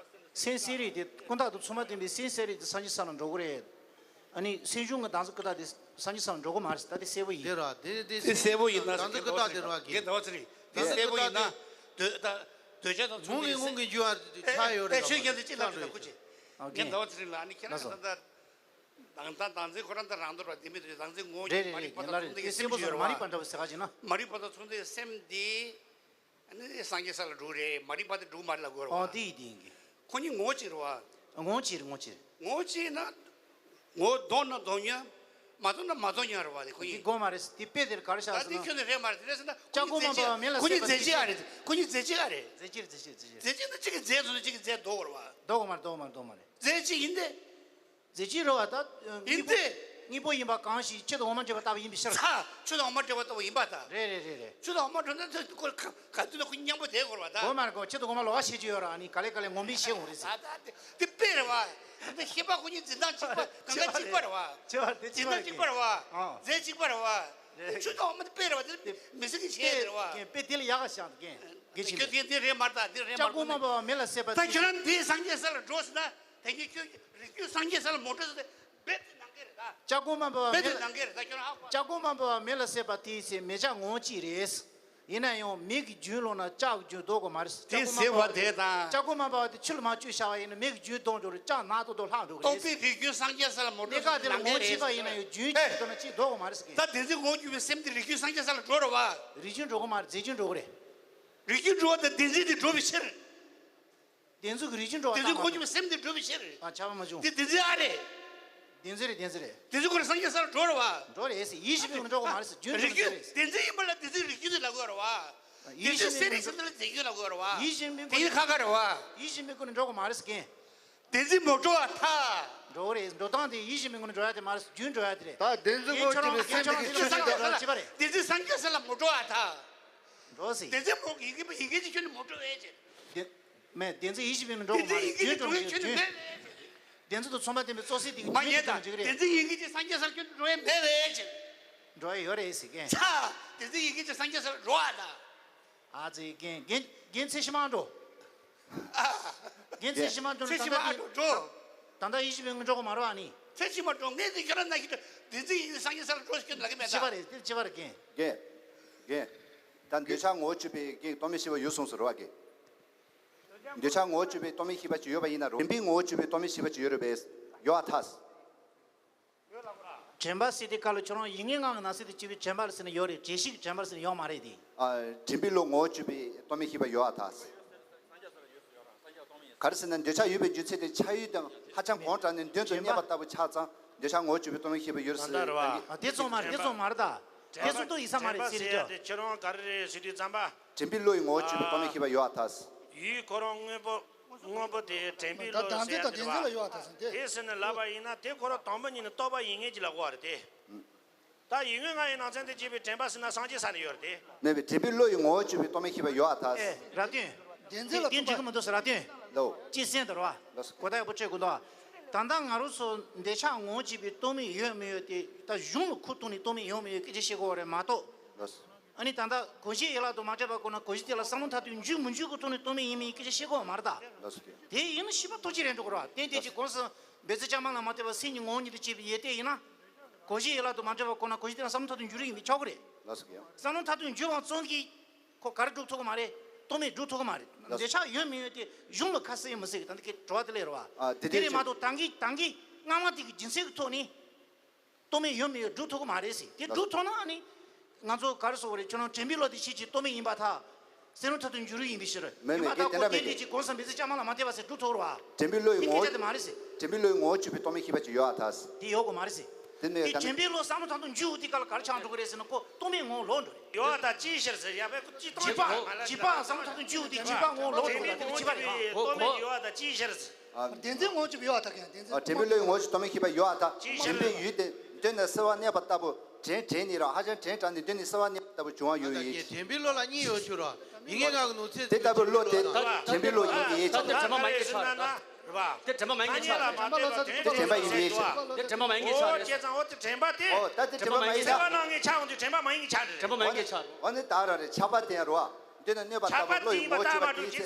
སེམས་ས་རིག་དེ་ཀུན་བརྟགས་དང་ཚོགས་མ་བསྟན་པའི་སེམས་ས་རིག་དེ་སངས་རྒྱས་ས་ལ་འགྲོ་གི་རེད། ཨ་ནི་སེམས་བྱུང་གི་དང་ཚུལ་ཀུན་བརྟགས་དེ་སངས་རྒྱས་ས་ལ་འགྲོ་གི་མ་རེད། ད་དེ་གསལ་པོ་ཡིན། དེ་ར་དེ་དེ་དེ་གསལ་པོ་ཡིན་ན་དང་ཚུལ་ཀུན་བརྟགས་དེ་ར་གི་དེ་འདྲ་བ་ཚེ་རིང་དེ་གསལ་པོ་ཡིན་ན། འདོད་ད་འདོད་ཆགས་དང་ཚོགས་མུ་གེ་ངོ་གི་འཇུག་པ་ཆགས་ཡོད་རེད། ཨེ་ཆོས་རྒྱལ་དུ་ཅི་ལབ་རེད་ད་ཁུ་ཆེ། ངས་འདོད་ཚེ་རིང་ལ་ཨ་ནི་ཁྱེད་རང་ད་ལྟ་དང་ད་དང་ཚེ་ཁོ་རང་ད་རང་འདོད་ར་དེ་མི་དུ་དང་ཚེ་ངོ་རེད་རེད་མ་རིག་རེད། པ་ངས་ད་ལབ་རེད་ཚོང་དེ་དེ་གི་སེམས་སེམས་བྱུང་ཡོད་རེད་མ་རིག་པ་འདྲ་བ་ཟེར་ག་ཅིག་ན། མ་རིག་པ་དང་ཚོང་དེ་སེམས་དེ། ཨ་ནི་སངས་རྒྱས་ས་ལ་འགྲོ་རེད། མ་རིག་པ་དེ་འགྲོ་མ་རེད་ལབ་དགོས་རེད་བ། ཨོ་དེ་ཡིན་དེ་ཡིན་གི། ཁོ་གཉིས་ངོ་གཅིག་རེད་བ། ངོ་གཅིག་རེད་ངོ་གཅིག་རེད། ངོ་གཅིག་ན། ངོ་བདོག་ན་བདོག་ཉོན། མ་བདོག་ན་མ་བདོག་ཉོན་རེད་བ། དེ་ཁོ་དེ་གཉིས། དགོས་མ་རེད། དེ་དཔེ་དེར་ག་རེ་བཞག་ད་ཟེར་དེ་ན། ཁྱོད་ནི་རེད་མ་རེད། དེ་རེད་ཟེར་ན་ཁོ་ལྕགས་གཉིས་སྒོ་མང་པོ་བ་མེ་ལ་ཟེར་བ་དེ་ཁོ་གཉིས་རྫས་གཅིག་ཨ་རེད། ཁོ་གཉིས་རྫས་གཅིག་ཨ་རེད། རྫས་གཅིག་རེད། རྫས་གཅིག་རེད། རྫས་གཅིག་ན་གཅིག་གི་རྫས་བཟོ་ན་གཅིག་གི་རྫས་ལྡོག་རེད་བ། ལྡོག་མ་རེད་ལྡོག་མ་རེད་ལྡོག་མ་རེད། རྫས་གཅིག་ཡིན་ཏེ། རྫས་གཅིག་རེད་བ་ད། ཡིན་ཏེ། དངོས་པོ་ཡིན་པ་གང་ཞིག་ཆུ་དང་འོ་མ་འདྲེས་པ་ལྟ་བུ་ཡིན་པའི་ཕྱིར། ཚ། ཆུ་དང་འོ་མ་འདྲེས་པ་ལྟ་བུ་ཡིན་པ་ད། རེད་རེད་རེད་རེད། ཆུ་དང་འོ་མ་འདྲེས་ན་ཚ་ཁོ་ག་དུས་ན་ཁོ་མཉམ་པོ་བསྡད་དགོས་རེད་བ་ད། འོ་མ་རེད་གོ། ཆུ་དང་འོ་མ་ལོགས་ཀ་ཤེས་ཀྱི་ཡོད་ར། ཨ་ནི་ག་ལེ་ག་ལེ་ངོ་མས་ཤེས་འོང་རེད་ཟེར། ད་ད་དེ་དཔེ་རེད་བ། ད་ཤེས་པ་ཁོ་གཉིས་འཛིན་སྟངས་གཅིག་པ་གང་ག་གཅིག་པ་རེད་བ། ཆེ་བ་དེ་འཛིན་སྟངས་གཅིག་པ་རེད་བ། ཨ། རྫས་གཅིག་པ་རེད་བ། རེད། ཆུ་དང་འོ་མ་དེ་དཔེ་རེད་བ། དེ་མི་སྲིད་ཀྱི་ཆེ་རེད་བ། དཔེ་དེ་ལ་ཡག་ག་བཞག་གན་གན་ཆེ་དེ་དེ་དེ་རེད་མ་རེད་ད། དེ་རེད་མ་རེད། ལྕགས་གོང་མ་འབབ་པ་མེ་ལ་བསྲེགས་པ་ད་དེ། ཁྱོད་རང་དེའི་སངས་རྒྱས་ས་ལ་འགྲོ་ཟེར་ན། དེ་ཉིད་ཁྱོད་རིགས་རྒྱུད་སངས་རྒྱས་ས་ལ་མོ་ཊ་ཟེར་ཏེ་རྦད་དེ་ནང་གི་རེད་ད། ལྕགས་གོང་མ་འབབ་པ་རྦད་མེ་དེ་ལ་ནང་གི་རེད་ད། ཁྱོད་རང་ཧ་གོ། ལྕགས་གོང་མ་འབབ་པ་མེ་ལ་བསྲེགས་པ་དེའི་ཚེ་མེ་ལྕགས་ངོ་གཅིག་རེད། ཡིན་ན་ཡང་མེ་གི་རྒྱུན་ལོག་ན་ལྕགས་ཀྱི་རྒྱུན་ལྡོག་དགོས་མ་རེད། དེ་ལྕགས་གོང་མ་ཟེར་བ་འབབ་པ་དེ་དང་། ལྕགས་གོང་མ་འབབ་པ་དེ་ཆུ་ལ་མར་བཅུག་བཞག་པ་ཡིན་ན་མེ་གི་རྒྱུན་ལྡོག་འགྲོ་རེད། ལྕགས་ནག་ཏོག་ཏོ་ལྷག་འགྲོ་གི་རྟོགས་རེད། པའི་རིགས་རྒྱུད་སངས་རྒྱས་ས་ལ་མོ་ཊ་ཟེར་ཏེ་གནས་སྐབས་དེ་ལ་ནང་གི་ངོ་གཅིག་རེད་པ་ཡིན་ན་ཡང་རྒྱུན་གཅིག་ལྡོག་ན་གཅིག་ལྡོག་དགོས་མ་རེད་ཟེར་གི། ད་བདེན་འཛིན་ངོ་བོ་གྱུར་པའི་སེམས་དེ་རིགས་རྒྱུད་སངས་རྒྱས་ས་ལ་འགྲོ་རེད་བ། རིགས་རྒྱུན་འགྲོ་གི་མ་རེད། རྫས་རྒྱུན་འགྲོ་གི་རེད། རིགས་རྒྱུན་འགྲོ་བ་དང་བདེན་འཛིན་དེ་འགྲོ་བའི་ཕྱིར། བདེན་འཛིན་གྱི་རིགས་རྒྱུན་འགྲོ་བ་བདེན་འཛིན་ཁོ་ཁྱོད་སེམས་དེ་འགྲོ་བའི་ཕྱིར། ཨ་ཆགས་པ་མ་བྱུང་། དེ་བདེན་འཛིན་ཨ་རེད། བདེན་འཛིན་རེད་བདེན་འཛིན་རེད། བདེན་འཛིན་ཁོ་རང་སངས་རྒྱས་ས་ལ་འགྲོ་རེད་བ། འགྲོ་རེད་ཟེར་ཡིད་བཞིན་པའི་ངོ་ནས་འགྲོ་དགོས་མ་རེད་ཟེར། རྒྱུན་འགྲོ་རིགས་མི་རྒྱུན་འཛིན། བདེན་འཛིན་ཡིན་པ་ལ་བདེན་འཛིན་རིགས་རྒྱུན་དུ་ལབ་དགོས་རེད་བ། ཡིད་བདེན་འཛིན་བཞིན་སེམས་རིག་སེམས་དེ་ལ་རྫས་རྒྱུན་ལབ་དགོས་རེད་བ། ཡིད་བཞིན་པའི་དེ་ཡིན་ཁ་ཁ་རེད་བ། ཡིད་བཞིན་པའི་སྒོ་ནས་འགྲོ་དགོས་མ་རེད་ཟེར་གན། བདེན་འཛིན་མོ་འགྲོ་བ་ཐལ། འགྲོ་རེད། འགྲོ་སྟངས་དེ་ཡིད་བཞིན་པའི་སྒོ་ནས་འགྲོ་ཡ་དེ་མ་རེད། རྒྱུན་འགྲོ་ཡ་དེ་རེད། ད་བདེན་འཛིན་ངོ་བོ་གྱུར་པའི་སེམས་དེ་གི་ཆོས་སེམས་དེ་འགྲོ་བྱེད་པ་རེད། བདེན་འཛིན་སངས་རྒྱས་ས་ལ་མོ་འགྲོ་བ་ཐལ། འགྲོ་ཟེར། བདེན་འཛིན་མོ་ཡི་གེ་ཡི་གེ་ཅིག་ཁྱོན་ནས་མོ་འགྲོ་བས་ཅེ། བདེན། མེད། བདེན་འཛིན་ཡིད་བཞིན་པའི་སྒོ་ནས་འགྲོ་དགོས་མ་རེད། བདེན་འཛིན་ཡི་གེ་ཅིག་རྒྱུན་འགྲོ་གི་ཁྱོན་ནས་མེད་བས་ཅེ། བདེན་འཛིན་དང་ཚོགས་མ་བསྟན་པའི་རྩོད་ཟེར་དེ་གི་མ་རྒྱུན་ཉན་དུ་ད། འགྲོ་གི་རེད། བདེན་འཛིན་ཡི་གེ་ཅིག་སངས་རྒྱས་ས་ལ་ཁྱོན་ནས་འགྲོ་བས་མེད་བས་ཅེ། འགྲོ་ཡ་ཡོད་རེད་ཟེར་གན། ཚ། བདེན་འཛིན་ཡི་གེ་ཅིག་སངས་རྒྱས་ས་ལ་འགྲོ་བ་ད། ཨ་ཙི་རྒན་རྒན་རྒན་ཚེ་ཕྱི་མ་འགྲོ། རྒན་ཚེ་ཕྱི་མ་འགྲོ་ན་ཚེ་ཕྱི་མ་འགྲོ། ད་ལྟ་ཡིད་བཞིན་པའི་སྒོ་ནས་འགྲོ་དགོས་མ་རེད་ཨ་ནི། ཚེ་ཕྱི་མ་འགྲོ་ངས་འདི་ཁྱོད་རང་ན་ཞིག་འགྲོ། བདེན་འཛིན་ཡིན་སངས་རྒྱས་ས་ལ་འགྲོ་ཞིག་ཁྱོད་ལ་གི་མེད་ད། ཕྱི་པ་རེད་དེ་ཕྱི་པ་རེད་རྒན། རྒན། རྒན། ད་འདོད་ཆགས་ངོ་བོ་གྱུར་པའི་རྒན་རྟོག་མེད་ཤེས་པ་ཡོད་གསུངས་སོ་རེད་བ་རྒན། འདོད་ཆགས་ངོ་བོ་གྱུར་པའི་རྟོག་མེད་ཤེས་པ་ཅིག་ཡོད་པ་ཡིན་ན་རུང་དྲན་པའི་ངོ་བོ་གྱུར་པའི་རྟོག་མེད་ཤེས་པ་ཅིག་ཡོད་རེད་པས། ཡོད་ཨ་ཐལ། དྲན་པ་ཟེར་དེ་ག་ལ་ཁྱོད་རང་ཡིད་ངན་ངག་གི་ནང་གསེས་དེ་གཅིག་པའི་དྲན་པ་ལ་ཟེར་ན་ཡོད་རེད། བརྗོད་གཞི་གི་དྲན་པ་ལ་ཟེར་ན་ཡོད་མ་རེད་དེ། ཨ། དྲན་པའི་བློ་ངོ་བོ་གྱུར་པའི་རྟོག་མེད་ཤེས་པ་ཡོད་ཨ་ཐལ། ག་རེ་ཟེར་ན་འདོད་ཆགས་ཡོད་པའི་རྒྱུ་མཚན་དེ་ཆགས་ཡུལ་དང་ཧ་ཅང་གོང་དྲགས་ནས་མདུན་དུ་གནས་པ་ལྟ་བུ་ཆགས་ཙང་འདོད་ཆགས་ངོ་བོ་གྱུར་པའི་རྟོག་མེད་ཤེས་པ་ཡོད་ཟེར། ཨ་དེ་ཙམ་མ་རེད། དེ་ཙམ་མ་རེད་ད། དེ་ཙམ་དུ་ཡིན་ས་མ་རེད་ཟེར་རེད་ཀྱང་། དེ་ཁྱོད་རང་ག་རེ་རེད་ཟེར་དུས་ཙམ་པ། དྲན་པའི་བློ་ཡི་ངོ་བོ་གྱུར་པའི་རྟོག་མེད་ཤེས་པ་ཡོད་ཨ་ཐལ། ཡུལ་ཁོ་རང་དངོས་པོ། དངོས་པོ་དེ་དྲན་པའི་བློ་ཟེར་ཡ་དེ་རེད་བ། དེ་ཟེར་ནས་ལབ་པ་ཡིན་ན་དེ་ཁོ་རང་དང་པོ་ཉིད་ནས་རྟོག་པ་ཡིན་ངེས་ཀྱི་ལབ་དགོས་པ་རེད་དེ། ད་ཡིད་ངན་ངག་གི་ནང་ཚན་དེ་བྱས་པའི་དྲན་པ་ཟེར་ན་སངས་རྒྱས་ས་ནས་ཡོད་རེད་དེ། མེད་པའི་དྲན་པའི་བློ་ཡི་ངོ་བོ་གྱུར་པའི་རྟོག་མེད་ཤེས་པ་ཡོད་ཨ་ཐལ། ཨེ་ར་སྟོན། བདེན་འཛིན་ལ་དེ་འགྲིག་གི་མི་འདུག་ཟེར་ར་སྟོན། ལོ། ཅི་སེམས་དུ་ར་བ། ལོ། གོ་ད་ཡག་པོ་བྱེད་དགོས་འདུག་ད་ལྟ་ང་རང་ཚོ་འདོད་ཆགས་ངོ་བོ་གྱུར་པའི་རྟོག་མེད་ཡོད་མི་ཡོད་དེ་ད་གཞུང་ལ་ཁུ་བཏང་ནས་རྟོག་མེད་ཡོད་མི་ཡོད་སྐད་ཆ་བཤད་དགོས་པ་རེད་མ་གཏོགས། ལོ། ཨ་ནི་ད་ལྟ་གོ་གཞི་ཡན་ལག་ཏུ་མ་གྲུབ་པ་ཁོ་ན་གོ་གཞི་དེ་ལ་བསམ་བློ་མཐར་ཐུག་འཇུག་མི་འཇུག་གི་ཐོག་ནས་རྟོག་མེད་ཡིན་མིན་སྐད་ཆ་བཤད་དགོས་པ་མ་རེད་ད། ལགས་སོ། དེ་ཡིན་ན་ཤེས་པ་ཐོག་ཅིག་རེད་འགྲོ་གི་རེད་བ། གཏན་གཏན་གྱི་གོང་ས་འབད་རྩོལ་བཅའ་མར་ལ་མ་ལྟོས་པར་སེམས་ཉིད་ངོ་བོ་ཉིད་དུ་བྱས་པའི་ཡོད་དེ་ཡིན་ན། གོ་གཞི་ཡན་ལག་ཏུ་མ་གྲུབ་པ་ཁོ་ན་གོ་གཞི་དེ་ལ་བསམ་བློ་མཐར་ཐུག་འཇུག་རིགས་ཡིན་པས་ཆོག་གི་རེད། ལགས་སོ། རྒན། བསམ་བློ་མཐར་ཐུག་འཇུག་པ་ཙམ་གྱིས་ཁོ་ག་རེ་སྒྲུབ་ཐུབ་ཀྱི་མ་རེད། རྟོག་མེད་སྒྲུབ་ཐུབ་ཀྱི་མ་རེད། ལགས་སོ། འདོད་ཆགས་ཡོད་མི་ཡོད་དེ་གཞུང་ལ་ཁ་གསལ་མི་གསལ་གྱི་ད་ལྟ་ཁྱེད་དྲི་བ་དེ་སླེབས་རེད་བ། ཨ། དེ་དེ་དེ་རེད་མ་གཏོགས་ད་གིན་ད་གིན་སྔ་མ་དེ་གི་རྒྱུ་མཚན་གྱི་ཐོག་ནས། རྟོག་མེད་ཡོད་མི་ཡོད་སྒྲུབ་ཐུབ་ཀྱི་མ་རེད་ཟེར། དེ་སྒྲུབ་ཐུབ་ན་ཨ་ནི་ང་ཚོ་ག་རེ་ཟེར་དགོས་རེད། ཁྱོད་རང་དྲན་པའི་བློ་དེ་ཤེས་ཀྱི་རྟོག་མེད་ཡིན་པར་ཐལ། སེམས་བློ་མཐར་ཐུག་འཇུག་རུས་ཡིན་པའི་ཕྱིར། མེད་མེད། ཡིན་པར་ཐལ། དེ་ཁོ་དེ་དེ་དེ་ཅིག་གོང་ས་མི་ཚེ་བཅའ་མར་ལ་མ་ཐེབས་པ་ཟེར་སྒྲུབ་ཐུབ་རེད་བ། དྲན་པའི་བློ་ཡི་དེ་ངོ་བོ། སྐད་ཆ་དེ་མ་རེད་ཟེར། དྲན་པའི་བློ་ཡི་ངོ་བོ་གཅིག་པའི་རྟོག་མེད་ཤེས་པ་ཅིག་ཡོད་པར་ཐལ་ཟེར། དེ་ཡོད་དགོས་མ་རེད་ཟེར། དེ་མེད་དེ་ད་དྲན་པའི་བློ་བསམ་བློ་མཐར་ཐུག་འཇུག་དེ་ག་ལ་ག་རེ་ཆགས་འགྲོ་གི་རེད་ཟེར་ན་ཁོ་རྟོག་མེད་ངོ་བོ་ལོག་འགྲོ་རེད། ཡོད་པར་ཐལ་ཅིའི་ཕྱིར་ཟེར། ཡ་བའི་ཁོ་ཅི་སྟོང་འཇིགས་པ། འཇིགས་པའམ་བསམ་བློ་མཐར་ཐུག་འཇུག་དེ་འཇིགས་པའི་ངོ་བོ་ལོག་འགྲོ་གི་རེད། དེ་ཅི་པ་རེད། ཨོ། དེ་འཇིགས་པ་ཡོད་པར་ཐལ་ཅིའི་ཕྱིར་ཟེར། ཨ། བདེན་འཛིན་ངོ་བོ་གཅིག་པ་ཡོད་པར་ཐལ། བདེན་འཛིན། ཨ། དྲན་པའི་བློའི་ངོ་བོ་གཅིག་རྟོག་མེད་ཤེས་པ་ཡོད་པར་ཐལ། ཅིའི་ཕྱིར། དྲན་པའི་ཡུལ་དེ་མདུན་ནས་གསལ་བར་གནས་པ་ལྟ་བུ། དྲན་དྲན་ནས་ར་ཧ་ཅང་དྲན་དྲགས་ནས་མདུན་ནས་གསལ་བར་གནས་པ་ལྟ་བུ་བྱུང་བ་ཡོད་ཡིན། དྲན་པའི་བློ་ལ་གཉིས་ཡོད་ཚུལ་རོ། ཡིན་ངེས་ངག་གི་ནུས་ཚད་དེ་ལྟ་བུའི་བློ་དེ་དྲན་པའི་བློ་ཡིན་གྱི་ཡིན། ད་དེ་དྲན་པ་མ་ཡིན་གྱི་ཆ་རེད། དེ་དྲན་པ་མ་ཡིན་གྱི་ཆ་རེད། དེ་དྲན་པ་མ་ཡིན་གྱི་ཆ་རེད། དེ་དྲན་པ་ཡིན་གྱི་ཆ་རེད། ཨོ། བྱས་ཙང་ཨོ་དེ་དྲན་པ་དེ། དྲན་པ་མ་ཡིན་གྱི་ཆ་རེད། ཚོར་བ་སྣང་ངེ་ཆ་འོང་དུས་དྲན་པ་མ་ཡིན་གྱི་ཆ་རེད། དྲན་པ་མ་ཡིན་གྱི་ཆ་རེད། འོ་ནི་ད་ར་རེད། ཆགས་པ་དེ་རོ། མདུན་ན་གནས་པ་ལྟ་བུ་བློ་ཡི་ངོ་བོ་གཅིག་པ་དེའི་ཚེ།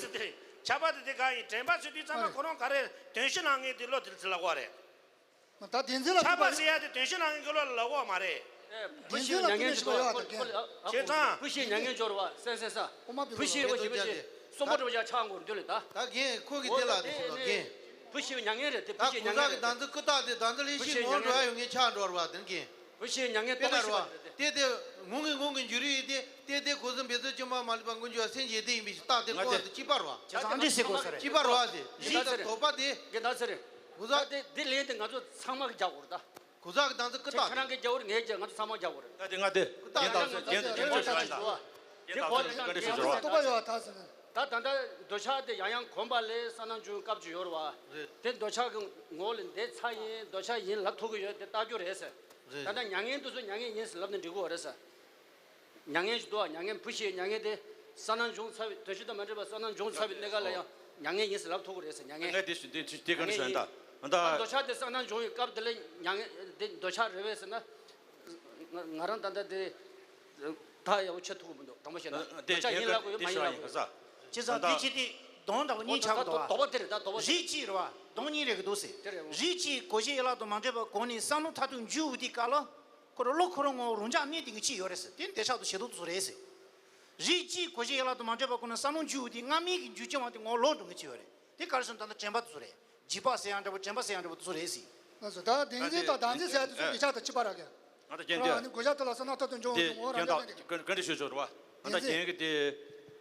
ཆགས་པ་དེ་དེ་ག་ཡིན། དྲན་པ་ཟེར་དུས་ཙམ་པ་ཁོ་རང་ག་རེ་དོན་ཞིག་སྣང་ངེ་དེ་བློ་དེ་ཚོ་ལ་གོ་རེད། ད་བདེན་འཛིན་ལ་ཆགས་པ་ཟེར་ཡ་དེ་དོན་ཞིག་སྣང་ངེ་གི་བློ་ལ་ལ་གོ་མ་རེད། བདེན་འཛིན་ལ་ཐུག་མེད་ཤེས་པ་ཡོད་པར་ཐལ། བྱས་ཙང་། བུ་ཤེས་མྱ་ངན་སྦྱོར་བ་སེམས་སེམས་ས། དབུ་མ་པའི་བུ་ཤེས་བུ་ཤེས་བུ་ཤེས་གསོན་པོ་འགྲོ་བྱ་ཆགས་འགོར་འདོད་ལེ་ད། ད་རྒན་ཁོ་གི་དེ་ལ་དེ་ཞིག་ལ་རྒན། བུ་ཤེས་མྱ་ངན་རེད་དེ། བུ་ད་ཤེས་མྱ་གོང་ས་ངན་གི་རེད་དེ། བདག་འཛིན་ཀུན་བཏགས་དེ་བདག་འཛིན་ལྷན་ཅིག་ངོ་བོར་འགྲོ་ཡ་ཡོད་ངེས་ཆགས་འགྲོ་བ་དེ་རྒན། བུ་ཤེས་མྱ་ངན་རྟོག་མེད་ཤེས་པ་རེད་དེ། དེ་དེ་ངུ་གི་ངུ་གི་འཇུ་རིགས་དེ་དེ་དེ་གོ་གསུམ་འབད་རྩོལ་བཅོས་མ་མ་ལུས་པ་མངོན་གྱུར་བ་སེམས་ཀྱི་ཡེ་ཤེས་ཡིན་པའི་རྟགས་དེ་ང་ཁོ་དེ་གཅིག་པ་རེད་བ། བྱས་ཙང་ཨ་འདྲས་ཟེར་དགོས་ས་རེད། གཅིག་པ་རེད་བ་དེ། རེད་ད་ཟེར་རེད། དོགས་པ་དེ། རེད་ད་ཟེར་རེད། གོང་ས་དེ་དེ་ལན་དེ་ང་ཚོ་ཚང་མ་གི་རྒྱག་དགོས་རེད་ད། གོང་ས་གི་བདག་འཛིན་ཀུན་བཏགས་ཁྱེད་རང་གི་རྒྱག་དགོས་རེད། ངའི་རྒྱག་ང་ཚོ་ཚང་མ་རྒྱག་དགོས་རེད། ད་དེ་ང་དེ་ཀུན་བཏགས་རྒན་དང་ཟེར་རྒན་དང་རྒན་ཆོས་ཞུ་ཡ་ཡིན་ད། རྒན་དང་ཟེར་རྒན་དང་ཟེར་རོགས། རྟོག་པ་ཡོད་ད་ཟེར། ད་ད་ལྟ་འདོད་ཆགས་དེ་ཡང་ཡང་གོམས་པ་ལས་གསལ་སྣང་འབྱུང་སྐབས་ཅིག་ཡོད་རེད་བ། རེད། དེ་འདོད་ཆགས་ཀྱི་ངོ་ལ་འདི་ཚ་ཡིན་འདོད་ཆགས་ཡིན་ལབ་ཐུབ་ཀྱི་ཡོད་དེ་ལྟ་རྒྱུ་རེད་ཟེར། རེད། ད་ལྟ་མྱ་ངན་དེ་ཚོ་མྱ་ངན་ཡིན་ཟེར་ལབ་ན་འགྲིག་གི་རེད་ཟེར། མྱ་ངན་ཞིག་འདུག་ཨ། མྱ་ངན་བུ་ཤེས་མྱ་ངན་དེ་གསལ་སྣང་འབྱུང་ཚར་བའི་དོན་ཤེས་དང་མ་འདྲེས་པ་གསལ་སྣང་འབྱུང་ཚར་བའི་གནས་སྐབས་ལ་ཡང་མྱ་ངན་ཡིན་ཟེར་ལབ་ཐུབ་ཀྱི་རེད་ཟེར། མྱ་ངན། ངས་དེ་ཞུ་དེ་དེ་ག་ནས་ཞུ་ཡིན་ད། ད་འདོད་ཆགས་དེ་གསལ་སྣང་འབྱུང་བའི་སྐབས་དེ་ལ་མྱ་ངན་དེ་འདོད་ཆགས་རེད་པས་ཟེར་ན། ང་ང་རང་ད་ལྟ་དེ་ད་ཡག་པོ་ཆེ་ཐུབ་ཀྱི་མི་འདུག་དྲང་པོ་བཤད་ན་འདོད་ཆགས་ཡིན་ལབ་དགོས་ཡོད་མ་ཡིན་ལབ་དགོས་ཡོད། བྱས་ཙང་དེ་ཅི་སྟེ་གདོང་འདྲ་པོ་གཉིས་ཆགས་འདུག་བ། དོགས་པ་དེ་རེད་ད་དོགས་པ་དེ། རིགས་གཅིག་རེད་བ། གདོང་གཉིས་རེད་གི་འདུག་ཟེར། དེ་རེད་འོ། རིགས་གཅིག་གོ་ཤེས་ཡན་ལག་དང་མ་འདྲེས་པ་གོ་ནས་བསམ་བློ་མཐར་ཐུག་འཇུག་དུས་སྐབས་ལ། ཁོ་རང་བློ་ཁོ་རང་ངོ་བོ་རང་འཇགས་གནས་བསྡད་མཁན་གཅིག་ཡོད་རེད་ཟེར། དེ་འདོད་ཆགས་དང་ཞེ་སྡང་དེ་ཚོ་རེད་ཟེར། རིགས་གཅིག་གོ་ཤེས་ཡན་ལག་དང་མ་འདྲེས་པ་ཁོ་ན་བསམ་བློ་འཇུག་དེ་སྔ་མའི་གི་འཇུག་ཅན་བ་དེ་ངོ་བོ་ལོག་འགྲོ་མཁན་གཅིག་ཡོད་རེད། དེ་ག་རེ་ཟེར་ན་ད་ལྟ་དྲན་པ་དེ་ཚོ་རེད། འཇིགས་པ་ཟེར་ཡང་འདྲ་པོ་དྲན་པ་ཟེར་ཡང་འདྲ་པོ་དེ་ཚོ་རེད་ཟེར། ལགས་སོ། ད་བདེན་འཛིན་དང་བདག་འཛིན་ཟེར་ཡ་དེ་ཚོ་འདོད་ཆགས་དང་གཅིག་པ་རེད་གི། ང་ད་རྒན་ཁོ་རང་ཨ་ནི་གོ་ཆ་དེ་ལ་བསམ་ན་ཐོབ་ཏུ་འཇོག་དེ་འོང་རང་རྒྱ་ད་ག་འདྲ་ཞུ་ཆོག་རེད་བ། ད་ལྟ་རྒན་གི་དེ་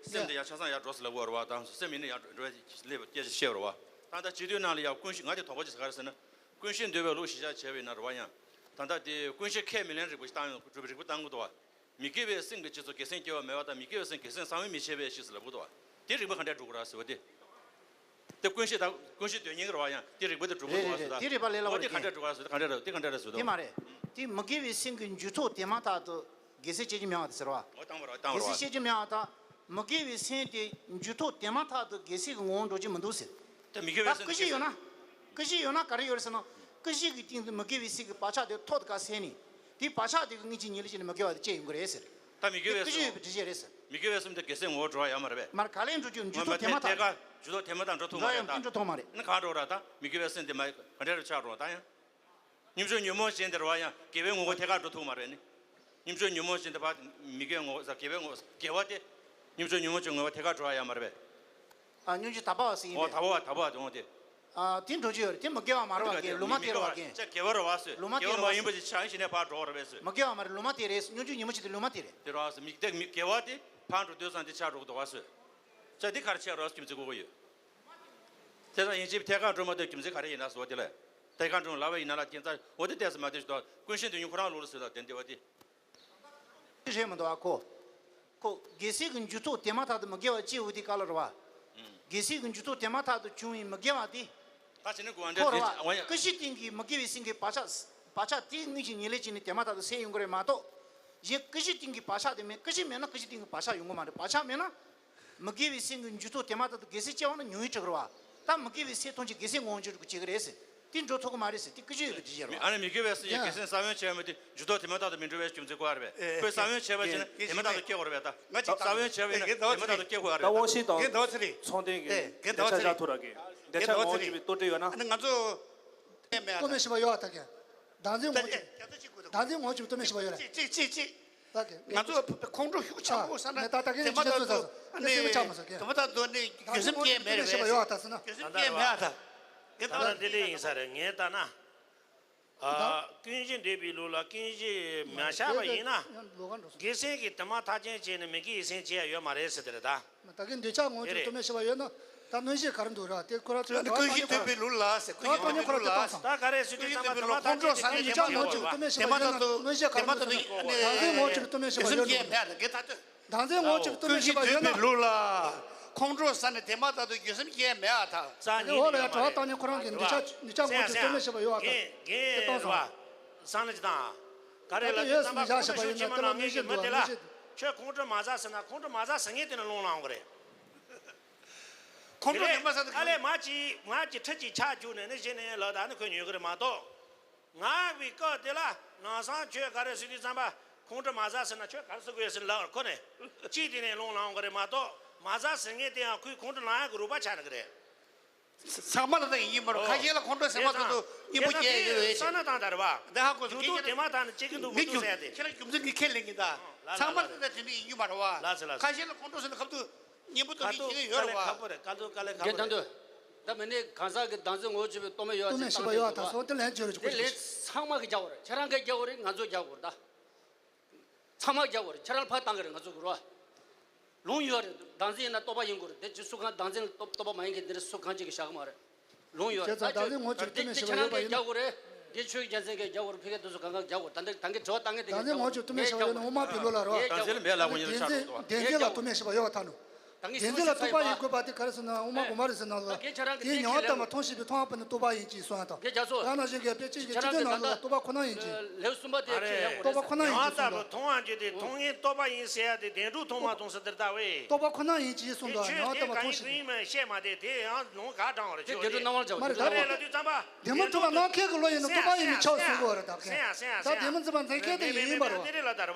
སེམས་དེ་ཡང་ཆ་ཚང་ཡར་འགྲོ་ཟེར་ལབ་དགོས་རེད་བ། ད་སེམས་ཡིན་ན་ཡར་འགྲོ་བའི་སླེབས་སྐད་ཆ་བཤད་རེད་བ། ད་ལྟ་བྱེད་དུས་ནང་ལ་ཡང་ཀུན་ཤེས་ང་དེ་དོགས་པ་ཅིག་ག་རེ་ཟེར་ན། ཀུན་ཤེས་འདོད་པའི་བློ་གཞི་བཞག་བྱས་པ་ཡིན་ན་རེད་བ། ཡང་ད་ལྟ་དེ་ཀུན་ཤེས་ཁས་མི་ལེན་རིགས་པ་ཞིག་བཏང་ཡོང་གྲུབ་པའི་རིགས་པ་བཏང་གི་འདུག་བ། མི་དགེ་བའི་སེམས་ཀྱི་རྗེས་སུ་དགེ་སེམས་སྐྱེ་བ་མེད་པ་དང་མི་དགེ་བའི་སེམས་དགེ་སེམས་གསང་བའི་མི་བྱེད་པའི་ཕྱིར་ཟེར་ལབ་གི་འདུག་བ། དེ་རིགས་པ་ག་འདྲས་སྒྲུབ་དགོས་རེད་ཟེར་བ་དེ། དེ་ཀུན་ཤེས་དང་ཀུན་ཤེས་དོན་གཉེར་གྱི་རེད་བ། ཡང་དེ་རིགས་པ་དེ་སྒྲུབ་དགོས་རེད་བ་ཟེར་ད། རེད་རེད། དེ་རིགས་པ་ལས་སླ་བོ་རེད། དེ་ག་འདྲས་སྒྲུབ་དགོས་རེད་ཟེར་ད། ག་འདྲས་རེད། དེ་ག་འདྲས་རེད་ཟེར་དེ་དོ། མ་རེད། དེ་མི་དགེ་བའི་སེམས་ཀྱི་འཇུག་ཐོག་དེ་མ་ཐག་ཏུ་དགེ་སེམས་སྐྱེ་རྒྱུ་མེད་པ་དེ་ཟེར་བ། འོ་བཏང་བ་རེད། བཏང་བ་རེད། དགེ་སེམས་སྐྱེ་རྒྱུ་མེད་པ་དང་མི་དགེ་བའི་སེམས་དེ་འཇུག་ཐོག་དེ་མ་ཐག་ཏུ་དགེ་སེམས་ཀྱི་ངོ་བོ་འགྲོ་རྒྱུ་མི་འདུག་ཟེར། དེ་མི་དགེ་བའི་ད་སེམས་ཀུན་ཤེས་ཡོད་ན། ཀུན་ཤེས་ཡོད་ན་ག་རེ་ཡོད་རེད་ཟེར་ན། ཀུན་ཤེས་ཀྱི་སྟེང་དུ་མི་དགེ་བའི་སེམས་ཀྱི་བག་ཆགས་དེ་ཐོག་ཏུ་བཀག་སད་ནས། དེའི་བག་ཆགས་དེ་གི་སྔོན་གྱི་ཉེར་ལེན་བྱས་ནས་མི་དགེ་བ་དེ་སྐྱེ་ཡོང་གི་རེད་ཟེར། ད་མི་དགེ་བའི་ཀུན་ཤེས་ཡོད་པའི་འགྲེལ་བཤད་རེད་ཟེར། མི་དགེ་བའི་སེམས་དེ་དགེ་སེམས་ངོ་བོ་འགྲོ་བ་ཡོད་མ་རེད་པས། མར་ག་ལས་འགྲོ་རྒྱུ་འཇུག་ཐོག་དེ་མ་ཐག་འགྲོ་ཡང་འགྲོ་ཐུབ་མ་རེད་ད། འགྲོ་ཐུབ་མ་རེད། ཨ་ནི་ག་འགྲོ་ར་ད་མི་དགེ་བའི་སེམས་དེ་མ་ག་འདྲ་རུ་ཆགས་འགྲོ་ད་ཡང་། སྙོམས་འཇུག་ཉོན་མོངས་ཅན་དེ་རུ་བ་ཡང་དགེ་བའི་ངོ་བོ་ཐད་ཀར་འགྲོ་ཐུབ་མ་རེད་ནི། སྙོམས་འཇུག་ཉོན་མོངས་ཅན་དེ་བ་མི་དགེ་ངོ་བོ་ས་དགེ་བའི་ངོ་བོ་དགེ་བ་དེ། སྙོམས་འཇུག་ཉོན་མོངས་ཅན་ངོ་བོ་ཐད་ཀར་འགྲོ་བ་ཡོད་མ་རེད་པས། ཨ། སྙོམས་འཇུག་དག་པ་བ་ཟེར་ཡིན་ཨོ་པས། དག་པ་བ་དག་པ་བ་དེ་འོང་དེ། ཨ། དེ་འགྲོ་རྒྱུ་ཡོད་རེད། དེ་མི་དགེ་བ་མ་རེད་བ། དགེ་ལུང་མ་དེ་རེད་བ། དགེ་ཅག་དགེ་བ་རེད་བ་ཟེར། ལུང་མ་དེ་དགེ་བ་མ་ཡིན་པ་ཅིག་ཆགས་ཤིང་ནས་ཕར་འགྲོ་བ་རེད་པས་ཟེར། མི་དགེ་བ་མ་རེད། ལུང་མ་དེ་རེད། སྙོམས་འཇུག་ཉོན་མོངས་ཅན་དེ་ལུང་མ་དེ་རེད། དེ་རེད་བ་ཟེར། མི་དེ་མི་དགེ་བ་དེ་ཕར་འགྲོ་དུས་ཙང་དེ་ཆགས་འགྲོ་གི་འདུག་བ་ཟེར། ཅག་དེ་ག་རེ་ཆགས་རོགས་རྒྱུ་མཚན་གོ་གི་ཡོད། དེ་ཙང་ཡིན་གཅིག་ཐད་ཀར་འགྲོ་མ་ཐུབ་རྒྱུ་མཚན་ག་རེ་ཡིན་ན་ཟེར་བ་དེ་ལ། ཐད་ཀར་འགྲོ་ལབ་པ་ཡིན་ན་ལ་རྐྱེན་རྩ་འོ་དེ་ཏོག་ཙམ་མ་ཐུབ་ཞིག་འདུག་ཀུན་ཤེས་དོན་གཉེར་ཁོ་རང་ལོག་ལ་ཟེར་ལ་དེ་འདི་བ་དེ། རེད་མི་འདུག་ཨ་ཁོ། ཁོ་དགེ་སེམས་ཀྱི་འཇུག་ཐོག་དེ་མ་ཐག་ཏུ་མི་དགེ་བ་སྐྱེ་འོ་དེ་ག་ལ་རེད་བ། དགེ་སེམས་ཀྱི་འཇུག་ཐོག་དེ་མ་ཐག་ཏུ་བྱུང་བའི་མི་དགེ་བ་དེ། ད་བྱས་ན་དགོས་པ་འདྲ་ཁོ་རེད་བ། ཟེར་བ་ཡ། ཀུན་ཤེས་སྟེང་གི་མི་དགེ་བའི་སེམས་ཀྱི་བག་ཆགས། བག་ཆགས་དེ་དངོས་གཞི་ཉེར་ལེན་བྱས་ནས་དེ་མ་ཐག་ཏུ་སེལ་ཡོང་གི་རེད་མ་གཏོགས། གཞན་ཀུན་ཤེས་སྟེང་གི་བག་ཆགས་དེ་མེད། ཀུན་ཤེས་མེད་ན་ཀུན་ཤེས་སྟེང་གི་བག་ཆགས་ཡོང་གི་མ་རེད། བག་ཆགས་མེད་ན། མི་དགེ་བའི་སེམས་ཀྱི་འཇུག་ཐོག་དེ་མ་ཐག་ཏུ་དགེ་སེམས་སྐྱེ་བ་ན་ཉོན་མོངས་ཆགས་ཀྱི་རེད་བ། ད་མི་དགེ་བའི་སེམས་ཐམས་ཅད་དགེ་སེམས་ངོ་བོ་འགྱུར་དགོས་བྱེད་ཀྱི་རེད་ཟེར། དེ་འགྲོ་ཐུབ་ཀྱི་མ་རེད་ཟེར། དེ་ཀུན་སྤྱོད་ཡོད་པའི་འགྲེལ་བཤད་རེད་བ། ཨ་ནི་མི་དགེ་བའི་སེམས་ཀྱི་དགེ་སེམས་ས་བོན་ཆེ་བ་མི་དེ་འཇུག་ཐོག་དེ་མ་ཐག་ཏུ་མི་འགྲོ་བའི་རྒྱུ་མཚན་གོ་ཡ་རེད་པས། ཁོས་ས་བོན་ཆེ་བ་བྱས་ན་དེ་མ་ཐག་ཏུ་སྐྱེ་དགོས་རེད་པས། ད་ས་བོན་ཆེ་བ་ཡིན་ན་དེ་མ་ཐག་ཏུ་སྐྱེ་དགོས་ཡ་རེད། ད་དབང་ཤེས་དང་ཚོང་ལྡན་གྱི་འདོད་ཆགས་བཞག་ཐུབ་ར་གི། འདོད་ཆགས་ངོ་བོ་ཅིག་པའི་རྟོག་འདྲེ་ཡོད་ན། ཨ་ནི་ང་ཚོ་རྟོག་མེད་ཤེས་པ་ཡོད་པ་ད་གི། བདག་འཛིན་ངོ་བོ་ཅིག། བདག་འཛིན་ངོ་བོ་ཅིག་པའི་རྟོག་མེད་ཤེས་པ་ཡོད་རེད། ཅིག་ཅིག་ཅིག་ཅིག་ད་གི་ང་ཚོ་ཁོང་ཁྲོ་ཤུགས་ཆེན་པོ་ས་ན་ད་ལྟ་གི་དེ་མ་ད་དུ་ནི་དེ་མ་ད་དུ་ནི་གུས་བསམ་སྐྱེ་མེད་རེད། གུས་བསམ་སྐྱེ་མེད་ཨ་ད་ད་ད་འདི་འདྲ་ཡིན་ས་རེད། ངས་ལྟ་ན། ཨ། ཀུན་གཞི་འདོད་པའི་ལུགས་ལ་ཀུན་གཞི་མ་བཞག་པ་ཡིན་ན། དགེ་མཚན་གྱི་དེ་མ་ཐག་ཅན་བྱས་ནས་མི་དགེ་བའི་སེམས་བྱེད་ཡ་ཡོད་མ་རེད་ཟེར་དེ་རེད་ད། ད་གིན་འདོད་ཆགས་ངོ་བོ་ཅིག་རྟོག་མེད་ཤེས་པ་ཡོད་ན་ད་གནོད་གཞི་ག་རེ་འདུག་ར། དེ་ཁོ་རང་ཚོས་ཀུན་གཞི་འདོད་པའི་ལུགས་ལ་ཟེར། ཀུན་གཞི་འདོད་པའི་ལུགས་ལ་ཟེར། ད་ག་རེ་ཟེར་དུས་ཚང་མ་དེ་མ་ཐག་ཅན་གྱི་དེ་མ་ཐག་ཏུ་དེ་མ་ཐག་ཏུ་གནོད་གཞི་ག་རེ་འདུག་ཟེར་ན། ད་གིན་ངོ་བོ་ཅིག་རྟོག་མེད་ཤེས་པ་ཡོད་ན། ད་གིན་ད་ལྟ། བདག་འཛིན་ངོ་བོ་ཅིག་རྟོག་མེད་ཤེས་པ་ཡོད་ན། ཀུན་གཞི་འདོད་པའི་ལུགས་ལ་ཁོང་ཁྲོ་ཟ་ནས་དེ་མ་ཐག་ཏུ་གུས་བསམ་སྐྱེ་མེད་ཨ་ཐག། ས་ཉིད་ནས་འོག་ལ་ཡ་དྲི་བ་བཏང་ནས་ཁོ་རང་གི་འདོད་ཆགས་འདོད་ཆགས་ངོ་བོ་ཅིག་རྟོག་མེད་ཤེས་པ་ཡོད་ཨ་ཐག་དེ་གཏོང་སོང་། སང་ལ་ཅི་དང་། ག་རེ་ལ་དེ་ཙམ་པ་ཁོང་ཁྲོ་ཤུགས་ཆེན་མ་ནང་ངེད་ཀྱི་མི་དེ་ལ་ཁྱོད་ཁོང་ཁྲོ་མ་ཟ་ཟེར་ན་ཁོང་ཁྲོ་མ་ཟ་ཟེར་ངེས་དེ་ནི་རླུང་ལངས་གི་རེད། ཁོང་ཁྲོ་ཉི་མ་ཟ་དུ་ཨ་ལས་མ་ཅི་མ་ཅི་ཁྲི་ཅི་ཆག་བཅུག་ནས་ནི་གཞི་ནས་ལ་ད་ནི་ཁོས་ཉོས་གི་རེད་མ་གཏོགས། ངག་པའི་སྐབས་དེ་ལ་ནང་སང་ཁྱོད་ག་རེ་ཟེར་དུས་ཙམ་པ་ཁོང་ཁྲོ་མ་ཟ་ཟེར་ན་ཁྱོད་ག་རེ་ཟེར་དགོས་ཟེར་ལབ་ཁོ་ནས་གཅིག་དེ་ནས་རླུང་ལངས་གི་རེད་མ་གཏོགས་མ་ཟ་ཟེར་ངེས་དེ་ཡང་ཁོས་ཁོང་ཁྲོ་ལངས་ཡག་གི་རོགས་པ་ཆགས་ནི་གི་རེད། ཚང་མ་ལ་ད་ཡིན་མ་རུང་ཁ་ཤས་ལ་ཁོང་ཁྲོ་ཟེར་མ་ཐུབ་དུ་སྙིང་པོ་སྐྱེ་ཡོད་རེད། ས་ན་དང་ད་རེད་བ། ད་ཧ་གོ་སོང་། དེ་མ་ཐག་ནི་སྐྱེ་གི་འདུག་མི་འདུག་ཟེར་ཏེ། ཁྱེད་རང་རྒྱུ་མཚན་གྱི་ཁས་ལེན་གྱི་ད། ཚང་མ་ལ་ད་དེ་འདྲ་ཡིན་རྒྱུ་མ་རེད་བ། ལ་ཟེར་ལ་ཁ་ཤས་ལ་ཁོང་ཁྲོ་ཟེར་ན་ཁ་ཐུག་སྙིང་པོ་ཐོབ་མཁན་ཡིན་ཡོད་རེད་བ། ཁ་པོ་རེད། ཁ་ཐུག་དཀའ་ལས་ཁ་པོ་རེད། ད་མི་ནི་གང་ཟག་གི་བདག་འཛིན་ངོ་བོ་ཆེ་བའི་རྟོག་མེད་ཡོད་ཅེས་ཚང་མ་གི་རྒྱག་དགོས་རེད། དེ་ལས་ཚང་མ་གི་རྒྱག་དགོས་རེད། ཁྱེད་རང་གི་རྒྱག་དགོས་རེད། ང་ཚོ་རྒྱག་དགོས་རེད་ད། ཚང་མ་རྒྱག་དགོས་རེད། ཁྱེད་རང་ལ་ཕར་བཏང་གི་རེད། ང་ཚོ་གི་རོ། ལུང་ཡོད་རེད། བདག་འཛིན་ཡིན་ན་རྟོག་པ་ཡིན་དགོས་རེད། དེ་ཅི་སུ་གང་བདག་འཛིན་ལ་རྟོག་རྟོག་པ་མ་ཡིན་མཁན་དེ་རེད། སུ་གང་ཅིག་གིས་བཞག་གི་མ་རེད། ལུང་ཡོད་རེད། བྱས་ཙང་བདག་འཛིན་ངོ་བོ་ཅིག་རྟོག་མེད་ཤེས་པ་ཡོད་པ་ཡིན་ན། ཁྱེད་རང་གི་རྒྱག་དགོས་རེད། འདི་ཆོས་ཀྱི་རྒྱལ་མཚན་གྱིས་རྒྱག་དགོས་རེད། ཕ་གིའི་དེ་ཚོ་གང་ག་རྒྱག་དགོས་རེད། ད་འདི་ད་གིན་དྲི་བ་བཏང་མཁན་དེ་བདག་འཛིན་ངོ་བོ་ཅིག་རྟོག་མེད་ཤེས་པ་ཡོད་ན་དབུ་མ་པའི་ལུགས་ལ་རོ། བདག་འཛིན་ལ་མེད་ལབ་དགོས་ཡོད་ན་ཆགས་འགྲོ་འདུག་བདག་འཛིན་ལ་རྟོག་པ་ཡིན་དགོས་པ་དེ་ག་རེ་ཟེར་ན་དབུ་མ་དགོངས་པ་རེད་ཟེར་ན་ལ། དེའི་མྱོང་བ་ལྟ་བུ་མཐོང་ཤེས་པའི་མཐོང་བ་པོ་ནི་རྟོག་པ་ཡིན་གྱི་གསུངས་ཡ་དང་། དེ་རྒྱ་མཚོ། ཡང་ན་གཞན་གྱི་དཔེ་ཅན་གྱི་སྤྱི་དོན་ནང་ལ་རྟོག་པ་ཁོ་ན་ཡིན་གྱི། ལེའུ་གསུམ་པ་དེ་ཁས་ལེན་དགོས་རེད། རྟོག་པ་ཁོ་ན་ཡིན་གྱི་གསུངས་དང་། མཐོང་བ་ཅི་སྟེ་མཐོང་ངེས་རྟོག་པ་ཡིན་ཟེར་ཡ་དེ་བདེན་གྲུབ་མཐོང་མ་མཐོང་ཟེར་དེར་ལྟ་བས། རྟོག་པ་ཁོ་ན་ཡིན་གྱི་གསུངས་དང་། མྱོང་བ་ལྟ་བུ་མཐོང་ཤེས་པའི། བཤད་མ་དེ་དེ་ཡང་ལུང་ག་དྲང་བ་རེད། ཆོས་དེ་བདེན་གྲུབ་སྣང་བ་ལ་འཇོག་དགོས་རེད། ད་རེད་ལ་དུས་ཙམ་པ། བདེན་མ་ཐུབ་པ་ནང་ཁེལ་གྱི་བློ་ཡིན་ན་རྟོག་པ་ཡིན་མི་ཆོག་གསུང་གི་ཡོད་རེད། ད་གིན་ད་བདེན་མ་ཐུབ་པ་ནང་ཁེལ་དེ་ཡིན་ཡིན་པ་རེད་བ། དེ་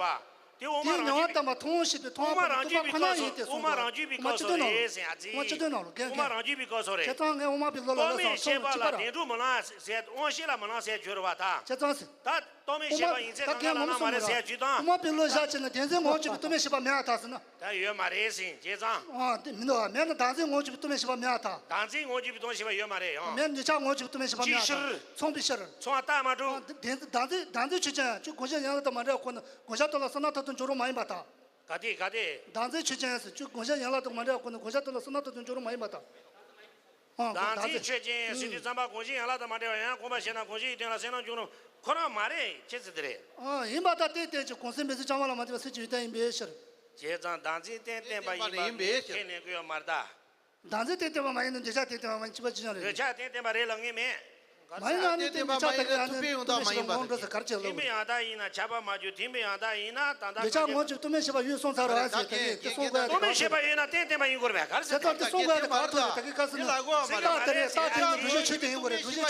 དབུ་མ་རང་རྒྱུད་པའི་སྐབས་སུ། དབུ་མ་རང་རྒྱུད་པའི་སྐབས་སུ་རེད་ཟེར་ཡ་ཅི། དབུ་མ་རང་རྒྱུད་པའི་སྐབས་སུ་རེད་ཟེར་ཡ་ཅི། དབུ་མ་རང་རྒྱུད་པའི་སྐབས་སུ་རེད་ཟེར་ཡ་ཅི། དབུ་མ་རང་རྒྱུད་པའི་སྐབས་སུ་རེད། ཁྱེད་ཚང་ངས་དབུ་མ་པའི་ལོ་ལ་ལ་སོང་སོང་ལ་ཅི་པ་ར། བདེན་གྲུབ་མི་ལང་ཟེར་དབང་ཤེས་ལ་མི་ལང་ཟེར་བརྗོད་རེད་བ་ད། ཁྱེད་ཚང་ཟེར། ད་རྟོག་མེད་ཤེས་པ་ཡིན་ཚེ་དབུ་མ་གང་ལ་ལ་ལ་མ་རེད་ཟེར་ཡ་ཅི་དང་། དབུ་མ་པའི་ལོ་བཞག་བྱས་ན་བདེན་འཛིན་ངོ་བོ་གཅིག་པའི་རྟོག་མེད་ཤེས་པ་མེད་ཨ་ཐག་ཟེར་ན། ད་ཡོད་མ་རེད་ཟེར་བྱས་ཙང་། ཨ་དེ་མི་འདུག་ཨ། མེད་ན་བདག་འཛིན་ངོ་བོ་གཅིག་པའི་རྟོག་མེད་ཤེས་པ་མེད་ཨ་ཐག། བདག་འཛིན་ངོ་བོ་གཅིག་པའི་རྟོག་མེད་ཤེས་པ་མེད་ཨ་ཐག། མེད་ན་འདོད་ཆགས་ངོ་བོ་གཅིག་པའི་རྟོག་མེད་ཤེས་པ་མེད་ཨ་ཐག། ཅིའི་ཕྱིར། མཚུངས་པའི་ཕྱིར། མཚུངས་པ་རྟགས་མ་གྲུབ། ཨ་དེ་བདེན་བདག་འཛིན་བདག་འཛིན་ཆོས་ཅན། ཁྱོད་དགོངས་གཞི་ཡན་ལག་དང་མ་འབྲེལ་བ་ཁོ་ན་དགོངས་གཞི་དོན་ལ་བསམ་གཏན་མཐར་ཐུག་འཇོག་རུང་མ་ཡིན་པར་ཐལ། ག་དེ་ག་དེ། བདག་འཛིན་ཆོས་ཅན་ཟེར། ཁྱོད་དགོངས་གཞི་ཡན་ལག་དང་མ་འབྲེལ་བ་ཁོ་ན་དགོངས་གཞི་དོན་ལ་བསམ་གཏན་མཐར་ཐུག་འཇོག་རུང་མ་ཡིན་པར་ཐལ། ཨ་བདག་འཛིན་ཆོས་ཅན་ཟེར་དུས་ཙམ་པ་དགོངས་གཞི་ཡན་ལག་དང་མ་འབྲེལ་བ་ཡང་དགོངས་པ་བཞེས་ན་དགོངས་གཞི་ཡི་དོན་ལ་བསམ་གཏན་འཇོག་རུང་ཁོ་རང་མ་རེད། ཁྱེད་ཟེར་དེ་རེད། ཨ་ཡིན་པར་ཐལ། དེ་བསྟན་ཅིང་གོང་གསལ་མི་ཚེ་བཅོ་ལྔ་ལ་མ་ལྟོས་པ་སེམས་ཀྱི་ཡུལ་ཅན་ཡིན་པའི་ཕྱིར། བྱས་ཙང་བདག་འཛིན་རྟེན་བརྟེན་པ་ཡིན་པ་ཡིན་པའི་ཕྱིར། ཁས་ལེན་དགོས་ཡོད་མ་རེད་ད། བདག་འཛིན་རྟེན་བརྟེན་པ་མ་ཡིན་ན་འདོད་ཆགས་རྟེན་བརྟེན་པ་མ་ཡིན་གཅིག་པ་གཅིག་རྐྱང་རེད། འདོད་ཆགས་རྟེན་བརྟེན་པ་རེད་ལབ་ངེས་མེད། མ་ཡིན་ན་ནི་རྟེན་འདོད་ཆགས་རྟེན་ཡང་ནི་རྟོག་མེད་ཤེས་པ་ངོ་བོ་འགྲོ་ཟེར་ག་རེ་བྱེད་ལབ་དགོས། ཐིམ་པའི་ཡང་དག་ཡིན་ན་ཁྱབ་པ་མ་གྱུར། ཐིམ་པའི་ཡང་དག་ཡིན་ན་ད་ལྟ་འདོད་ཆགས་ངོ་བོ་གཅིག་རྟོག་མེད་ཤེས་པ་ཡོད་གསུངས་ཚར་བ་ཟེར། དེ་ནི་དེ་གསུང་དགོས་ཡ་རྟོག་མེད་ཤེས་པ་ཡོད་ན་རྟེན་བརྟེན་པ་ཡིན་དགོས་རེད་པས། ག་རེ་ཟེར། ད་དེ་གསུང་དགོས་ཡ་དེ་ག་ཐུག་རེད། ད་གི་ག་ཟེར་ན། རྟགས་དེ་རེད། རྟགས་དེ་ནི་རྡུལ་ཕྱིན་ཆོས་ཅན་ཡིན་དགོས་རེད། རྡུལ་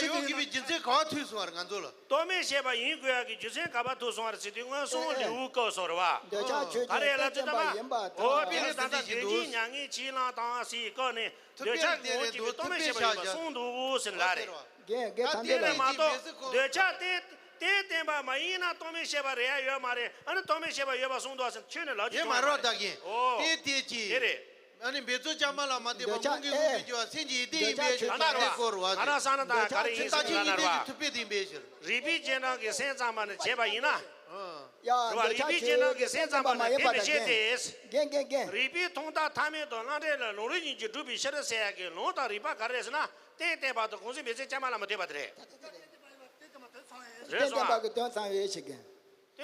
ཕྱིན་ཆོས་ཅན་ཡིན་ན། རྟོག་མེད་ཤེས་པ་ཡོད་དགོས་པའི་རྒྱུ་མཚན་ག་པར་ཐུག་སོང་བ་རེད་ཟེར་དུས་སྔོན་སོང་ལེའུ་སྐབས་སུ་རེད་པ། འདོད་ཆགས་ཆོས་ཅན་རྟེན་བརྟེན་པ་ཡིན་པར་ཐལ། འོ་དེ་ནི་ད་ལྟ་བདེན་བཞིའི་མྱ་ངན་ཇི་ལྟ་བ་དང་ཟེར་བའི་སྐབས་ནས་འདོད་ཆགས་ངོ་བོ་གཅིག་པའི་རྟོག་མེད་ཤེས་པ་ཡིན་པར་གསུངས་འདུག་ཟེར་ལ་རེད། རྒན་རྒན་ད་འདི་ལས་མ་གཏོགས་འདོད་ཆགས་རྟེན་རྟེན་བརྟེན་པ་མ་ཡིན་ན་རྟོག་མེད་ཤེས་པ་རེད་ཡ་ཡོད་མ་རེད། ཨ་ནི་རྟོག་མེད་ཤེས་པ་ཡོད་པར་གསུངས་འདུག་ཟེར་ཁྱོན་ནས་ལབ་རྒྱུ་ཡོད་མ་རེད། ད་རྒན། འོ་དེ་དེ་ཅི། དེ་རེད། ཨ་ནི་འབད་རྩོལ་བྱ་མ་ལ་མ་ལྟོས་པ་འདོད་ཆགས་མངོན་གྱི་ངོ་བོས་གྱུར་པ་སེམས་ཀྱི་ཡུལ་དེ་ཡིན་པའི་ཕྱིར། ད་ལྟ་རེད་པ། ང་རང་བསམ་ན་ད་ག་རེ་ཡིན་ཟེར་ན་ལ་རེད་པ། ཐུབ་པའི་དེ་ཡིན་པའི་ཕྱིར། རིགས་པའི་རྗེས་འབྲང་གི་སེམས་ཙམ་པ་ནི་བྱས་པ་ཡིན་ན། ཡ་རེད་པ། འདོད་ཆགས་རིགས་པའི་རྗེས་འབྲང་གི་སེམས་ཙམ་པ་ནི་བདེན་པའི་ཕྱིར་ཏེ། རྒན་རྒན་རྒན། རིགས་པའི་མཐོང་རྟགས་ཐ་མལ་དང་རྣམ་འགྲེལ་ལ་ལུང་རིགས་གཉིས་ཀྱིས་སྒྲུབ་པའི་ཕྱིར་ཟེར་ཡག་གི་ལུང་དང་རིགས་པ་ག་རེ་རེད་ཟེར་ན། རྟེན་བརྟེན་པ་དང་གོང་གསལ་མི་ཚེ་བཅའ་མ་ལ་མ་ལྟོས་པ་དེ་རེད། རེད་སོང་ཨ། རྟེན་བརྟེན་པ་གི་དོན་ཚང་བའི་ཕྱིར་རྒན།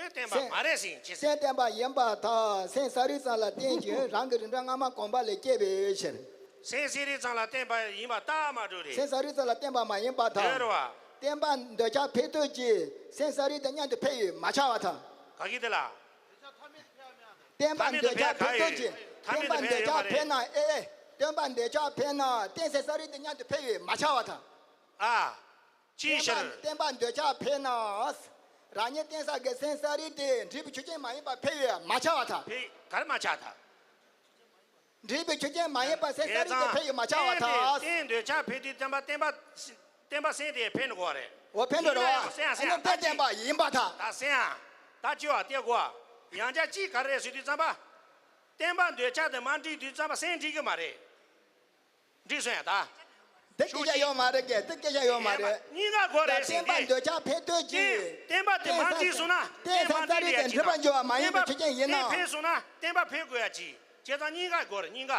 རྟེན་བརྟེན་པ་མ་རེད་ཟེར་ཅི་ཟེར། རྟེན་བརྟེན་པ་ཡིན་པར་ཐལ། སེམས་ས་རིག་ཙམ་ལ་བརྟེན་ཅིང་རང་གི་རིགས་འགྲེ་སྔ་མ་གོམས་པ་ལས་སྐྱེས་པའི་ཕྱིར། སེམས་ས་རིག་ཙམ་ལ་བརྟེན་པ་ཡིན་པ་རྟགས་མ་གྲུབ་རེད། སེམས་ས་རིག་ཙམ་ལ་བརྟེན་པ་མ་ཡིན་པར་ཐལ། རེད་རོ། བརྟེན་པ་འདོད་ཆགས་འཕེལ་འདོད་ཀྱིས་སེམས་ས་རིག་དེ་མཉམ་དུ་འཕེལ་བས་མ་ཆགས་པར་ཐལ། ག་གི་དེ་ལ། བརྟེན་པ་འདོད་ཆགས་འཕེལ་འདོད་ཀྱིས་བརྟེན་པ་འདོད་ཆགས་འཕེལ་ན་ཨེ་ཨེ། བརྟེན་པ་འདོད་ཆགས་འཕེལ་ན་རྟེན་སེམས་ས་རིག་དེ་མཉམ་དུ་འཕེལ་བས་མ་ཆགས་པར་ཐལ། ཨ། ཅིའི་ཕྱིར། བརྟེན་པ་འདོད་ཆགས་འཕེལ་ན། རང་ཉིད་རྟེན་ས་གི་སེམས་ས་རིག་དེ་འབྲས་བུ་ཆོས་ཅན་མ་ཡིན་པར་འཕེལ་བས་མ་ཆགས་པར་ཐལ། འཕེལ་ག་རེ་མ་ཆགས་ཐལ། འབྲས་བུ་ཆོས་ཅན་མ་ཡིན་པར་སེམས་ས་རིག་དེ་འཕེལ་བས་མ་ཆགས་པར་ཐལ། རྟེན་འདོད་ཆགས་འཕེལ་དུས་བརྟེན་པ་བརྟེན་པ་བརྟེན་པ་སེམས་དེ་འཕེལ་འགྲོ་བ་རེད། འོ་འཕེལ་འགྲོ་རེད་བ། ཡིན་ན་ཡང་སེམས་ཡང་སེམས་ཡང་ད་ཅི། རྟེན་བརྟེན་པ་ཡིན་པར་ཐལ། ད་སེམས་ཡང་ད་ཅི་བ་སྟེ་གོ། ཡང་བསྐྱར་གཅིག་ག་རེ་རེད་ཟེར་དུས་ཙམ་པ། བསྟན་པ་འདོད་ཆགས་དེ་མ་འགྲིག་དུས་ཙམ་པ་སེམས་འགྲིག་གི་མ་རེད། འགྲིག་སོང་ཡ་ད། དེ་སྐད་ཆ་ཡོད་མ་རེད་གས། དེ་སྐད་ཆ་ཡོད་མ་རེད། སྙིང་ག་དགོས་རེད་ཟེར་ཏེ། བསྟན་པ་འདོད་ཆགས་འཕེལ་འདོད་ཀྱི། བསྟན་པ་དེ་མ་འགྲིག་སོང་ན་བསྟན་པ་མ་འགྲིག་ཡ་ཅི་དང་། བསྟན་པ་འཕེལ་སོང་ན་བསྟན་པ་འཕེལ་དགོས་ཡ་ཅི། བྱས་ཙང་སྙིང་ག་དགོས་རེད་སྙིང་ག།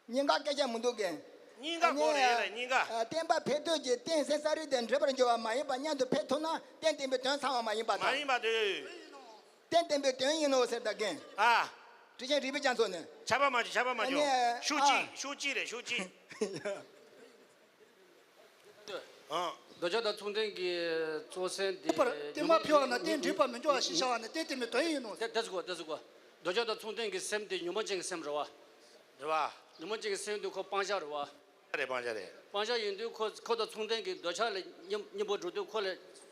སྙིང་ག་སྐད་ཆ་མི་འདུག་གས། སྙིང་ག་དགོས་རེད་ལ་སྙིང་ག། བསྟན་པ་འཕེལ་འདོད་ཀྱི་རྟེན་སེམས་ས་རིག་དེ་འགྲིབ་པར་འགྱུར་བ་མ་ཡིན་པ་མཉམ་དུ་འཕེལ་ཐུབ་ན་རྟེན་བརྟན་པོའི་དོན་ཚང་བ་མ་ཡིན་པ་དང་། མ་ཡིན་པ་དེ། རྟེན་བརྟན་པོའི་དོན་ཡིན་ནོ་ཟེར་ད་གན། ཨ། དྲི་ཆེན་རིག་པའི་རྒྱ་མཚོ་ནས། ཆར་པ་མ་བྱུང་ཆར་པ་མ་བྱུང་། ཨ་ནི། ཤུགས་ཨ། གཅིག་ཤུགས་གཅིག་རེད་ཤུགས་གཅིག་ཨ། འདོད་ཆགས་དང་མཚུངས་ལྡན་གྱི་གཙོ་སེམས་དེ། ལྟ་བུར་བསྟན་པ་འཕེལ་བ་ན་རྟེན་འགྲིག་པར་མི་འགྱུར་བ་ཞེས་བྱ་བ་ནི་རྟེན་བརྟན་པོའི་དོན་ཡིན་ནོ། དེ་དེ་ཟེར་གོ་དེ་ཟེར་གོ་འདོད་ཆགས་དང་མཚུངས་ལྡན་གྱི་སེམས་དེ་ཉོན་མོངས་ཅན་གྱི་སེམས་རེད་བ། རེད་བ། ཉོན་མོངས་ཅན་གྱི་སེམས་དེ་ཁོ་སྤང་བྱ་རེད་བ། རེད་སྤང་བྱ་རེད། སྤང་བྱ་ཡིན་དུས་ཁོ་ཁོ་དང་མཚུངས་ལྡན་གྱི་འདོད་ཆགས་ལ་གཉེན་གཉེན་པོ་འགྲོ་དུས་ཁོ་ལ་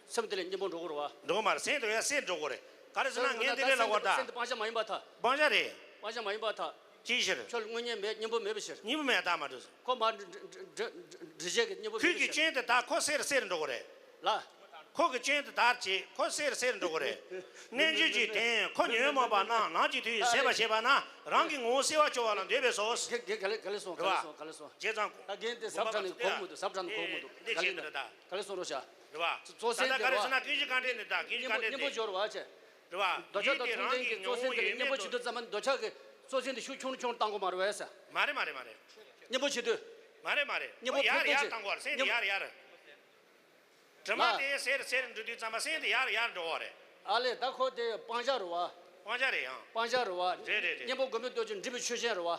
སེམས་དེ་ལ་གཉེན་པོ་འགྲོ་གི་རེད་བ། འགྲོ་གི་མ་རེད་སེམས་དེ་ཡང་སེམས་འགྲོ་གི་རེད། ག་རེ་ཟེར་ན་ངས་འདི་འདྲ་ལབ་པ་ད། སེམས་དེ་སྤང་བྱ་མ་ཡིན་པར་ཐལ། སྤང་བྱ་རེད། སྤང་བྱ་མ་ཡིན་པར་ཐལ། ཅིའི་ཕྱིར། ཁྱོད་དངོས་གཉེན་མེད་གཉེན་པོ་མེད་པའི་ཕྱིར། གཉེན་པོ་མེད་ད་མ་འགྲོ། ཁོ་མ་འདྲི་འདྲི་འདྲི་འདྲི་བྱེད་ཀྱི་གཉེན་པོ་ཁོས་མེད་པའི་ཀྱི་ཕྱིར། སྐྱོན་དེ་ད་ཁོ་སེར་སེར་འགྲོ་གི་རེད། ལ། ཁོ་གི་སྐྱོན་དེ་ལྟར་བྱེད་ཁོ་སེར་སེར་འགྲོ་གི་རེད། རྣལ་འབྱོར་གྱི་དོན་ཁོ་ཉོན་མོངས་པ་རྣམས་ནམ་གྱི་དུས་ཟད་པར་བྱེད་པ་ན་རང་གི་ངོ་བོ་གསལ་བར་འཆོར་བ་ལ་འདོད་པས་སོ། ག་ག་ག་ལེ་ག་ལེ་སོང་ག་ལེ་སོང་ག་ལེ་སོང་། བྱས་ཙང་ད་རྒན་དེ་ཟབ་དྲགས་ནས་གོ་གི་མི་འདུག་ཟབ་དྲགས་ནས་གོ་གི་མི་འདུག་འདི་ག་ལེ་བྱས་འདི་རེད་ད། ག་ལེ་སོང་རོགས་བྱ། རེད་བ། གཙོ་ད་སེམས་ད་དེ་ག་རེ་རེད་བ། ཟེར་ན་ཀུན་གཞི་རྐང་འདྲེན་ནི་ད་ཀུན་གཞི་རྐང་འདྲེན་ནི། གཉེན་པོ་སྦྱོར་བ་བྱས། རེད་བ། འདོད་ཆགས་དང་མཚུངས་ལྡན་གྱི་གཙོ་སེམས་དེ་ལ་གཉེན་པོ་བྱེད་དུས་ཙམ་པ་འདོད་ཆགས་ཀྱི་གཙོ་སེམས་དེ་ཤུགས་ཆུང་རུ་ཆུང་རུ་བཏང་དགོས་མ་རེད་བས། མ་རེད་མ་རེད་མ་རེད། གཉེན་པོ་བྱེད་དུས། མ་རེད་མ་རེད། གཉེན་པོ་ཁོ་ཡར་ཕན་ཡར་ཕན་བཏང་དགོས་རེད་སེམས་དེ་ཡར་ཡར། དྲི་མ་ལ། དེ་སེར་སེར་འགྲོ་དུས་ཙམ་པ་སེམས་དེ་ཡར་ཡར་འགྲོ་བ་རེད། ཨ་ལས་ད་ཁོ་དེ་སྤང་བྱ་རེད་བ། སྤང་བྱ་རེད་ཡང་། སྤང་བྱ་རེད་བ། རེད་རེད་རེད། གཉེན་པོ་དགོས་མེད་སྟོབས་ཀྱིས་འགྲིབ་པའི་ཆོས་ཅན་རེད་བ།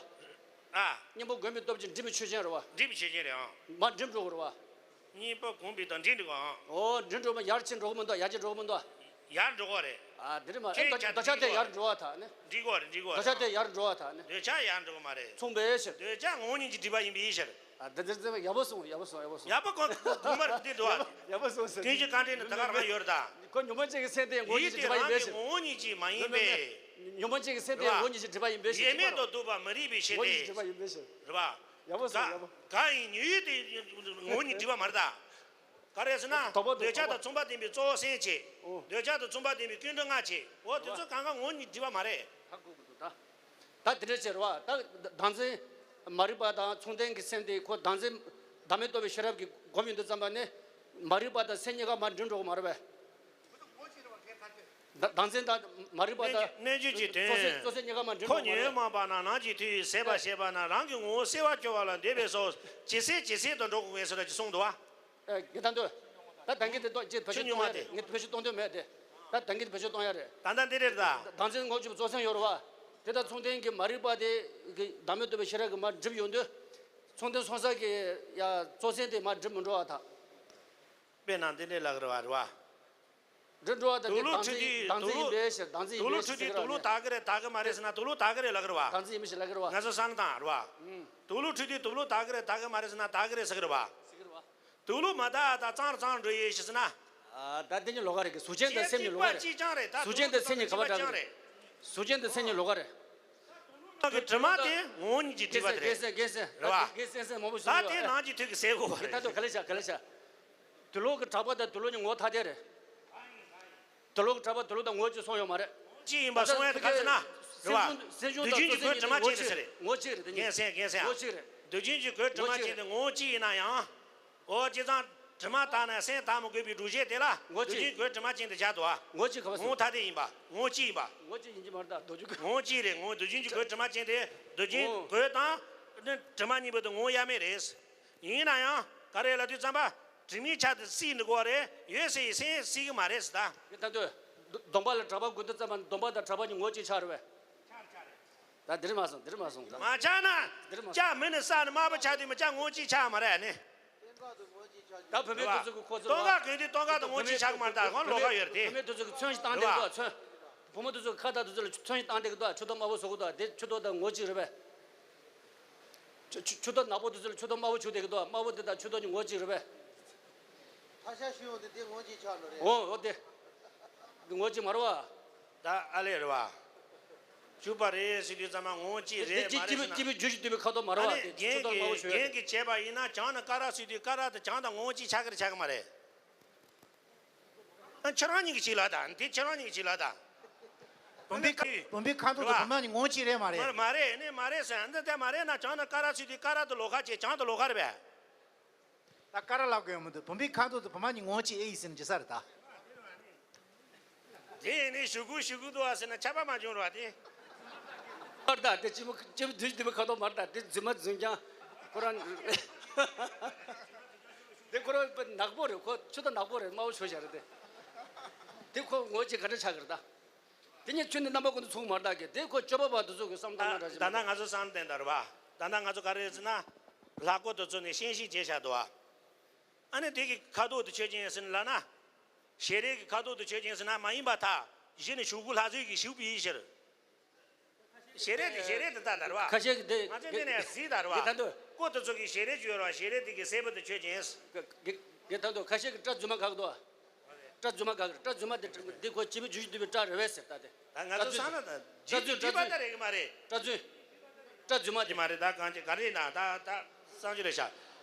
ཨ། གཉེན་པོ་དགོས་མེད་སྟོབས་ཀྱིས་འགྲིབ་པའི་ཆོས་ཅན་རེད་བ། འགྲིབ་པའི་ཆོས་ཅན་རེད་ཨང་། མ་འགྲིབ་འགྲོ་གི་རེད་བ། གཉེན་པོ་གོམས་པའི་དང་འགྲིབ་འགྲོ་གི་ཨང་། ཨོ་འགྲིབ་འགྲོ་མ་ཡར་ཕྱིན་འགྲོ་གི་མི་འདུག་ཡར་ཕྱིན་འགྲོ་གི་མི་འདུག་ཡར་འགྲོ་གི་རེད། ཨ་འདི་རེད་མ་ཨེ་ཁྱེད་འདོད་ཆགས་དེ་ཡར་འགྲོ་བ་ཐག་ནི། འགྲིག་གི་རེད་འགྲིག་གི་རེད། འདོད་ཆགས་དེ་ཡར་འགྲོ་བ་ཐག་ནི། འདོད་ཆགས་ཡར་འགྲོ་གི་མ་རེད། མཚུངས་པའི་ཕྱིར། འདོད་ཆགས་ངོ་བོ་ཉིད་ཀྱིས་སྒྲིབ་པ་ཡིན་པའི་ཕྱིར། ཨ་འདི་འདི་འདི་ཡག་པོ་སོང་ཡག་པོ་སོང་ཡག་པོ་སོང་། ཡག་པོ་གོ་གོ་མ་རེད་འདི་འགྲོ་བ། ཡག་པོ་སོང་ཟེར། ཀུན་གཞི་རྐང་འདྲེན་ནི་ད་ག་རང་ཡོད་རེད་ད། ཁོ་ཉོན་མོངས་ཅན་གྱི་སེམས་དེ་ངོ་བོ་ཉིད་ཀྱིས་སྒྲིབ་པ་ཡིན་པའི་ཕྱིར། ཡིད་དེ་རང་གི་ངོ་བོ་ཉིད་ཀྱིས་མ་ཡིན་པས། མེད་མེད། ཉོན་མོངས་ཅན་གྱི་སེམས་དེ་ངོ་བོ་ཉིད་ཀྱིས་སྒྲིབ་པ་ཡིན་པའི་ཕྱིར། ཡེ་མེད་དུ་འདུག་པ་མ་རིག་པའི་ཕྱིར་ཏེ། ངོ་བོ་ཉིད་ཀྱིས་སྒྲིབ་པ་ཡིན་པའི་ཕྱིར། རེད་བ། ཡག་པོ་སོང་ཡག་པོ། ག་ཡིན་ཉོན་ཡིད་དེ་ངོ་བོ་ཉིད་སྒྲིབ་པ་མ་རེད་ད། ག་རེ་ཟེར་ན། དོགས་པ་འདུག་འདོད་ཆགས་དང་མཚུངས་པ་ལྡན་པའི་གཙོ་བོ་སེམས་བྱེད། ཨོ། འདོད་ཆགས་དང་མཚུངས་པ་ལྡན་པའི་ཀུན་འབྲུམ་ལྔ་བྱེད། འོ་དེ་ཚོ་གང་ག་ངོ་བོ་ཉིད་སྒྲིབ་པ་མ་རེད། ཧ་གོ་གི་འདུག་ད། ད་དེ་འདྲ་བྱེད་རེད་བ། ད་བདག་འཛིན་མ་རིག་པ་དང་མཚུངས་ལྡན་གྱི་སེམས་དེ་ཁོ་བདག་འཛིན་བདག་མེད་རྟོགས་པའི་ཤེས་རབ་ཀྱིས་བསྒོམ་ཡོང་དུས་ཙམ་པ་ནི། མ་རིག་པ་དང་སེམས་གཉིས་ཀ་མར་འགྲིབ་འགྲོ་གི་མ་རེད་པས། བདག་བདག་འཛིན་དང་མ་རིག་པ་དང་། རྣལ་འབྱོར་གྱི་དོན། གཙོ་སེམས་གཙོ་སེམས་གཉིས་ཀ་མར་འགྲིབ་ཁོ་འགྲོ་གི་མ་རེད། ཉོན་མོངས་པ་རྣམས་ནམ་གྱི་དུས་ཟད་པར་བྱེད་པ་ན་རང་གི་ངོ་བོ་གསལ་བར་འཆོར་བ་ལ་འདོད་པས་སོ། ཇེ་གསལ་ཇེ་གསལ་དུ་འགྲོ་དགོས་ངེས་སོ་ལ་ཅི་གསུངས་འདུག་བ། ཨེ་དགེ་ཐང་དུ། ད་ད་གིན་དེ་ཏོ་ཅེས་བེད་སྤྱོད་གཏོང་ཡ་རེད། ངས་བེད་སྤྱོད་གཏོང་འདོད་མེད་དེ། ད་ད་གིན་དེ་བེད་སྤྱོད་གཏོང་ཡ་རེད། ད་ལྟ་འདི་རེད་ད། བདག་འཛིན་ངོ་བཅུག་པའི་གཙོ་སེམས་ཡོད་རེད་བ། དེ་དང་མཚུངས་ལྡན་གྱི་མ་རིག་པ་དེ་གི་བདག་མེད་རྟོགས་པའི་ཤེས་རབ་ཀྱིས་མར་འགྲིབ་ཡོང་དུས། མཚུངས་ལྡན་སོང་ས་གི་ཡ་གཙོ་སེམས་དེ་མར་འགྲིབ་མི་འགྲོ་བ་དང་། དཔེར་ན་འདི་འདྲའི་ལག་རེད་བ་རེད་བ། འགྲིབ་འགྲོ་བ་དང་དུག་ལོག་འཁྲུད་དུས་དུག་ལོག་དུག་ལོག་དུག་ལོག་འཁྲུད་དུས་དུག་ལོག་དག་གི་རེད་དག་གི་མ་རེད་ཟེར་ན་དུག་ལོག་དག་གི་རེད་ལག་རེད་བ། བདག་འཛིན་ཡིན་མི་ཞིག་ལག་གི་རེད་བ། ང་ཚོ་བསམ་བློ་བཏང་རེད་བ། དུག་ལོག་འཁྲུད་དུས་དུག་ལོག་དག་གི་རེད་དག་གི་མ་རེད་ཟེར་ན་དག་གི་རེད་ཟེར་གི་རེད་བ། དུག་ལོག་མ་དག་ད་གཙང་རུ་གཙང་རུ་འགྲོ་ཡི་ཞེས་ཟེར་ན། ད་དེ་ཉིད་ལོགས་ཀ་རེད་གི་གཟུགས་ཅན་དང་སེམས་ཉིད་ལོགས་ཀ་རེད། གཟུགས་ཅན་དང་སེམས་ཉིད་ག་པར་འདྲ་གི་རེད། གཟུགས་ཅན་དང་སེམས་ཉིད་ལོགས་ཀ་རེད། ད་གི་དྲི་མ་དེ་ངོ་བོ་ཉིད་ཀྱི་སྒྲིབ་པ་དེ་རེད། རྒན་སེམས་རྒན་སེམས་རེད་བ། རྒན་སེམས་སེམས་མང་པོ་ཞིག་ད་དེ་ནང་གི་དུས་ཀྱི་ཟས་གོ་བ་རེད། ད་དུ་ག་ལེ་བྱ་ག་ལེ་བྱ། དུག་ལོག་གི་གྲགས་པ་དང་དུག་ལོག་གཉིས་ངོ་བོ་ཐ་དད་རེད། དུག་ལོག་གི་གྲགས་པ་དུག་ལོག་དང་ངོ་བོ་གཅིག་སོང་ཡོད་མ་རེད། གཅིག་ཡིན་པ་སོང་ཡ་དེ་ག་ཚོད་ན། རེད་བ། སེམས་བྱུང་དུག་རྒྱུན་གྱི་སྒོས་དྲི་མ་ཅན་དེ་ཟེར་རེད། ངོ་བོ་གཅིག་རེད་དེ་གཉིས། རྒན་སེམས་རྒན་སེམས། ངོ་བོ་གཅིག་རེད། དུག་རྒྱུན་གྱི་སྒོས་དྲི་མ་ཅན་དེ་ངོ་བོ་གཅིག་ཡིན་ན་ཡང་། འོ་བྱས་ཙང་དྲི་མ་དག་ན་སེམས་དག་མི་དགོས་པའི་སྒྲུབ་བྱེད་དེ་ལ་ངོ་བོ་དུག་རྒྱུན་གྱི་སྒོས་དྲི་མ་ཅན་དེ་བཞག་འདུག་བ། ངོ་བོ་གཅིག་ག་པར་སོང་། ངོ་བོ་ཐ་དད་ཡིན་པ་ངོ་བོ་གཅིག་ཡིན་པ། ངོ་བོ་གཅིག་ཡིན་གྱི་མ་རེད་ད་དུག་རྒྱུན་གྱི། ངོ་བོ་གཅིག་རེད། ངོ་བོ་དུག་རྒྱུན་གྱི་སྒོས་དྲི་མ་ཅན་དེ་དུག་རྒྱུན་གྱི་སྒོས་དང་། དྲི་མ་གཉིས་པོ་དེ་ངོ་བོ་དབྱེར་མེད་རེད། ཡིན་ན་ཡང་ག་རེ་ལབ་དུས་ཙམ་པ། དྲི་མའི་ཆ་དེ་བསྲེས་ནི་དགོས་རེད། ཡོད་ཟེར་ཡི་སེམས་བསྲེས་གི་མ་རེད་ཟེར་ད། ད་དུ། སྡོམ་པ་ལ་གྲགས་པ་དགོས་དུས་ཙམ་པ་སྡོམ་པ་དང་གྲགས་པ་གཉིས་ངོ་བོ་གཅིག་ཆགས་རེད་པས། ད་འདིར་མ་སོང་འདིར་མ་སོང་ད། མ་ཆགས་ན། འདིར་མ་སོང་། ལྕགས་མེ་ནི་བསྲེགས་ནི་དམར་པོ་ཆགས་དུས་མི་ལྕགས་ངོ་བོ་གཅིག་ཆགས་མ་རེད་ནི། ད་བུད་མེད་དེ་ཚོ་གི་ཁོ་ཚོ་སྟོན་ཁ་གོན་དུས་སྟོན་ཁ་དང་ངོ་བོ་གཅིག་ཆགས་གི་མ་རེད་ད་ཁོང་ལོགས་ཀ་ཡོད་རེད་དེ། བུད་མེད་དེ་ཚོ་གི་མཚོན་ཞིག་བཏང་བསྡད་འདུག་མཚོན། བུ་མོ་དེ་ཚོ་གི་ཁ་དང་དེ་ཚོ་ལ་མཚོན་ཞིག་བཏང་བསྡད་གི་འདུག་ཆུ་ཏོག་དམར་པོ་བཟོ་གི་འདུག་དེ་ཆུ་ཏོག་དང་ངོ་བོ་གཅིག་རེད་པས། ཆུ་ཆུ་ཆུ་ཏོག་ནག་པོ་དེ་ཚོ་ལ་ཆུ་ཏོག་དམར་པོ་བྱུགས་བསྡད་ཀྱི་འདུག་དམར་པོ་དེ་དང་ཆུ་ཏོག་གཉིས་ངོ་གཅིག་རེད་པས། ཐ་ཤལ་ཤི་ཡོང་དུས་དེ་ངོ་གཅིག་ཆགས་ནོ་རེད། འོ་འོ་དེ། ངོ་གཅིག་མ་རེད་པ། ད་ཨ་ལས་རེད་པ། བྱུགས་པ་རེད་ཟེར་དུས་ཙམ་པ་ངོ་གཅིག་རེད་མ་རེད་ཟེར་ན། སྐྱིད་པའི་རྒྱུ་ཞིག་དུས་པའི་ཁ་དོག་མ་རེད་པ། ཨ་ནི་དེ་ཆུ་ཏོག་དམར་པོ་བྱུགས་ཡ་དེ། རྒན་གྱིས་བྱས་པ་ཡིན་ན་གྱང་ནི་ཀ་ར་ཟེར་དུས་ཀ་ར་དང་གྱང་དང་ངོ་གཅིག་ཆགས་ཀྱི་རེད་ཆགས་ཀྱི་མ་རེད། ཁྱེད་རང་གཉིས་ཀྱིས་ལབ་དང་དེ་ཁྱེད་རང་གཉིས་ཀྱིས་ལབ་དང་ བུམ་པའི་ཁ- བུམ་པའི་ཁ་དོག་དེ་རེད་བ། བུ་མོ་གཉིས་ངོ་གཅིག་རེད་མ་རེད། མ་མ་རེད། ནི་མ་རེད་ཟེར། འདི་ལྟར་མ་རེད་ན་བྱང་ན་ཀ་ར་ཚུལ་དུ་ཀ་ར་དུ་ལོ་ཁ་བྱེད། བྱང་དུ་ལོ་ཁ་རེད་པས། ད་ཀ་ར་ལབ་དགོས་མི་འདུག་བུམ་པའི་ཁ་དོག་དེ་བུ་མོ་གཉིས་ངོ་གཅིག་ཨེ་ཡིན་ཟེར་ན་ཇི་ས་རེད་ད། དེ་ནི་ཞུ་གུ་ཞུ་གུ་འདུག་ཨ་ཟེར་ན་ཁྱབ་པ་མ་བྱུང་ར་དེ། མར་ད་དེ་ཅི་མོ་ཅི་མོ་དུས་དེ་མོ་ཁ་དོག་མར་ད་དེ་རྫུན་མ་རྫུན་རྐྱང་ཁོ་རང་། དེ་ཁོ་རང་ནག་པོ་རེད། ཁོ་ཆུ་ད་ནག་པོ་རེད། དམར་པོ་ཞོ་ཞག་རེད་དེ། དེ་ཁོ་ངོ་གཅིག་ག་འདྲ་ཆགས་ཀྱི་རེད་ད། དེ་ཉིད་ཆུ་ནི་རྣམ་པ་ཀུན་ཏུ་ཚུགས་མར་དག་གི་དེ་ཁོ་སྤྱོད་པ་བར་དུ་ཚུགས་ཀྱི་བསམ་བློ་ད་ནང་འདྲ་ཞིག་ད་ལྟ་ང་ཚོ་བསམ་བློ་བསྟན་ད་རེད་བ། ད་ལྟ་ང་ཚོ་ག་རེ་ཟེར་ན། ལྷ་སྐོར་དེ་ཚོ་ནི་ཤེས་ཤིང་བྱས་བཞག་འདུག་བ། ཨ་ནི་དེ་གི་ཁ་དོག་དེ་ཆོས་ཅན་ཟེར་ན་ལབ་ན། ཞལ་རས་ཀྱི་ཁ་དོག་དེ་ཆོས་ཅན་ཟེར་ན་མ་ཡིན་པར་ཐལ། གཞི་ནི་ཞུ་གུ་ལྷ་བཟོས་ཀྱི་ཞུགས་པའི་ཕྱིར། ཞལ་རས་དེ་ཞལ་རས་དེ་ལྟ་ད་རེད་བ། ཁ་ཤས་ཀྱི་དེ་ང་ཚོས་འདི་ནས་གཟིགས་ད་རེད་བ། དེ་ལྟ་འདུག་སྐོར་དེ་ཚོ་གི་ཞལ་རས་ཅིག་ཡོད་རེད་བ། ཞལ་རས་དེ་གི་སྲད་བུ་དེ་ཆོས་ཅན། དེ་ལྟ་འདུག་ཁ་ཤས་ཀྱི་སྐྲ་རྫུན་མ་ག་གི་འདུག་སྐྲ་རྫུན་མ་ག་གི་རེད། སྐྲ་རྫུན་མ་དེ་འདི་ཁོ་སྤྱི་བོའི་རྒྱུད་བསྡུས་པའི་སྐྲ་རེད་བས་ཟེར་ད་དེ། ད་ང་ཚོ་བསམ་ན་ད་སྐྲ་རྫུན་སྐྲ་རྫུན་སྐྲ་རྫུན་སྐྲ་རྫུན་མ་རེད། སྐྲ་རྫུན་མ་དེ་མ་རེད། ད་གང་ཅི་ག་རེ་ཡིན་ན་ད་ད་བསམ་རྒྱུ་རེད་ཤག་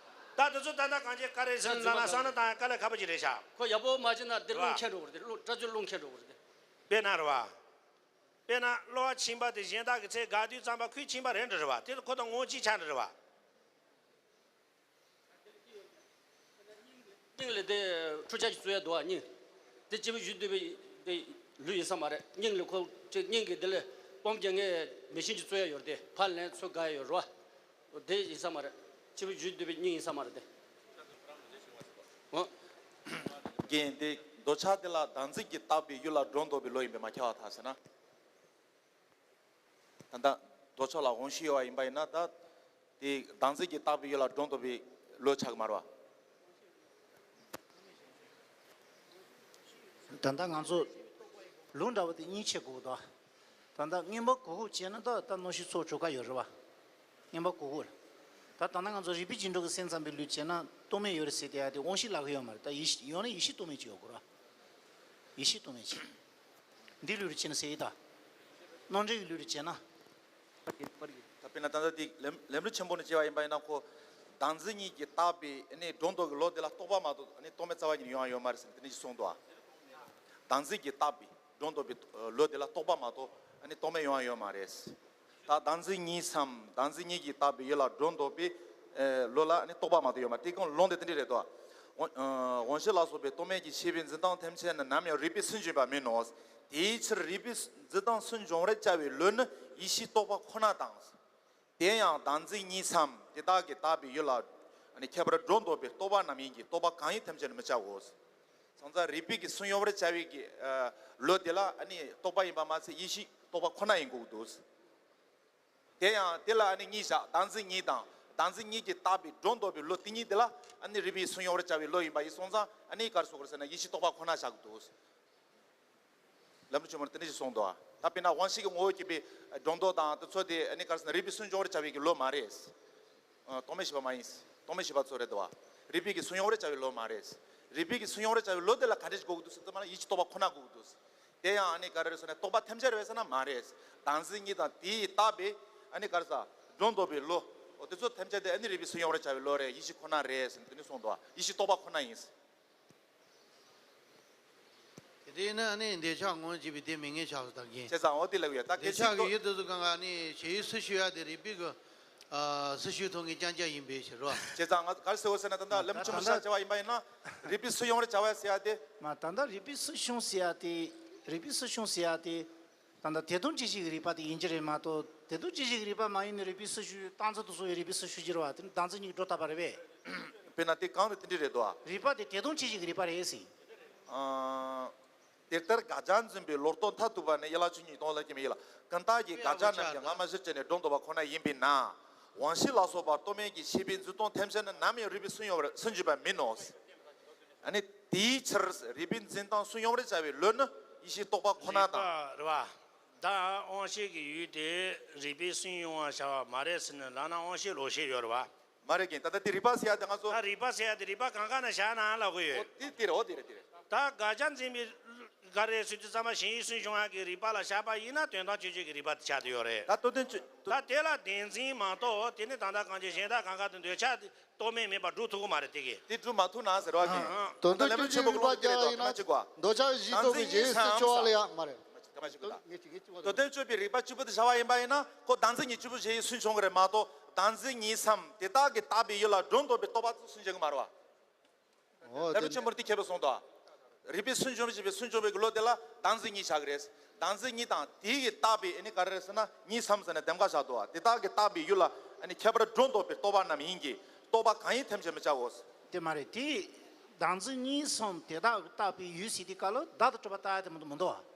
ད་དེ་ཚོ་ད་ད་གང་ཅི་ག་རེ་ཟེར་ན་ལབ་ན་བསམ་ན་ད་དཀའ་ལས་ཁག་པོ་ཅིག་རེད་ཤག་ཁོ་ཡག་པོ་མ་བྱས་ན་འདི་རླུང་ཁྱེར་འགྲོ་གི་རེད་དེ། རླུང་སྐྲ་རྫུན་རླུང་ཁྱེར་འགྲོ་གི་རེད་དེ། དཔེར་ན་རེད་བ། དཔེར་ན་གློ་བ་མཆིན་པ་དེ་གཞན་དག་གི་ཚེ་དགའ་དུས་ཙམ་པ་ཁོའི་མཆིན་པ་རེད་འགྲོ་རེད་བ། དེ་ལ་ཁོ་དང་ངོ་གཅིག་ཆགས་འགྲོ་རེད་བ། སྙིང་ལ་དེ་འཁྲུ་ཆ་ཞིག་བཙུགས་ཡ་འདུག་བ། སྙིང་དེ་སྤྱི་བོའི་རྒྱུད་བསྡུས་པའི་དེ་ལུས་ཡིན་ས་མ་རེད། སྙིང་ལ་ཁོ་ཅིག་སྙིང་གི་དེ་ལ་སྤོམ་རྒྱག་མཁན་མེ་ཤིན་ཅིག་བཙུགས་ཡ་ཡོད་རེད་དེ། ཕར་ལན་ཚུར་དགའ་ཡ་ཡོད་རེད་བ། དེ་ཡིན་ས་མ་རེད། སྤྱི་བོའི་རྒྱུད་བསྡུས་པའི་སྙིང་ཡིན་ས་མ་རེད་དེ། འོ། རྒན་དེ་འདོད་ཆགས་དེ་ལ་བདག་འཛིན་གྱིས་བཏགས་པའི་ཡུལ་ལ་སྒྲོ་འདོགས་པའི་བློ་ཡིན་པས་མ་ཁྱབ་པར་ཐལ་ཟེར་ན། ད་ལྟ་འདོད་ཆགས་ལ་དབང་ཤེས་ཡོད་པ་ཡིན་པ་ཡིན་ན་ད། དེ་བདག་འཛིན་གྱིས་བཏགས་པའི་ཡུལ་ལ་སྒྲོ་འདོགས་པའི་བློ་ཆགས་ཀྱི་མ་རེད་བ། ད་ལྟ་ང་ཚོ་ལུགས་འདྲ་བོ་དེ་གཉིས་ཕྱེ་དགོས་འདུག་ད་ལྟ་མངོན་པ་གོ་ཁུག་བྱས་ན་ད་ད་རྣོ་ཤོས་ཚོགས་ཆོ་ག་ཡོད་རེད་བ། མངོན་པ་གོ་ཁུག་ད་ད་ལྟ་ང་ཚོ་རིག་པའི་རྒྱུན་འགྲོ་གི་སེམས་ཙམ་པའི་ལུགས་བྱས་ན་རྟོག་མེད་ཡོད་རེད་ཟེར་དེ་ཡ་དེ་དབང་ཤེས་ལབ་ཀྱི་ཡོད་མ་རེད། ད་ཡེ་ཤེས་ཡོད་ན་ཡེ་ཤེས་རྟོག་མེད་ཅིག་ཡོད་དགོས་རེད་བ། ཡེ་ཤེས་རྟོག་མེད་ཅིག་འདི་ལུགས་རེ་བྱས་ན་ཟེར་ཡི་ད། རྣམ་འགྲེལ་གྱི་ལུགས་རེ་བྱས་ན། ད་དཔེར་ན་ད་ལྟ་དེ་ལམ་ལམ་རིམ་ཆེན་པོ་ནས་བྱས་པ་ཡིན་པ་ཡིན་ན་ཁོ། བདག་འཛིན་གཉིས་ཀྱིས་བཏགས་པའི་ཨ་ནི་སྒྲོ་འདོགས་ཀྱི་བློ་དེ་ལ་རྟོག་པ་མ་གཏོགས་ཨ་ནི་རྟོག་མེད་རྩ་བ་ཉིད་ནས་ཡོང་ཡ་ཡོད་མ་རེད་ཟེར་ནས་དེ་འདྲ་ཞིག་གསུངས་འདུག་ཨ། བདག་འཛིན་གྱིས་བཏགས་པའི་སྒྲོ་འདོགས་པའི་བློ་དེ་ལ་རྟོག་པ་མ་གཏོགས་ཨ་ནི་རྟོག་མེད་ཡོང་ཡ་ཡོད་མ་རེད། ད་བདག་འཛིན་གཉིས་སམ་བདག་འཛིན་གཉིས་ཀྱིས་བཏགས་པའི་ཡུལ་ལ་སྒྲོ་འདོགས་པའི་ཨེ་བློ་ལ་ཨ་ནི་རྟོག་པ་མ་གཏོགས་ཡོད་མ་རེད། དེ་ཀུན་ལུང་དེ་དེ་འདྲ་རེད་དོ། དབང་ཨ་དབང་ཤེས་ལ་སོགས་པའི་རྟོག་མེད་ཀྱི་ཤེས་པའི་འཛིན་སྟངས་ཐམས་ཅད་ནི་ནམ་ཡང་རིགས་པས་སུན་འབྱིན་པ་མིན་ནོ། དེའི་ཕྱིར་རིགས་པས་འཛིན་སྟངས་སུན་འབྱིན་པར་བྱ་བའི་བློ་ནི་ཡེ་ཤེས་རྟོག་པ་ཁོ་ན་དང་། དེ་ཡང་བདག་འཛིན་གཉིས་སམ་དེ་དག་གིས་བཏགས་པའི་ཡུལ་ལ་ཨ་ནི་ཁྱད་པར་སྒྲོ་འདོགས་པའི་རྟོག་པ་རྣམས་ཡིན་གྱི་རྟོག་པ་གང་ཡིན་ཐམས་ཅད་ནི་མི་བྱའོ། སོང་ཙང་རིགས་པས་ཀྱི་སུན་དབྱུང་བར་བྱ་བའི་གི་ཨ་བློ་དེ་ལ་ཨ་ནི་རྟོག་པ་ཡིན་པ་མ་ཚད་ཡེ་ཤེས་རྟོག་པ་ཁོ་ན་ཡིན་དགོས་ཀྱི་འདུག་དེ་ཡང་དེ་ལ་ཨ་ནི་གཉིས་བཞག་བདག་འཛིན་གཉིས་དང་བདག་འཛིན་གཉིས་ཀྱིས་བཏགས་པའི་སྒྲོ་འདོགས་པའི་བློ་དེ་གཉིས་དེ་ལ་ཨ་ནི་རིགས་པས་སུན་དབྱུང་བར་བྱ་བའི་བློ་ཡིན་པ་ཡིན་སོང་ཙང་ཨ་ནི་ག་རེ་ཟེར་དགོས་རེད་ཟེར་ན་ཡེ་ཤེས་རྟོག་པ་ཁོ་ན་བཞག་གི་འདུག་ལམ་རིམ་ཆེན་མོར་དེ་འདྲ་ཞིག་གསུངས་འདུག་ད་དཔེར་ན་དབང་ཤེས་ཀྱི་ངོ་བོས་སྐྱེས་པའི་སྒྲོ་འདོགས་དང་དེ་ཚོ་དེ་ཨ་ནི་ག་རེ་ཟེར་ན་རིགས་པས་སུན་དབྱུང་བར་བྱ་བའི་གི་བློ་མ་རེད། ཨ་རྟོག་མེད་ཤེས་པ་མ་ཡིན། རྟོག་མེད་ཤེས་པ་ཚོ་རེད་དོ། རིགས་པས་ཀྱི་སུན་དབྱུང་བར་བྱ་བའི་བློ་མ་རེད། རིགས་པས་ཀྱི་སུན་དབྱུང་བར་བྱ་བའི་བློ་དེ་ལ་ག་འདྲ་ཞིག་དགོས་ཀྱི་འདུག་ཟེར་དུས་མ་ལ་ཡེ་ཤེས་རྟོག་པ་ཁོ་ན་དགོས་ཀྱི་འདུག་དེ་ཡང་ཨ་ནི་ག་རེ་རེད་ཟེར་ན་རྟོག་པ་ཐམས་ཅད་རེད་ཟེར་ན་མ་རེད། བདག་འཛིན་གཉིས་དང་དེ་ཡིས་བཏགས་པའི་ཨ་ནི་ག་རེ་ཟེར་སྒྲོ་འདོགས་པའི་བློ། འོ་དེ་ཚོ་ཐམས་ཅད་དེ་ཨ་ནི་རིགས་པས་སུན་དབྱུང་བར་བྱ་བའི་བློ་རེད། ཡེ་ཤེས་ཁོ་ན་རེད་ཟེར་ནས་དེ་ནས་གསུངས་འདུག་ཡེ་ཤེས་རྟོག་པ་ཁོ་ན་ཡིན། དེ་ཡིན་ན་ཨ་ནི་འདོད་ཆགས་ངོ་བྱེད་པའི་དེ་མི་ངེས་ཆགས་སུ་བཏང་གིན། བྱས་ཙང་འོ་དེ་ལབ་ཡོད་ད། འདོད་ཆགས་ཀྱི་ཡུལ་དེ་ཚོ་གང་ག་ནི་ཞེ་ཡི་སུ་ཞུ་ཡ་དེ་རིགས་པས་ཀྱི་ཨ་སུ་ཞུ་ཐོག་ངེས་རྐྱང་རྐྱང་ཡིན་པའི་ཕྱིར་རོ། བྱས་ཙང་ང་ག་རེ་ཟེར་བ་ཟེར་ན་ད་ལྟ་ལམ་ཆུང་ཆུང་ཆ་བྱ་བ་ཡིན་པ་ཡིན་ན་རིགས་པས་སུན་དབྱུང་བར་བྱ་བ་ཟེར་ཡ་དེ། མ་ད་ལྟ་རིགས་པས་སུན་དབྱུང་ཟེར་ཡ་དེ། རིགས་པས་སུན་དབྱུང་ཟེར་ཡ་དེ། ད་ལྟ་དེ་དང་ཅི་ཞིག་གི་རིགས་པ་དེ་ཡིན་གྱི་རེད་མ་གཏོགས་དེ་དང་ཅི་ཞིག་གི་རིགས་པ་མ་ཡིན་ནི་རིགས་པས་སུ་ཞུ་རྟགས་མཚན་དུ་སོང་བའི་རིགས་པས་སུ་ཞུ་གྱི་རེད་བ། དེ་ནི་བདག་འཛིན་གཉིས་སྒྲོ་བཏགས་པ་རེད་པས། དཔེར་ན་དེ་གང་དུ་དེ་འདྲ་རེད་དོ། རིགས་པ་དེ་དེ་དང་ཅི་ཞིག་གི་རིགས་པ་རེད་ཟེར། ཨ། དེ་ལྟར་དགག་བྱ་འཛིན་པའི་ལོག་རྟོག་མཐར་ཐུག་པ་ནི་ཡན་ལག་བཅུ་གཉིས་སྟོང་ལ་སྐྱེ་མི་ཡིན་ལ་ཀུན་བརྟགས་ཀྱི་དགག་བྱ་རྣམས་ཀྱང་སྔ་མ་བཞིན་བྱས་ནས་སྒྲོ་འདོགས་པ་ཁོ་ན་ཡིན་པས་ན། དབང་ཤེས་ལ་སོགས་པ་རྟོག་མེད་ཀྱི་ཤེས་པའི་འཛིན་སྟངས་ཐམས་ཅད་ནི་ནམ་ཡང་རིགས་པས་སུན་དབྱུང་བར་སུན་འབྱིན་པ་མིན་ནོ། ཨ་ནི་དེའི་ཕྱིར་རིགས་པས་འཛིན་སྟངས་སུན་དབྱུང་བར་བྱ་བའི་བློ་ནི་ཡེ་ཤེས་རྟོག་པ་ཁོ་ན་དང་། རེད་བ། ད་དབང་ཤེས་ཀྱི་ཡུལ་དེ་རིགས་པས་སུན་དབྱུང་བར་བྱ་བ་མ་རེད་ཟེར་ནས་ལབ་ན་དབང་ཤེས་ལོག་ཤེས་ཡོད་རེད་བ། མ་རེད་རྒན། ད་ལྟ་དེ་རིགས་པ་ཟེར་ཡ་དེ་ང་ཚོ། ད་རིགས་པ་ཟེར་ཡ་དེ་རིགས་པ་གང་ག་ན་བཞག་ན་ལབ་གི་ཡོད། འོ་དེ་དེ་རེད། འོ་དེ་རེད་དེ་རེད། ད་དགག་བྱ་འཛིན་པའི་ག་རེ་ཟེར་དུས་ཙམ་པ་ཞེ་ཡི་སུན་དབྱུང་བ་གི་རིགས་པ་ལ་བཞག་པ་ཡིན་ན་དོན་དམ་དཔྱོད་བྱེད་ཀྱི་རིགས་པ་དེ་ཆགས་བསྡད་ཡོད་རེད། ད་ལྟོ་དོན་དཔྱོད། ད་དེ་ལ་བདེན་འཛིན་མ་གཏོགས་དེ་ནི་ད་ལྟ་གང་ཅི་གཞན་དག་གང་ག་དེ་འདོད་ཆགས་རྟོག་མེད་མིན་པ་སྒྲུབ་ཐུབ་ཀྱི་མ་རེད་དེ་གི། དེ་སྒྲུབ་མ་ཐུབ་ན་ཟེར་བ་གི། ཨ་ཨ། དོན་དམ་དཔྱོད་བྱེད་ཀྱི་རིགས་པ་རྒྱག་ཡིན་ན་འདོད་ཆགས་གཞི་རྟོགས་པའི་རྗེས་སུ་སྐྱོ་བ་ལ་ཡ་མ་རེད། མ་ཞིག་གི་ད། ངས་ཅིག་ངས་ཅིག་མདོ་དོན་གཅོད་པའི་རིགས་པ་བཅུ་པོ་དེ་བྱ་བ་ཡིན་པ་ཡིན་ན་ཁོ་བདག་འཛིན་གཉིས་བཅུ་པོ་ཞེས་སུན་ཕྱུང་གི་རེད་མ་གཏོགས་བདག་འཛིན་གཉིས་སམ་དེ་དག་གིས་བཏགས་པའི་ཡུལ་ལ་སྒྲོ་འདོགས་པའི་རྟོག་པ་སུན་འབྱིན་གི་མ་རེད་བ། ལྷ་བུ་ཆེན་པོར་དེ་ཁྱད་པར་གསུངས་འདུག་རིགས་པས་སུན་འབྱིན་པ་ཞེས་པའི་སུན་འབྱིན་པའི་བློ་དེ་ལ་བདག་འཛིན་གཉིས་བཞག་གི་རེད། བདག་འཛིན་གཉིས་དང་དེ་གིས་བཏགས་པའི་ཨ་ནི་ག་རེ་རེད་ཟེར་ན་གཉིས་སམ་ཟེར་ནས་འདེམས་ཀ་བཞག་འདུག་དེ་དག་གིས་བཏགས་པའི་ཡུལ་ལ་ཨ་ནི་ཁྱད་པར་སྒྲོ་འདོགས་པའི་རྟོག་པ་རྣམས་ཡིན་གྱི་རྟོག་པ་གང་ཡིན་ཐེམ་བྱེད་མི་བྱའོ། དེ་མ་རེད་དེ། བདག་འཛིན་གཉིས་སམ་དེ་དག་གིས་བཏགས་པའི་ཡུལ་ཟེར་དུས་སྐབས་ལ་བདག་ཏུ་གྲུབ་པ་བཏགས་ཡ་དེ་མི་འདུག་མི་འདུག་བ།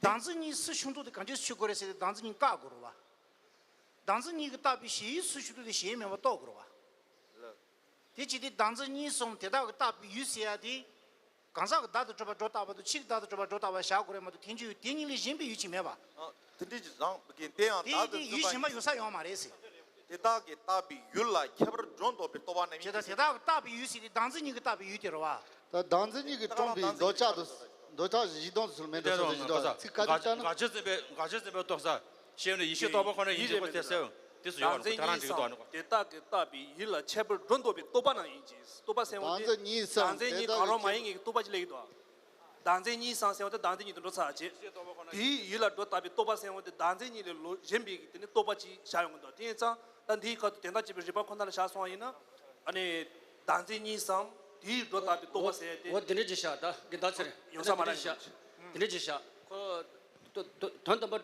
བདག་འཛིན་གཉིས་སུ་ཕྱུང་འདུག་དེ་གང་ཅི་ཆོད་དགོས་རེད་ཟེར་ཏེ་བདག་འཛིན་གཉིས་བཀག་དགོས་རེད་བ། བདག་འཛིན་གཉིས་ཀྱིས་བཏགས་པའི་གཞན་ཡུལ་སུ་ཕྱུང་འདུག་དེ་གཞན་མིན་པ་རྟོགས་དགོས་རེད་བ། དེ་བྱས་ཏེ་བདག་འཛིན་གཉིས་སམ་དེ་དག་གིས་བཏགས་པའི་ཡུལ་ཟེར་ཡ་དེ། གང་ཟག་གི་བདག་ཏུ་གྲུབ་པ་སྒྲོ་བཏགས་པ་དང་ཕྱིའི་བདག་ཏུ་གྲུབ་པ་སྒྲོ་བཏགས་པ་བཞག་དགོས་རེད་མ་གཏོགས་ཐལ་འགྱུར་དེ་གཉིས་ལས་གཞན་པའི་ཡུལ་ཅིག་མེད་པ། ཨ། དེ་འདྲའི་རང་གི་དེ་ཡང་དེ་བདག་ཏུ་དེ་ཡུལ་གྲུབ་པ་གཞན་པ་ཡོད་ས་ཡོད་མ་རེད་ཟེར། དེ་དག་གིས་བཏགས་པའི་ཡུལ་ལ་ཁྱད་པར་སྒྲོ་འདོགས་པའི་རྟོག་པ་རྣམས་ཡིན་ཏེ། དེ་དག་གིས་བཏགས་པའི་ཡུལ་ཟེར་དེ་བདག་འཛིན་གཉིས་ཀྱིས་བཏགས་པའི་ཡུལ་དེ་རེད་བ། ད་བདག་འཛིན་གཉིས་ཀྱིས་བསྐྲུན་པའི་འདོད་ཆགས་དང་འདོད་ཆགས་བཞི་སྟོང་དུ་ཚུལ་མེད་འདོད་ཆགས་བཞི་སྟོང་ཚིག་ག་དེ་ལྟར་ན། དགག་བྱ་འཛིན་པའི་དགག་བྱ་འཛིན་པའི་རྟོག་ས། ཞེས་ནས་ཡེ་ཤེས་རྟོགས་པ་ཁོ་ན་ཡིན་གྱི་ཁོ་དེ་སེལ། དེ་སུ་ཡོད་བདག་འཛིན་གཉིས་སམ་དེ་དག་གིས་བཏགས་པའི་ཡུལ་ལ་ཁྱད་པར་སྒྲོ་འདོགས་པའི་རྟོག་པ་རྣམས་ཡིན་གྱི། རྟོག་པ་སེལ་བ་དེ་བདག་འཛིན་གཉིས་སམ་བདག་འཛིན་གཉིས་གང་རུང་མ་ཡིན་ངེས་ཀྱི་རྟོག་པ་ཅིག་སླེབས་ཀྱི་འདུག་བདག་འཛིན་གཉིས་སམ་ཟེར་བ་དེ་བདག་འཛིན་གཉིས་དེ་འགྲོ་ཚར་རྗེས། དེའི་ཡུལ་ལ་སྒྲོ་བཏགས་པའི་རྟོག་པ་ཟེར་བ་དེ་བདག་འཛིན་གཉིས་ལས་ལོག་གཞན་པའི་དེ་ནི་རྟོག་པ་ཅིག་བཞག་ཡོང་གི་འདུག་དེ་ཡིན་ཙང་ད་འདིའི་ཁ་ཐུག་དོན་དག་བྱེད་པའི་རིགས་པ་ཁོ་ན་ལ་བཞག་སོང་བ་ཡིན་ན། ཨ་ནི། བདག་འཛིན་གཉིས་སམ་དེའི་སྒྲོ་བཏགས་པའི་རྟོག་པ་ཟེར་ཏེ། འོ་དེ་འདྲ་ཅིག་བཞག་ད་གི་ད་ཚེ་རིང་། ཡོང་ས་མ་རེད། དེ་འདྲ་ཅིག་བཞག་ཁོ། དོ་དོ་དོན་དམ་པ་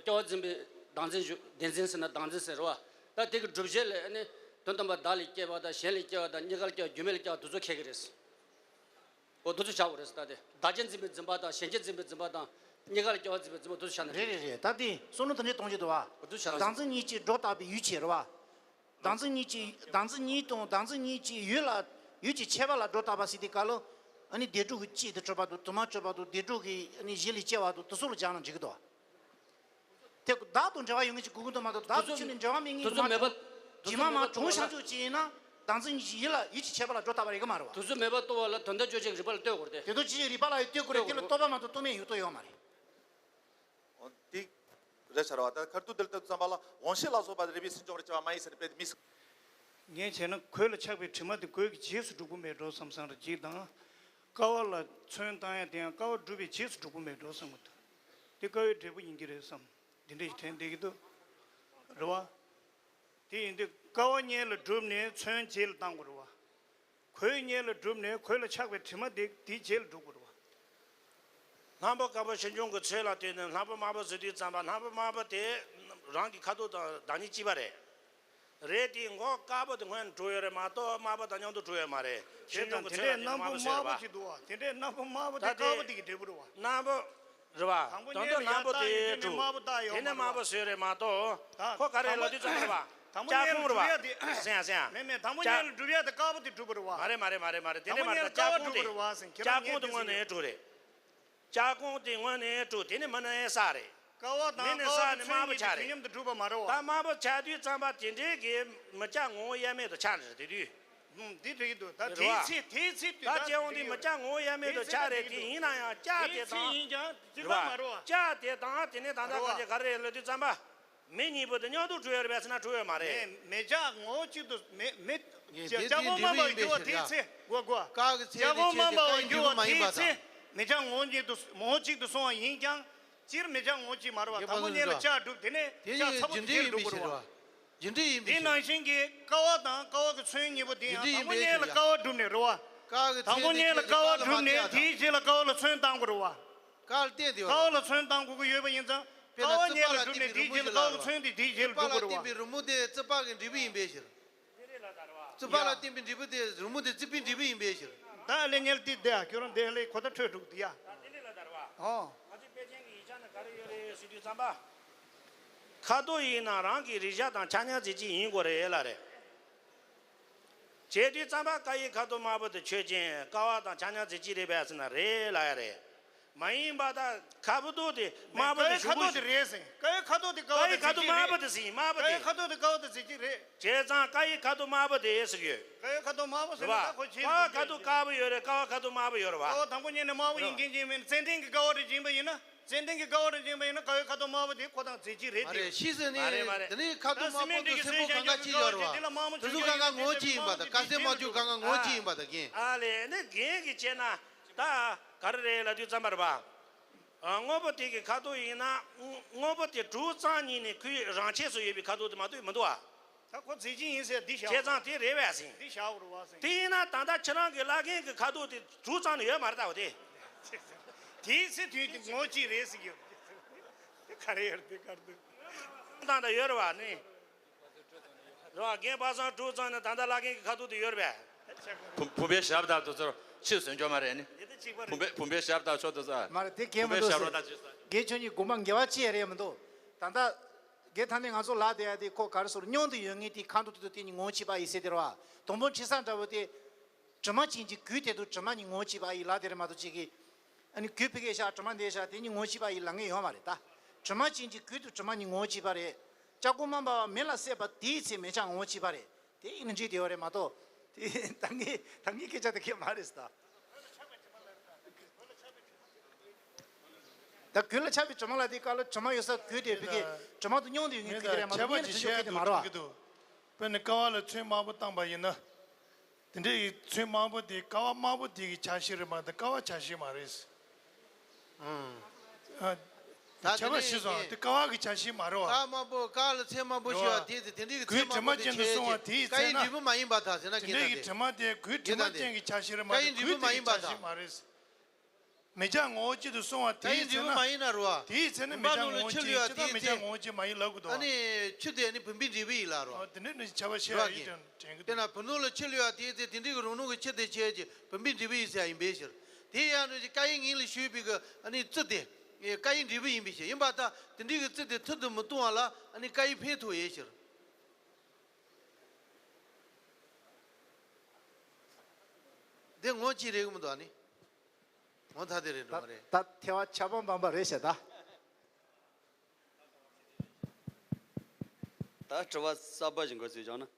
སྐྱེ་བ་འཛིན་པའི་བདག་འཛིན་ཞུ་བདེན་འཛིན་ཟེར་ན་བདག་འཛིན་ཟེར་རེད་བ། ད་དེ་གི་སྒྲུབ་བྱེད་ལས་ཨ་ནི། དོན་དམ་པ་བདག་ལས་སྐྱེ་བ་དང་གཞན་ལས་སྐྱེ་བ་དང་གཉིས་ཀ་ལ་སྐྱེ་བ་རྒྱུ་མེད་ལ་སྐྱེ་བ་དེ་ཚོ་ཁེགས་ཀྱི་རེད། འོ་དེ་ཚོ་བྱ་དགོས་རེད་ཟེར་ད་དེ། བདག་བྱས་འཛིན་པའི་འཛིན་པ་དང་གཞན་བྱས་འཛིན་པའི་འཛིན་པ་དང་། གཉིས་ཀ་ལ་སྐྱེ་བ་འཛིན་པའི་འཛིན་པ་དེ་ཚོ་བྱ་ན་རེད། རེད་རེད་རེད། ད་དེ་བསམ་བློ་དེ་འདྲའི་གཏོང་རྒྱུ་འདུག་བ། འོ་དེ་ཚོ་བྱ་ན་རེད། བདག་འཛིན་གཉིས་ཀྱིས་སྒྲོ་བཏགས་པའི་ཡུལ་བྱེད་རེད་བ། བདག་འཛིན་གཉིས་ཀྱིས་བདག་འཛིན་གཉིས་དང་བདག་འཛིན་གཉིས་ཀྱིས་ཡུལ་ལ་ཡུལ་གྱི་ཁྱད་པར་ལ་སྒྲོ་བཏགས་པ་ཟེར་དུས་སྐབས་ལ། ཨ་ནི་བདེ་དྲུག་གི་གཅིག་ཏུ་གྲུབ་པ་དང་དུ་མ་གྲུབ་པ་དང་བདེ་དྲུག་གི་ཨ་ནི་གཞི་ལས་སྐྱེ་བ་དང་དེ་ཚོ་ལ་སྦྱར་ན་འགྲིག་གི་འདུག་བ། དེ་བདག་དང་འབྲེལ་བ་ཡོད་མཁན་ཞིག་དགོས་ཀྱི་འདུག་མ་གཏོགས་བདག་དང་ཕྱི་ནས་འབྲེལ་བ་མེད་མཁན་དེ་ཚོ་མ་མེད་པ། གཏོགས། དེ་ཚོ་རྗེས་མ་མ་མེད་པ་གྲོང་བྱང་ཆུབ་ཅིག་ཡིན་ན་བདག་འཛིན་གཉིས་ཀྱིས་ཡུལ་ལ་ཡུལ་གྱི་ཁྱད་པར་ལ་སྒྲོ་བཏགས་པ་རེད་ཀྱི་མ་རེད་བ། དེ་ཚོ་མེད་པ་རྟོགས་པ་ལ་དོན་དམ་དཔྱོད་བྱེད་ཀྱི་རིགས་པ་ལ་ལྟོས་དགོས་རེད་དེ། དེ་ཚོ་ཕྱི་ཕྱིར་རིགས་པ་ལ་ཡང་ལྟོས་དགོས་རེད། དེ་ལ་རྟོག་པ་མ་གཏོགས་རྟོག་མེད་ཡོད་དོ་ཡོད་མ་རེད། འོ་འདི་རེད་ཆ་ར་བ། ད་ཁ་ཐུག་འདིར་ལྟ་དུས་ཙམ་པ་ལ་དབང་ཤེས་ལ་སོགས་པ་རིགས་པས་སུན་འབྱིན་པར་བྱ་བ་མ་ཡིན་ཟེར་ནས་དཔེ་དེ་མི་སྲིད། ངས་བྱས་ན་གོས་ལ་ཆགས་པའི་དྲི་མ་དེ་གོས་ཀྱི་རྗེས་སུ་འགྲོ་གི་མེད་འགྲོ་བསམ་བསམ་རེ་གཅིག་དང་། ཀ་བ་ལ་ཚོན་བཏང་ཡ་དེ་ཡང་ཀ་བ་བསྒྲུབ་པའི་རྗེས་སུ་འགྲོ་གི་མེད་འགྲོ་བསམ་གི་འདུག་དེ་ཀ་བའི་འབྲས་བུ་ཡིན་གྱི་རེད་བསམ། འདི་འདྲ་ཞིག་དྲན་བསྡད་ཀྱི་འདུག་རེད་བ། དེ་ཡིན་དུས་ཀ་བ་སྔོན་ལ་བསྒྲུབས་ནས་ཚོན་རྗེས་ལ་བཏང་དགོས་རེད་བ། གོས་སྔོན་ལ་བསྒྲུབས་ནས་གོས་ལ་ཆགས་པའི་དྲི་མ་དེ་དེའི་རྗེས་ལ་འགྲོ་དགོས་རེད་བ། སྣམ་བུ་དཀར་པོ་ཕྱིས་འབྱུང་གི་ཚོས་ལ་བརྟེན་ནས་སྣམ་བུ་དམར་པོ་བཟོས་དུས་ཙམ་པ་སྣམ་བུ་དམར་པོ་དེ་རང་གི་ཁ་དོག་དང་བདག་ཉིད་གཅིག་པ་རེད། རེད་དེ་མགོ་དཀར་པོ་དེ་སྔོན་ནས་གྲུབ་ཡོད་རེད་མ་གཏོགས་དམར་པོ་དང་མཉམ་དུ་གྲུབ་ཡོད་མ་རེད། ཕྱིས་འབྱུང་གི་ཚོས་ལ་བརྟེན་ནས་དམར་པོ་བཟོས་རེད་བ། དེ་འདྲའི་སྣམ་བུ་དམར་པོ་དེ་དཀར་པོ་དེ་གི་འབྲས་བུ་རེད་བ། སྣམ་བུ། རེད་བ། དང་པོ་དོན་དུ་སྔོན་ལ་སྣམ་བུ་ཡར་བཏགས་ཡོད་དུས་ནས་དམར་པོ་བཏགས་ཡོད་མ་རེད་བ། དེ་ནས་དམར་པོ་བཟོས་རེད་མ་གཏོགས། ད་ཁོ་ག་རེ་ལབ་དུས་ཙམ་པ་རེད་བ། དང་པོ་ལྕགས་གོང་རེད་བ། སེང་སེང་། མེད་མེད་དང་པོ་སྔོན་ལ་བསྒྲུབ་ཡ་དེ་དཀར་པོ་དེ་འགྲུབ་པ་རེད་བ། མ་རེད་མ་རེད་མ་རེད་མ་རེད། དེ་འདྲ་མ་རེད། ད་ལྕགས་གོང་དེ། ལྕགས་གོང་དེ་སྔོན་ནས་གྲུབ་རེད། ལྕགས་གོང་དེ་སྔོན་ནས་གྲུབ། དེ་ནས་མི་ནས་བསགས་རེད། ཀ་བ་དང་མི་ནས་ཀ་བ་བསགས་ནས་དམར་པོ་ཆགས་རེད། དུས་མཉམ་དུ་གྲུབ་པ་མ་རེད་བ། ད་དམར་པོ་ཆགས་དུས་ཙམ་པ་དེ་འདྲའི་གི་མི་ལྕགས་ངོ་བོ་དབྱེར་མེད་དུ་ཆགས་ནས་རེད་དེ་དུས། ཧུམ། འདི་འགྲིག་གི་འདུག་ད་རེད་བ། དེའི་ཚེ་དེའི་ཚེ་དུས་ད་ད་སྐྱེ་བོ་འདི་མི་ལྕགས་ངོ་བོ་དབྱེར་མེད་དུ་ཆགས་རེད། དེ་ཡིན་ན་ཡང་ལྕགས་དེ་དང་། དེའི་ཚེ་ཡིན་ཀྱང་འགྲིག་པ་མ་རེད་བ། ལྕགས་དེ་དང་དེ་ནས་ད་ལྟ་ག་རེ་ག་རེ་ལབ་དུས་ཙམ་པ། མི་གཉིས་པོ་དེ་མཉམ་དུ་གྲུབ་ཡོད་རེད་པས་ཟེར་ན་གྲུབ་ཡོད་མ་རེད། མེ་མེ་ལྕགས་ངོ་བོ་གཅིག་ཏུ་མེ་མེ། ངས་དེ་ལྕགས་དེ་སྒོ་འབྲས་བུ་མ་ཡིན་པའི་འགྱུར་བ་ཕྱིར་དེའི་ར། ཚེ་དགོས་དགོས། ཀ་གི་ཚེ་ལྕགས་དེ་སྒོ་ཕྱིར་མ་དེ་ཡིན་འགྱུར་བ་ཀ་ཡི་འགྱུར་བ་མ་ཡིན་པ་དེའི་ཚེ། དང་། མེ་ལྕགས་ངོ་བོ་གཅིག་ཏུ་ངོ་བོ་གཅིག་ཏུ་སོང་བ་ཡིན་ཀྱང་། སྤྱིར་མེ་ལྕགས་ངོ་བོ་གཅིག་མ་རེད་བ། དང་པོ་སྔོན་ལ་ལྕགས་གྲུབ། དེ་ནས་ལྕགས་ཚ་པོ་དེ་ཕྱིར་འགྲུབ་དགོས་རེད་བ། རྒྱུ་འབྲས་ཡིན་པའི་ཕྱིར། རྒྱུ་འབྲས་ཡིན་པའི་ཕྱིར། དེ་ནང་བཞིན་གྱི་ཀ་བ་དང་ཀ་བ་གི་ཚོན་གཉིས་པོ་དེ་ཡང་དང་པོ་སྔོན་ལ་ཀ་བ་གྲུབ་ནས་རེད་བ། ཀ་གི་ཚེ་དང་པོ་སྔོན་ལ་ཀ་བ་གྲུབ་ནས་དེའི་རྗེས་ལ་ཀ་བ་ལ་ཚོན་བཏང་དགོས་རེད་བ། ཀ་ལ་བརྟེན་ཏེ་ཡོད། ཀ་བ་ལ་ཚོན་བཏང་དགོས་ཀྱི་ཡོད་པ་ཡིན་ཙང་། དཔེར་ན་ཀ་བ་སྔོན་ལ་གྲུབ་ནས་དེའི་རྗེས་ལ་ཀ་བ་གི་ཚོན་དེ་དེའི་རྗེས་ལ་འགྲོ་དགོས་རེད་བ། རྩིག་པ་ལ་བརྟེན་པའི་རི་མོ་དེ་རྩིག་པ་གི་འབྲས་བུ་ཡིན་པའི་ཕྱིར། རྩིག་པ་ལ་བརྟེན་པའི་འབྲས་བུ་དེ་རི་མོ་དེ་རྩིག་པའི་འབྲས་བུ་ཡིན་པའི་ཕྱིར། ད་ལས་ཉལ་དེ་བསྡད་ཨ། ཁྱོད་རང་བསྡད་ལས་ཁོ་ད་འཕྲོད་འགྲོ་གི་འདུག་ཡ། ད་དེ་ལས་ལ་དར་བ། ཨོ། ང་ཚོའི་དཔེ་ཅན་གྱི་ཡིག་ཆ་ནང་ག་རེ་ཡོད་རེད་ཟེར་དུས་ཙམ་པ། ཁ་དོག་ཡིན་ན་རང་གི་རེག་བྱ་དང་ཆ་མཉམ་རྫས་གཅིག་ཡིན་དགོས་རེད་ལ་རེད། བྱས་དུས་ཙམ་པ་ཀ་ཡི་ཁ་དོག་དམར་པོ་དེ་ཆོས་ཅན། ཀ་བ་དང་ཆ་མཉམ་རྫས་གཅིག་རེད་པས་ཟེར་ན་རེད་ལ་ཡ་རེད། མ་ཡིན་པ་ད་ཁ་བུ་དོག་དེ་དམར་པོ་དེ་ཀ་ཡི་ཁ་དོག་དེ་རེད་ཟེར། ཀ་ཡི་ཁ་དོག་དེ་ཀ་བ་དེ་རྫས་གཅིག་རེད། ཀ་ཡི་ཁ་དོག་དམར་པོ་དེ་ཟེར་དམར་པོ་དེ། ཀ་ཡི་ཁ་དོག་དེ་ཀ་བ་དེ་རྫས་གཅིག་རེད། བྱས་ཙང་ཀ་ཡི་ཁ་དོག་དམར་པོ་དེ་ཟེར་གྱི་ཡོད། ཀ་ཡི་ཁ་དོག་དམར་པོ་ཟེར་ན་ད་ཁོ་བྱས་ཀ་བ་ཁ་དོག་དཀར་པོ་ཡོད་རེད། ཀ་བ་ཁ་དོག་དམར་པོ་ཡོད་རེད་བ། ཀ་བ་དང་པོ་ཉིད་ནས་དམར་པོ་ཡིན་མཁན་ཅིག་མིན། ཙན་དན་གྱི་ཀ་བ་རེ་བྱིན་པ་ཡིན་ན། ཙན་དན་གྱི་ཀ་བ་རེ་བྱིན་པ་ཡིན་ན་ཀ་བའི་ཁ་དོག་དམར་པོ་དེ་ཁོ་དང་རྫས་གཅིག་རེད་དེ། མ་རེད། ཕྱིས་སུ་ནི་མ་རེད་མ་རེད། དེ་ནི་ཁ་དོག་དམར་པོ་དང་སེར་པོ་གང་ག་གཅིག་ཡོད་རེད་བ། དེ་ཚོ་གང་ག་ངོ་བོ་གཅིག་ཡིན་པ་དང་། དཀར་སེར་དམར་ཆུ་གང་ག་ངོ་བོ་གཅིག་ཡིན་པ་དང་རྐྱེན། ཨ་ལས་ནི་རྒན་གྱིས་བྱས་ན་ད་ག་རེ་རེད་ལབ་དུས་ཙམ་པ་རེད་བ། ཨ། དངོས་པོ་དེ་གི་ཁ་དོག་ཡིན་ན། དངོས་པོ་དེ་གྲུབ་ཙམ་ཉིད་ནས་ཁོའི་རང་ཆས་སུ་ཡོད་པའི་ཁ་དོག་དེ་མ་གཏོགས་མི་འདུག་ཨ། ད་ཁོ་རྫས་ཅན་ཡིན་ཟེར་འདི་བཞག་བྱས་ཙང་དེ་རེད་པས་ཟེར། འདི་བཞག་རུ་བ་ཟེར། དེ་ཡིན་ན་ད་ལྟ་ཁྱེད་རང་གི་བླ་རྒན་གྱི་ཁ་དོག་དེ་གྲུབ་ཙམ་ནས་ཡོད་མ་རེད་ད་འོ་དེ། དེའི་ཚེ་དུས་དེ་ངོ་གཅིག་རེད་ཟེར་གྱི་ཡོད། དེ་ག་རེ་ཡོད་རེད་དེ་གར་འདུག་ད་ད་ཡོད་རེད་བ་ནི། རེད་བ། རྒན་པ་སངས་གྲུབ་ཙམ་ནས་ད་ལྟ་བླ་རྒན་གྱི་ཁ་དོག་དེ་ཡོད་རེད་པས། བུམ་བུམ་པའི་ཞབས་དང་དེ་ཚོར་ཕྱིར་སོན་ཆོག་མ་རེད་ནི། དེ་ད་གཅིག་པ་རེད། བུམ་པའི་བུམ་པའི་ཞབས་དང་ཆོག་དེ་ཚོ། མ་རེད་དེ་གས་མི་འདུག་ཟེར། རྒན་ཁྱོད་གཉིས་དགོངས་པ་འགལ་བ་ཅི་ཡང་རེད་མི་འདུག་ད་ལྟ། དགེ་ཐ་ནི་ང་ཚོ་ལ་དེ་ཡ་དེ་ཁོ་ག་རེ་ཟེར་སྙོམས་དུ་ཡོད་ངེས་དེ་ཁ་དོག་དེ་དེ་ནི་ངོ་བོ་གཅིག་པ་ཡིན་ཟེར་དེ་རེད་བ། དང་པོ་དྲི་ཟ་འདྲ་བོ་དེ། དྲི་མ་ཅན་གྱི་གོས་དེ་དང་དྲི་མ་གཉིས་ངོ་བོ་གཅིག་པ་ཡིན་ལབ་དེ་རེད་མ་གཏོགས་གཅིག་གིས། ཨ་ནི་གོས་ཕ་གིར་བཞག་དྲི་མ་འདིར་བཞག་དེ་གཉིས་ངོ་བོ་གཅིག་པ་ཡིན་ལབ་མཁན་ཡོད་མ་རེད་ད། དྲི་མ་ཅན་གྱི་གོས་དང་དྲི་མ་གཉིས་ངོ་བོ་གཅིག་པ་རེད། ལྕགས་སྒོ་མ་འབར་བ་མེ་ལ་བསྲེགས་པ་དེའི་ཚེ་མེ་ཆ་ངོ་བོ་གཅིག་པ་རེད། དེ་ཡིན་ན་འགྲིག་དེ་ཡོད་རེད་མ་གཏོགས། དེ་ད་ངས་ད་ངས་སྐད་ཆ་དེ་གས་མ་རེད་ཟེར་ད། ད་གོས་ལ་ཆགས་པའི་དྲི་མ་ལ་དེ་ཀ་ལ་དྲི་མ་ཡོད་ས་གོས་དེ་ཕ་གིར་དྲི་མ་དང་སྙོམས་དུ་ཡོད་ངེས་གོས་དེ་རེད་མ་གཏོགས་ཁྱད་པར་ངས་ཅིག་ལ་བྱས་དུ་འགྲོ་གི་འདུག་དཔེར་ན་ཀ་བ་ལ་ཚོན་དམར་པོ་བཏང་པ་ཡིན་ན། དེ་འདྲའི་ཡི་ཚོན་དམར་པོ་དེ་ཀ་བ་དམར་པོ་དེ་གི་ཆ་ཤས་རེད་མ་གཏོགས་ཀ་བ་ཆ་ཤས་མ་རེད། ཨང་། ཨ། ད་ཁྱད་པར་ཤེས་སོང་། དེ་ཀ་བ་གི་ཆ་ཤས་མ་རེད་བ། ཀ་དམར་པོ་ཀ་ལ་ཚོན་དམར་པོ་ཤོད་པ་དེ་དེ་དེ་འདྲའི་གི་ཚོན་དམར་པོ་དེ་ཁྱད་ཆོས་ཀ་ཡི་འབྲས་བུ་མ་ཡིན་པ་དང་ཟེར་ན་དེ་འདྲའི་གི་དྲི་མ་དེ་གོས་དྲི་མ་ཅན་གྱི་ཆ་ཤས་རེད་མ་གཏོགས་གོས་དེ་གི་ཆ་ཤས་མ་རེད། མེ་ལྕགས་ངོ་བོ་གཅིག་ཏུ་སོང་བ་དེའི་ཚེ་ན། མ་ཡིན་ན་རོ། དེའི་ཚེ་ནི་མེ་ལྕགས་ངོ་བོ་གཅིག་ཡིན་ཅི་ད་མེ་ལྕགས་ངོ་བོ་གཅིག་མ་ཡིན་ལབ་དགོས་དོ། ཨ་ནི་ཆུ་དེ་ནི་བུམ་པའི་འབྲས་བུ་ཡིན་ལ་རོ། དེ་ནི་ནི་བྱ་བ་ཤེས་ཡ་ཡིན་དྲན་གི་འདུག་དེ་ན་བུ་ནུ་ལ་ཆུ་ལུས་ཡ་དེའི་ཚེ་དེ་འདྲའི་གི་རང་ལུགས་ཀྱི་ཆུ་དེ་ཆེ་ཅི་བུམ་པའི་འབྲས་བུ་ཡིན་ཟེར་ཡ་ཡིན་པའི་ཕྱིར། དེ་ཡང་ནི་ཀ་ཡི་ངིན་ལ་ཞུས་པའི་གི་ཨ་ནི་རྩི་དེ་ཀ་ཡི་འབྲས་བུ་ཡིན་པའི་ཕྱིར། ཡིན་པ་ད་དེ་འདྲའི་གི་རྩི་དེ་ཐུར་དུ་མི་གཏོང་བ་ལ་ཨ་ནི་ཀ་ཡི་ཕན་ཐོགས་ཡའི་ཕྱིར། དེ་ངོ་གཅིག་རེད་གི་མི་འདུག་ཨ་ནི། ངོ་ཐ་དེ་རེད་འགྲོ་མ་རེད། ད་ད་ཐལ་བ་ཆར་པ་འབབ་པ་རེད་ཤག་ད། ད་དྲི་བ་གསར་པ་ཞིག་འགོད་ཚུལ་བྱུང་ན།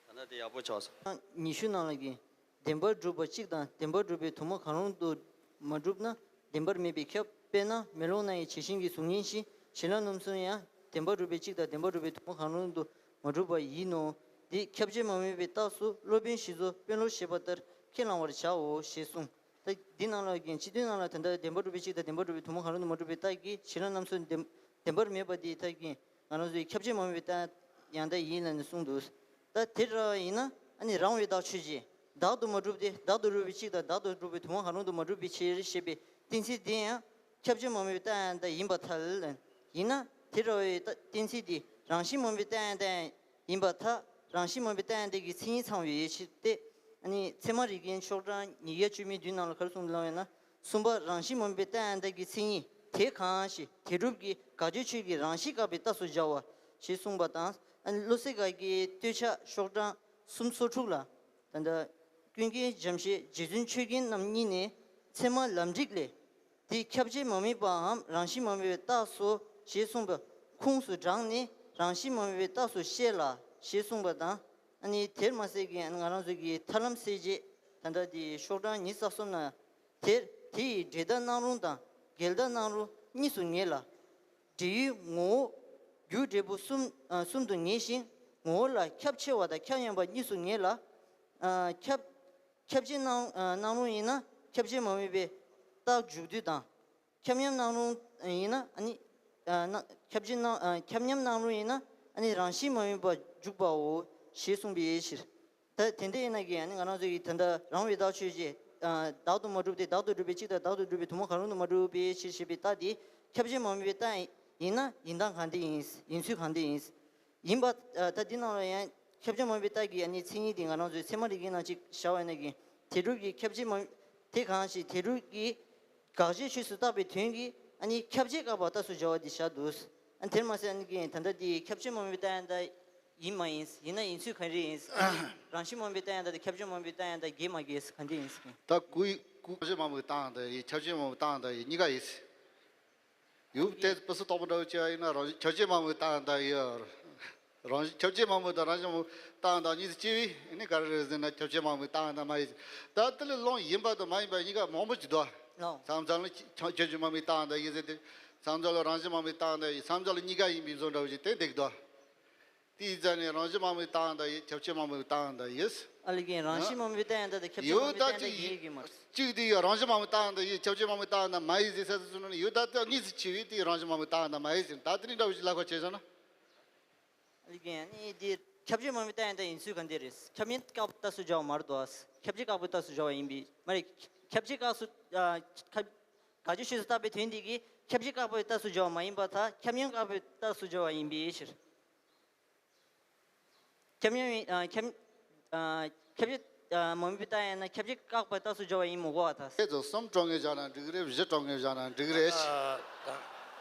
ད་ནི་དེ་ཡག་པོ་ཆགས་སོང་། ཉི་ཤུ་ནང་ལ་གི་བདེན་པར་གྲུབ་པ་གཅིག་དང་བདེན་པར་གྲུབ་པའི་དུ་མ་གང་རུང་དུ་མ་གྲུབ་ན་བདེན་པར་མེད་པས་ཁྱབ། དཔེར་ན་མེ་ལོང་ན་ཡི་བྱད་བཞིན་གྱི་གཟུགས་བརྙན་བཞིན་བྱིན་རླབས་རྣམ་གསུམ་ཡང་བདེན་པར་གྲུབ་པའི་གཅིག་དང་བདེན་པར་གྲུབ་པའི་དུ་མ་གང་རུང་དུ་མ་གྲུབ་པ་ཡིན་ནོ། འདི་ཁྱབ་བྱེད་མ་དམིགས་པའི་རྟགས་སུ་སློབ་དཔོན་ཞི་རྫོགས་དཔོན་སློབ་ཞེས་པ་ལྟར་ཁས་བླང་བར་བྱའོ་ཞེས་གསུངས། ད་འདི་ནང་ལ་གི་སྤྱི་དོན་ནང་ལ་ད་ལྟ་བདེན་པར་གྲུབ་པའི་གཅིག་དང་བདེན་པར་གྲུབ་པའི་དུ་མ་གང་རུང་དུ་མ་གྲུབ་པའི་རྟགས་ཀྱིས་བྱིན་རླབས་རྣམ་གསུམ་བདེན་བདེན་པར་མེད་པ་དེའི་རྟགས་ཀྱིས་ང་རང་ཚོའི་ཁྱབ་བྱེད་མ་དམིགས་པའི་རྟགས་ཡང་དག་ཡིན་ལ་ནི་གསུངས་འདུག་ད་དེ་འདྲ་ཡིན་ན་ཨ་ནི་རང་འོད་བདག་ཆོས་ཅན། བདག་ཏུ་མ་གྲུབ་སྟེ་བདག་ཏུ་གྲུབ་པའི་གཅིག་དང་བདག་ཏུ་གྲུབ་པའི་དུ་མ་གང་རུང་དུ་མ་གྲུབ་པའི་ཕྱིར་ཞེས་པའི་གཏན་ཚིགས་འདི་ཡང་ཁྱབ་བྱེད་མ་དམིགས་པའི་རྟགས་ཡང་དག་ཡིན་པར་ཐལ། ཡིན་ན་དེ་འདྲ་བའི་རྟགས་གཏན་ཚིགས་འདི་རང་བཞིན་མ་དམིགས་པའི་རྟགས་ཡང་དག་ཡིན་པར་ཐལ། རང་བཞིན་མ་དམིགས་པའི་རྟགས་ཡང་དག་གི་མཚན་ཉིད་ཚང་བའི་ཕྱིར་ཏེ། ཨ་ནི་ཚད་མ་རིགས་མཁན་ཤོག་གྲངས་ཉིས་བརྒྱ་བཅུ་མེད་བདུན་ནང་ལ་ག་རེ་གསུངས་འདུག་ལབ་ཡོད་ན། གསུམ་པ་རང་བཞིན་མ་དམིགས་པའི་རྟགས་ཡང་དག་གི་མཚན་ཉིད་དེ་གང་ཞིག་དེ་སྒྲུབ་ཀྱི་དགག་བྱའི་ཆོས་ཀྱི་རང་བཞིན་བཀག་པའི་རྟགས་སུ་སྦྱར་བ་ཞེས་གསུངས་པ་དང་། ཨ་ནི་བློ་གསལ་དགའ་གི་སྟོད་ཆ་ཤོག་གྲངས་སུམ་ཅུ་སོ་དྲུག་ལ། ད་ལྟ་ཀུན་མཁྱེན་འཇམ་བཞད་རྗེ་བཙུན་ཆོས་རྒྱན་རྣམ་གཉིས་ནས་ཚད་མ་ལམ་འགྲིག་ལས། དེ་ཁྱབ་བྱེད་མ་དམིགས་པའམ་རང་བཞིན་མ་དམིགས་པའི་རྟགས་སོ་ཞེས་གསུངས་པ་ཁུངས་སུ་དྲངས་ནས་རང་བཞིན་མ་དམིགས་པའི་རྟགས་སུ་བཤད་ལ་ཞེས་གསུངས་པ་དང་། ཨ་ནི་དེར་མ་ཟད་ཀྱི་ང་རང་ཚོ་གི་ཐར་ལམ་གསལ་བྱེད་ད་ལྟ་དེ་ཤོག་གྲངས་ཉི་ཤུ་རྩ་གསུམ་ན། དེར་དེ་ཡི་འབྲེལ་ཟླ་སྣང་རུང་དང་འགལ་ཟླ་སྣང་རུང་གཉིས་སུ་ངེས་ལ། འབྲེལ་ཡུལ་ངོ་བོ་རྒྱུ་འབྲས་བུ་གསུམ་ཨ་གསུམ་དུ་ངེས་ཤིང་ངོ་བོ་ལ་ཁྱབ་ཆེ་བ་དང་ཁྱབ་ཉམས་པ་གཉིས་སུ་ངེས་ལ། ཨ་ཁྱབ་ཁྱབ་བྱེད་སྣང་ཨ་སྣང་རུང་ཡིན་ན་ཁྱབ་བྱེད་མ་དམིགས་པའི་རྟགས་འཇུག་དུས་དང་། ཁྱབ་ཉམས་སྣང་རུང་ཡིན་ན་ཨ་ནི་ཨ་ན་ཁྱབ་བྱེད་སྣང་ཨ་ཁྱབ་ཉམས་སྣང་རུང་ཡིན་ན་ཨ་ནི་རང་བཞིན་མ་དམིགས་པ་འཇུག་པའོ་ཞེས་གསུངས་པའི་ཕྱིར། ད་དེ་འདྲ་ཡིན་ན་གི་ཨ་ནི་ང་རང་ཚོ་གི་ད་ལྟ་རང་འོད་བདག་ཆོས་ཅན། ཨ་བདག་ཏུ་མ་གྲུབ་སྟེ་བདག་ཏུ་གྲུབ་པའི་གཅིག་དང་བདག་ཏུ་གྲུབ་པའི་དུ་མ་གང་རུང་དུ་མ་གྲུབ་པའི་ཕྱིར་ཞེས་པའི་རྟགས་དེ་ཁྱབ་བྱེད་མ་དམིགས་པའི་རྟགས་ཡིན་ན་ཡིན་སྟངས་གང་འདྲ་ཡིན། ཡིན་ཚུལ་གང་འདྲ་ཡིན། ཡིན་པ། ཨ་ད་འདི་ནང་ལ་ཡང་ཁྱབ་བྱེད་མ་དམིགས་པའི་རྟགས་ཀྱི་ཨ་ནི་མཚན་ཉིད་དེ་ང་རང་ཚོའི་ཚད་མ་རིག་པའི་ནང་གཅིག་བཞག་པ་ཡིན་ན་གི་དེ་སྒྲུབ་ཀྱི་ཁྱབ་བྱེད་མ་དམིགས་དེ་གང་ཞིག་དེ་སྒྲུབ་ཀྱི་དགག་བྱའི་ཆོས་སུ་བཏགས་པའི་དོན་གྱིས་ཨ་ནི་ཁྱབ་བྱེད་བཀག་པ་རྟགས་སུ་སྦྱར་བ་འདི་བཞག་འདུག་ཨ་དེར་མ་ཟད་ཨ་ནི་གི་ད་ལྟ་འདི་ཁྱབ་བྱེད་མ་དམིགས་པའི་རྟགས་ཡང་དག་ཡིན་མ་ཡིན། ཡིན་ན་ཡིན་ཚུལ་ག་རེ་ཡིན། རང་བཞིན་མ་དམིགས་པའི་རྟགས་ཡང་དག་དང་ཁྱབ་བྱེད་མ་དམིགས་པའི་རྟགས་ཡང་དག་འགལ་མ་འགལ་ག་འདྲ་ཡིན། ད་ཀུན་ཀུན་རང་བཞིན་མ་དམིགས་པའི་རྟགས་ཡང་དག་ཡིན། ཁྱབ་བྱེད་མ་དམིགས་པའི་རྟགས་ཡང་དག་ཡིན། གཉིས་ཀ་ཡིན། ཡུལ་དེ་སྤུ་སུ་དོག་པོ་འདྲ་བོ་བྱས་པ་ཡིན་ན་རང་བཞིན་ཁྱབ་བྱེད་མ་དམིགས་པའི་རྟགས་ཡང་དག་ཡིན། རང་བཞིན་ཁྱབ་བྱེད་མ་དམིགས་དང་རང་བཞིན་མ་དམིགས་རྟགས་ཡང་དག་གཉིས་སུ་སྐྱེ་བས་ཨ་ནི་ག་རེ་རེད་ཟེར་ན་ཁྱབ་བྱེད་མ་དམིགས་རྟགས་ཡང་དག་མ་ཡིན། ད་དེ་ལས་ལོང་ཡིན་པ་དང་མ་ཡིན་པ་གཉིས་ཀ་མང་པོ་ཅིག་འདུག་ལོང་། མཚམས་མཚམས་ལ་ཁྱབ་བྱེད་མ་དམིགས་རྟགས་ཡང་དག་ཡིན་ཟེར་ཏེ། མཚམས་མཚམས་ལ་རང་བཞིན་མ་དམིགས་རྟགས་ཡང་དག་ཡིན། མཚམས་མཚམས་ལ་གཉིས་ཀ་ཡིན་པའི་བཟོ་འདྲ་བོ་ཅིག་དེ་འདུག་འདུག་དེའི་རྩ་ནས་རང་བཞིན་མ་དམིགས་རྟགས་ཡང་དག་ཡིན། ཁྱབ་བྱེད་མ་དམིགས་རྟགས་ཡང་དག་ཡིན། ཨ་ལས་ཀྱི་རང་བཞིན་མ་དམིགས་པའི་རྟགས་ཡང་དག་དང་ཁྱབ་བྱེད་མ་དམིགས་པའི་རྟགས་ཡང་དག་ཡིན་ཡོད་ཀྱི་མ་རེད། གཅིག་དེ་ཡོད་རང་བཞིན་མ་དམིགས་རྟགས་ཡང་དག་ཡིན། ཁྱབ་བྱེད་མ་དམིགས་རྟགས་ཡང་དག་མ་ཡིན་ཟེར་ས་དེ་ཚོ་ནང་ནས་ཡོད། ད་ལྟ་གཉིས་སུ་ཕྱེ་བའི་དེ་རང་བཞིན་མ་དམིགས་རྟགས་ཡང་དག་མ་ཡིན་ཟེར། ད་དེ་ནི་འདྲ་བོ་ཞིག་ལ་ཁ་ཆེ་ས་ན། ཨ་ལས་ཀྱི་ནི་དེ་ཁྱབ་བྱེད་མ་དམིགས་རྟགས་ཡང་དག་ཡིན་ཚུལ་ག་འདི་རེད། ཁྱབ་མིན་བཀག་པའི་རྟགས་སུ་སྦྱར་བ་མ་རེད་དོ། ཁྱབ་བྱེད་བཀག་པའི་རྟགས་སུ་སྦྱར་བ་ཡིན་པས་མ་རེད། ཁྱབ་བྱེད་བཀག་སུ་ཨ་ཁྱབ་དགག་བྱའི་ཆོས་སུ་བཏགས་པའི་དོན་དེ་གིས་ཁྱབ་བྱེད་བཀག་པའི་རྟགས་སུ་སྦྱར་བ་མ་ཡིན་པར་ཐལ། ཁྱབ་མིན་བཀག་པའི་རྟགས་སུ་སྦྱར་བ་ཡིན་པའི་ཕྱིར། ཁྱབ་མིན་ཨ་ཁྱབ་ཨ་ཁྱབ་བྱེད་ཨ་མ་དམིགས་པའི་རྟགས་ཡང་དག་ཁྱབ་བྱེད་བཀག་པའི་རྟགས་སུ་སྦྱར་བ་ཡིན་མི་དགོས་པར་ཐལ། ཨེ་ཙོ་གསུམ་སྤྲོ་ངེས་བཞག་ན་འགྲིག་རེད། བཞི་སྤྲོ་ངེས་བཞག་ན་འགྲིག་རེད།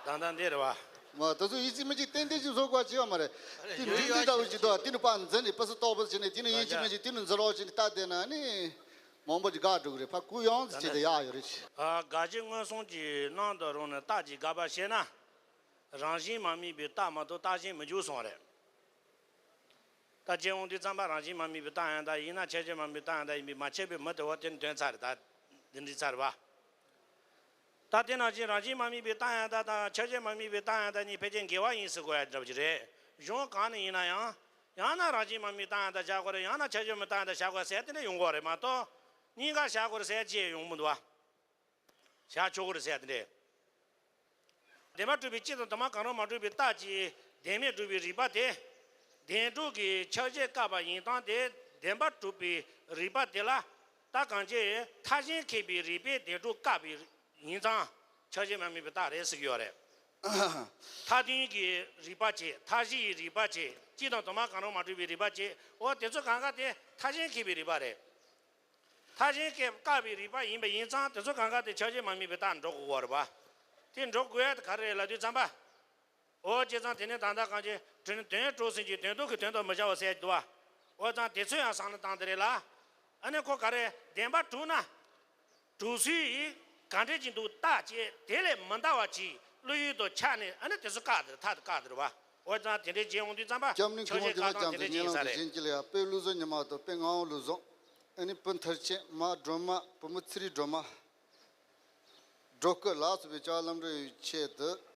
ད་ད་ད་འདི་རེད་བ། མ་དེ་ཚོ་ཡིན་གཅིག་མིན་གཅིག་ཏན་ཏན་ཅིག་བཟོ་དགོས་བྱེད་པ་མ་རེད། དེ་འདྲ་འདི་འདྲ་བོ་ཅིག་འདུག་དེ་ནི་ཕར་འཛིན་ནས་ཕར་སུ་ལྟོགས་པ་བྱས་ནས་དེ་ནི་ཡིན་གཅིག་མིན་གཅིག་དེ་ནི་འཛིན་རོགས་བྱས་ནས་ལྟ་བསྡད་ན་ནི་མང་པོ་ཅིག་དགག་འགྲོ་གི་རེད། ཕར་གུ་ཡངས་ཙམ་བྱས་ཏེ་ཡག་ཡོད་རེད། ཨ་དགག་བྱའི་མངོན་སུམ་གྱི་སྣང་དུ་རུང་ནས་རྟགས་ཀྱི་དགག་པ་བཤད་ན། རང་བཞིན་མ་དམིགས་པའི་རྟགས་མ་གཏོགས་རྟགས་གཞན་མི་འཇུག་གསུངས་པ་རེད། ད་སྤྱིར་འོང་དུས་ཙམ་པ་རང་བཞིན་མ་དམིགས་པའི་རྟགས་ཡང་དག་ཡིན་ན་ཁྱབ་བྱེད་མ་དམིགས་པའི་རྟགས་ཡང་དག་ཡིན་པས་མ་ཁྱབ་པའི་མུ་སྟེགས་པ་དེ་ནི་དོན་ཚར་རེད། ད་འདི་འགྲིག་ཚར་བ། ད་དེ་ནང་བཞིན་རང་བཞིན་མ་དམིགས་པའི་རྟགས་ཡང་དག་དང་ཁྱབ་བྱེད་མ་དམིགས་པའི་རྟགས་ཡང་དག་གཉིས་ཕལ་ཆེར་འགལ་བ་ཡིན་ཟེར་དགོས་ཡ་འདྲ་བ་ཅིག་རེད། གཞུང་གང་ནས་ཡིན་ན་ཡང་། ཡང་ན་རང་བཞིན་མ་དམིགས་རྟགས་ཡང་དག་བཞག་དགོས་རེད། ཡང་ན་ཁྱབ་བྱེད་མ་དམིགས་རྟགས་ཡང་དག་བཞག་དགོས་ཟེར་དེ་འདྲ་ཡོང་གི་རེད་མ་གཏོགས། གཉིས་ཀ་བཞག་དགོས་རེད་ཟེར་ཅིག་ཡོང་མི་འདུག་བ། བཞག་ཆོག་གི་རེད་ཟེར་དེ་འདྲས། བདེན་པར་གྲུབ་པའི་སྤྱི་དང་དུ་མ་གང་རུང་མ་གྲུབ་པའི་རྟགས་ཀྱིས་བདེན་མེད་སྒྲུབ་པའི་རིགས་པ་དེ། བདེན་གྲུབ་ཀྱི་ཁྱབ་བྱེད་བཀག་པ་ཡིན་སྟངས་དེ་བདེན་པར་གྲུབ་པའི་རིགས་པ་དེ་ལ་རྟགས་གང་ཅི། མཐའ་གཞན་མཁས་པའི་རིགས་པས་བདེན་གྲུབ་བཀག་པའི་ཡིན་ཙང་ཁྱབ་བྱེད་མ་དམིགས་པའི་རྟགས་རེད་ཟེར་གྱི་ཡོད་རེད། མཐའ་དོན་གྱི་རིགས་པ་བྱས། མཐའ་བཞིའི་རིགས་པ་བྱས། སྤྱི་དང་དུ་མ་གང་རུང་མ་གྲུབ་པའི་རིགས་པ་བྱས། འོ་དེ་ཚོ་གང་ག་དེ་མཐའ་གཞན་མཁས་པའི་རིགས་པ་རེད། མཐའ་གཞན་སྐབས་བཀག་པའི་རིགས་པ་ཡིན་པ་ཡིན་ཙང་དེ་ཚོ་གང་ག་དེ་ཁྱབ་བྱེད་མ་དམིགས་པའི་རྟགས་འགྲོ་དགོས་པ་རེད་པ། དེ་འགྲོ་དགོས་ཡ་དེ་ག་རེ་རེད་ལབ་དུས་ཙམ་པ། འོ་བྱས་ཙང་དེ་ནས་ད་ལྟ་གང་ཅི་དྲི་ནི་དོན་གྲུབ་ཟིན་གྱི་དོན་ལྡོག་གི་དོན་དུ་མི་བྱ་བ་ཟེར་གྱི་འདུག་བ། འོ་ཙང་དེ་ཚོ་ཡང་བསམ་བློ་བཏང་དེ་རེད་ལ། ཨ་ནི་ཁོ་ག་རེ་བདེན་པ་གྲུབ་ན། གྲུབ་ཚུལ་ཡིས་གང་འདྲ་ཅིག་འདུག་རྟགས་ཅེས་དེ་ལས་མི་འདའ་བ་ཅིག་བློ་ཡུལ་དུ་ཆགས་ནས་ཨ་ནི་དེ་ཚོ་བཀག་དེ་རེད། ཐག་དེ་བཀག་དེ་རེད་བ། འོ་ཙང་དེ་འདྲའི་རྗེས་འོང་དུས་ཙམ་པ་སྐྱབས་གནས་ཆོས་ཀུན་རྗེས་མ་བཀག་སྟངས་དེ་འདྲ་ཅིག་ཡིན་ས་རེད། སྐྱབས་གནས་ཀྱི་ལ་ཡ་དཔེ་བློ་བཟང་ཉི་མ་དང་དཔེ་ངག་དབང་བློ་བཟང་། ཨ་ནི་བུ་མཐར་ཕྱིན་མ་སྒྲོལ་མ། བུ་མོ་ཚེ་རིང་སྒྲོལ་མ། སྒྲོལ་སྐུ་ལ་སོགས་པའི་ལྕགས་ལམ་འགྲོ་ཡི་ཆེད་དུ།